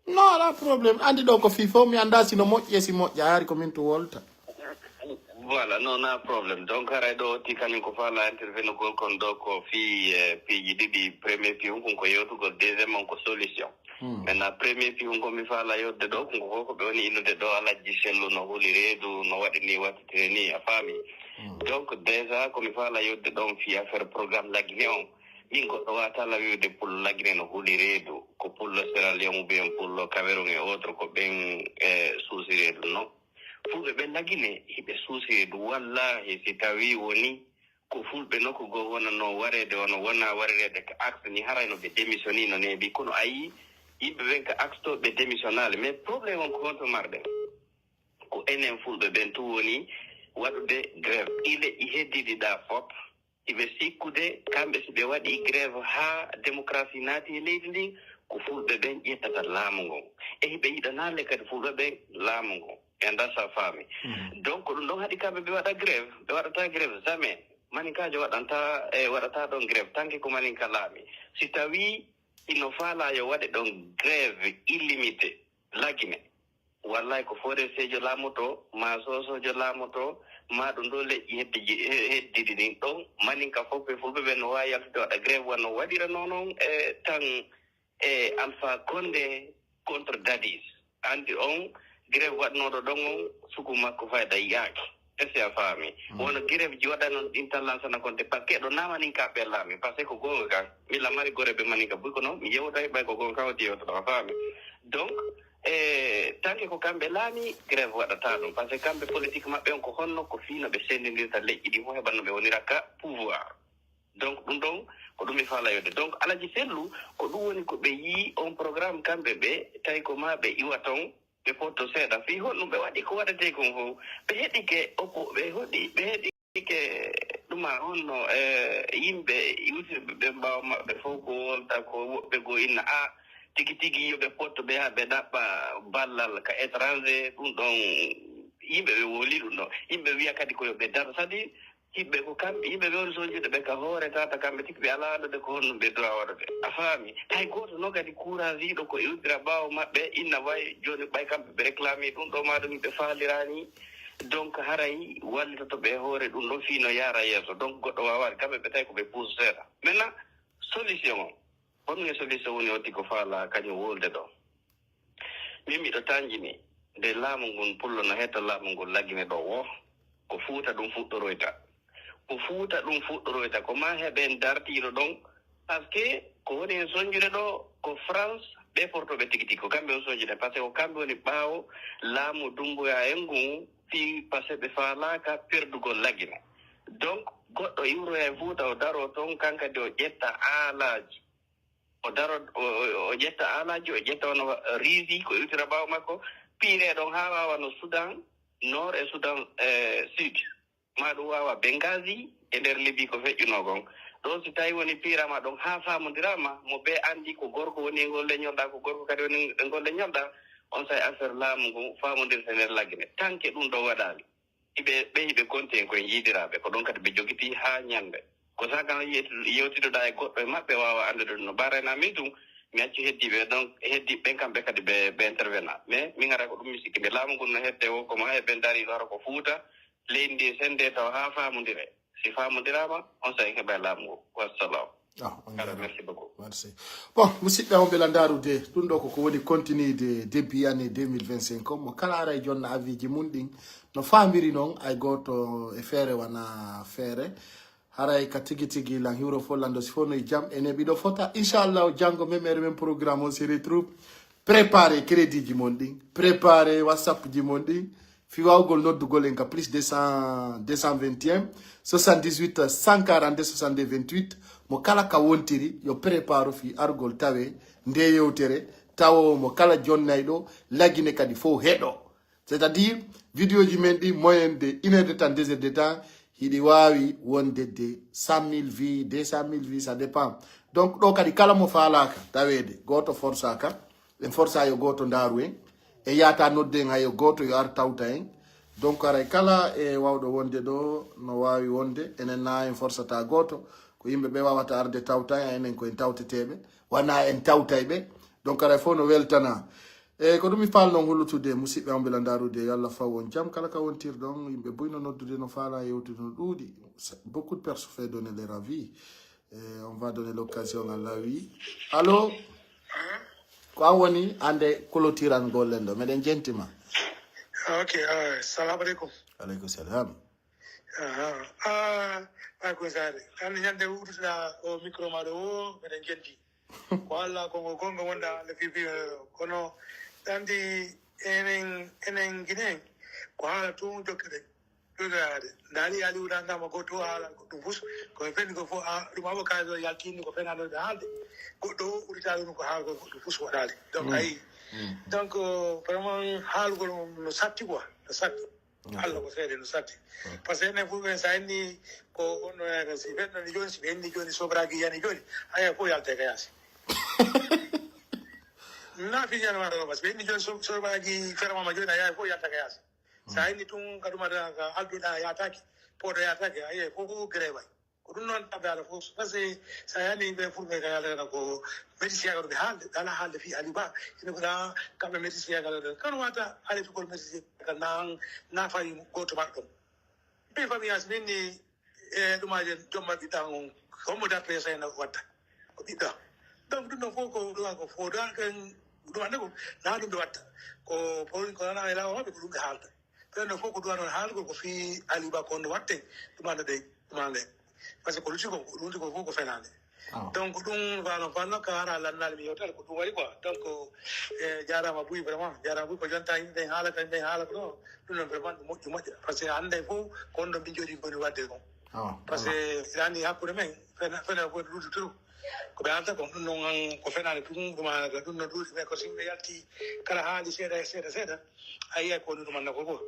No, ala problème. Andi ɗo ko fii fof, mi annda sino moƴƴi e si moƴƴa, hari ko min tu wolta. Voilà, non, na problème. Donc, haray ɗo oti kañum ko fala intervenugol kon ɗo ko fii, eh, piiji ɗiɗi. Premier fii hun kon ko yewtugol, deuxième on ko solution. Hmm. Maintenant, premier fii hun ko mi fala yodde ɗo, ko ko ɓe woni innude ɗo Alhaji Sellu no huli reedu, no waɗi ni, wattitiri ni, a faami? Hmm. Donc, déjà, ko mi fala yodde ɗon fii affaire programme Lagine on, min goɗɗo wata la wiwde pullo Lagine no huli reedu, ko pullo Sierra Leone ou bien pullo Cameroun et autres, ko ɓen, eh, suusi reedu, non? Fulɓe ɓen Lagine, hiɓe suusi reedu, wallahi, si tawi woni ko fulɓe nokku goo wonanoo wareede, wano wonaa warereede ka axe ni, haray no ɓe démissionnii no neeɓi. Kono a yii, yimɓe ɓen ka axe to ɓe démissionnaali. Mais problème on ko honto marɗen? Ko enen fulɓe ɓen tun woni waɗude grève. Ɗii leƴƴi heddiiɗi ɗaa fop, hiɓe sikkude, kamɓe si ɓe waɗii grève haa démocratie naati e leydi ndin, ko fulɓe ɓen ƴettata laamu ngon. E hiɓe yiɗanaale kadi fulɓe ɓen laamu ngon. E ndasa faami. Mhm. Donc, ko ɗum ɗon haɗi kamɓe ɓe waɗa grève, ɓe waɗata grève jamais. Maninkaajo waɗanta, e waɗata ɗon grève, tant que ko maninka laami. Si tawi ino faalaa yo waɗe ɗon grève illimité, Lagine. Wallahi ko foreseejo laamoto, maa soosoojo laamoto, maa ɗum ɗo leƴƴi heddi-, he-, heddiɗi ɗin ɗon. Maninka fof e fulɓe ɓen no waawi yaltude waɗa grève wano waɗiranoo non, e tan e Alpha Condé contre Dadis. Anndi on grève waɗnooɗo ɗon on, suku makko fayda yaaki. Est-ce que a faami? Mm. Wono grève ji waɗa non ɗin tan lansana kon de, parce que ɗo na maninka ɓe laami, parce que ko goonga kan. Mi la mari gore ɓe maninka buy kono, mi yewta e ɓay ko goonga kan o yewta ɗo, a faami? Donc, e, tant que ko kamɓe laami, grève waɗata ɗum. Parce que kamɓe politique maɓɓe on ko honno, ko fii no ɓe sendindirta leƴƴi ɗi fof heɓa no ɓe wonira ka pouvoir. Donc, ɗum ɗon ko ɗum mi faalaa yodde. Donc, Alaji Sellu, ko ɗum woni ko ɓe yii on programme kamɓe ɓe, tawi ko maa ɓe iwa ton, ɓe potto seeɗa. Fii honɗum ɓe waɗi ko waɗetee kon fof? Ɓe heɗike oppo-, ɓe hoɗi, ɓe heɗike ɗuma honno, e, yimɓe iwtirɓe ɓe ɓaawo maɓɓe fof ko wolta ko woɓɓe goo inna, a, tigi tigi yo ɓe potto ɓe haa ɓe ɗaɓɓa ballal ka étranger, ɗum ɗon yimɓe ɓe woli ɗum ɗon. Yimɓe wiya kadi ko yo ɓe daro. C'est-à-dire, Hiɓɓe ko kamɓe, yimɓe ɓe woni sonjude ɓe ka hoore tata, kamɓe tigi ɓe alaa waɗude ko honɗum ɓe droit waɗude. A faami? Hay gooto non kadi courage yiɗo ko iwdira ɓaawo maɓɓe, inna way, jooni ɓay kamɓe ɓe réclame ɗum ɗo, maa ɗum ɓe faaliraani. Donc haray wallitoto ɓe e hoore ɗum ɗon fii no yaara yeeso. Donc goɗɗo waawaani, kamɓe ɓe tawi ko ɓe puuso seeɗa. Maintenant, solution on, honɗum e solution woni o tigi ko faalaa kañum wolde ɗo? Min miɗo tanjini nde laamu ngun pullo no hetta laamu ngun Lagine ɗo woo, ko Fuuta ɗum fuɗɗoroyta. Ko Fuuta ɗum fuɗɗoroyta, ko maa heɓen dartiiɗo ɗon, parce que ko woni hen sonjude ɗo ko France, ɓe portooɓe tigi tigi, ko kamɓe on sonjude, parce que ko kamɓe woni ɓaawo laamu Dumbuya en ngun, fii parce que ɓe faalaaka perdugol Lagine. Donc, goɗɗo iwroya e Fuuta, o daroo ton, kan kadi o ƴetta aalaaji. O daro, o, o, o ƴetta aalaaji, o ƴetta wano riisi, ko iwtira ɓaawo makko, piiree ɗon haa waawa no Sudan Nord e Sudan, eh, Sud. Maa ɗum waawa Benghazi e nder Libi ko feƴƴunoo kon. Ɗon si tawi woni piirama ɗon haa faamondiraama, mo bee anndi ko gorko woni e ngol leñol ɗaa, ko gorko kadi woni e ngol leñol ɗaa, on saa'i affaire laamu ngun faamondirta e nder Lagine. Tanke ɗum ɗon waɗaali. Hiɓe, ɓe hiɓe konti en koye jiidiraaɓe, ko ɗon kadi ɓe jogitii haa ñannde. Ko saa'i kan yewti-, yewtidoɗaa e goɗɗo e maɓɓe waawa anndude ɗum no barayna min tun, mi accu heddiiɓe ɗon, heddiiɓe ɓen kamɓe kadi ɓe, ɓe intervena. Mais min ara ko ɗum mi sikki, nde laamu ngun no hedde o, ko mo heɓen dariiɗo hara ko Fuuta, leydi ndi e sende tawa haa faamondire. Si faamondiraama, on saa'i en heɓa e laamu ngu. Wassalam. Ah, on Kala, jarama. Merci beaucoup. Merci. Bon, musidɓe on ɓe la ndarude, ɗum ɗo koko woni continuité début année deux mille vingt-cinq on. Mo kala ara e jonna avis ji mun ɗin, no faamiri non, ay gooto e feere wana feere. Haray ka tigi tigi lan hiwro fof lando si fof no e jam, enen ɓiɗo fota. Inchallah, janngo memere men programme on se retrouve. Préparez crédit ji mon ɗin, préparez WhatsApp ji mon ɗin, fii waawugol noddugol en ka plus deux cent, deux cent vingt et un, soixante-dix-huit, cent quarante-deux, soixante-deux, vingt-huit. Mo kala ka wontiri, yo prépare fii argol tawe nde yewtere, tawoomo kala jonnayɗo, lagine kadi fow heɗo. C'est-à-dire, vidéoji men ɗi, moyenne de une heure de temps, deux heures de temps, hiɗi waawi wonde de cent mille vues, deux cent mille vues, ça dépend. Donc, ɗo kadi kala mo faalaaka taweede, gooto forsaaka, en forsa yo gooto ndaaru en, e yaata nodde en hay yo gooto yo ar tawta en. Donc, haray kala e wawɗo wonde ɗo, no waawi wonde, enen na en forsata gooto, ko yimɓe ɓe wawata arde tawta en, enen ko en tawteteeɓe, wona en tawtay ɓe. Donc, haray fof no weltana. E ko ɗum mi faalnoo hollutude musidɓe am, mbela ndaarude, yo Allah faw on jam. Kala ka wontirɗon, yimɓe buy no noddude, no faala yewtude, no ɗuuɗi. Beaucoup de personnes fait donner leur avis. Eh, on va donner l'occasion à l'avis. Allo? Ko an woni hannde clôturangol en ɗo. Meɗen jentima. Ok, ah, salamu aleykum. Aleykum salam. Aha. Ah, Baye Koy Saare. Hannde ñande uddita o micro ma ɗo o, meɗen jenti. Ko Allah, ko ngo gonga wonda le fifi, kono ɗandi enen, enen Ginen, ko haala tun jokkiɗen. Ɗuɗaade. Ndaali Aliou Dangama goto haala ko ɗum fus, ko e fendi ko fof, a, ɗum avocat o yaltini ko fenano ɓe haalde. Goɗɗo o uddita ɗum ko haala ko goɗɗum fus waɗaali. Donc, ayi. Donc, euh, vraiment, haalugol on no satti quoi, no satti. Allah ko seede no satti. Par ce que enen fof ɓen sa inni ko on no yaga si ɓen ɗon jooni, si ɓe inni jooni sobraji yani jooni, haya fof yalta ka yaasi. Na fi yana ma ɗo, parce que ɓe inni jooni so-, sobraji fermama jooni, haya fof yalta ka yaasi. Sa inni tun ka ɗumata ka alduɗa yataki, poɗo yataki, haya fof ko grève ay. Ko ɗum noon taɓe ala fof, parce que sa yani ɓe fulɓe ka yalata ko médecin ko ɓe haalde, ala haalde fi Ali Ba, ina ko ɗa kamɓe médecin ka yalata. Kan wata ale fi kol médecin ka nan, na fayi goto maɗɗo. Ɓe famille as min ni, e, ɗumaje jomma ɓiɗɗa on, hombo da pesa ena watta. Ko ɓiɗɗa. Donc, ɗum ɗon fof ko ɗum ko foda kan, ɗum ande ko, na ɗum ɓe watta. Ko, ko, ko nana e lawa maɓɓe, ko ɗum ɓe haalta. Ɓen ɗon fof ko duwano haalgol ko fii Ali Ba ko no watte ɗum anndude ɗum annde. Parce que ko lutti ko, ko lutti ko fof ko fenaande. Donc ɗum wano fanno ka hara lannal mi yewtere ko ɗum waɗi quoi. Donc, eh, jarama Buy vraiment, jarama Buy ko jonta yimɓe ɓen haala kan ɓen haala ko ɗo. Ɗum non vraiment ɗum moƴƴi moƴƴa. Parce que hannde fof ko on ɗo min jooɗi koni wadde kon. Parce que yani hakkunde men fena, fena ko lutti trop. Ko ɓe haalta kon ɗum non an ko fenaande ɗum ɗum haala ɗum no ɗuuɗi mais ko sinɓe yalti kala haali seeɗa e seeɗa seeɗa. A yiyay ko woni ɗum annda ko fof.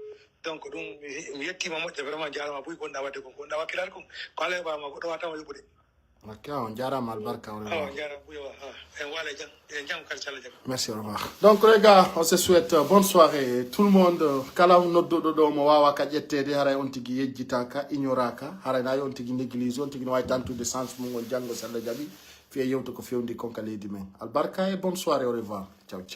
Donc ɗum mi, mi yettima moƴƴa vraiment jarama Buy ko wonɗa wadde kon, ko wonɗa wakkilade kon. Ko Alla heɓama goɗɗo watama yoɓude. Ok, on jarama albarka on. Awa jarama Buy wa. En wala jam, en jam kala cala jam. Merci, au revoir. Donc les gars, on se souhaite euh, bonne soirée. Tout le monde, euh, kala nodduɗo ɗo mo wawa ka ƴettede, haray on tigi yejjitaka, ignoraka, haray na on tigi néglige, on tigi no wawi tantude sens mum on janngo sella jaɓi. Fiye yewto ko fewndi kon ka leydi men. Albarka et bonne soirée, au revoir.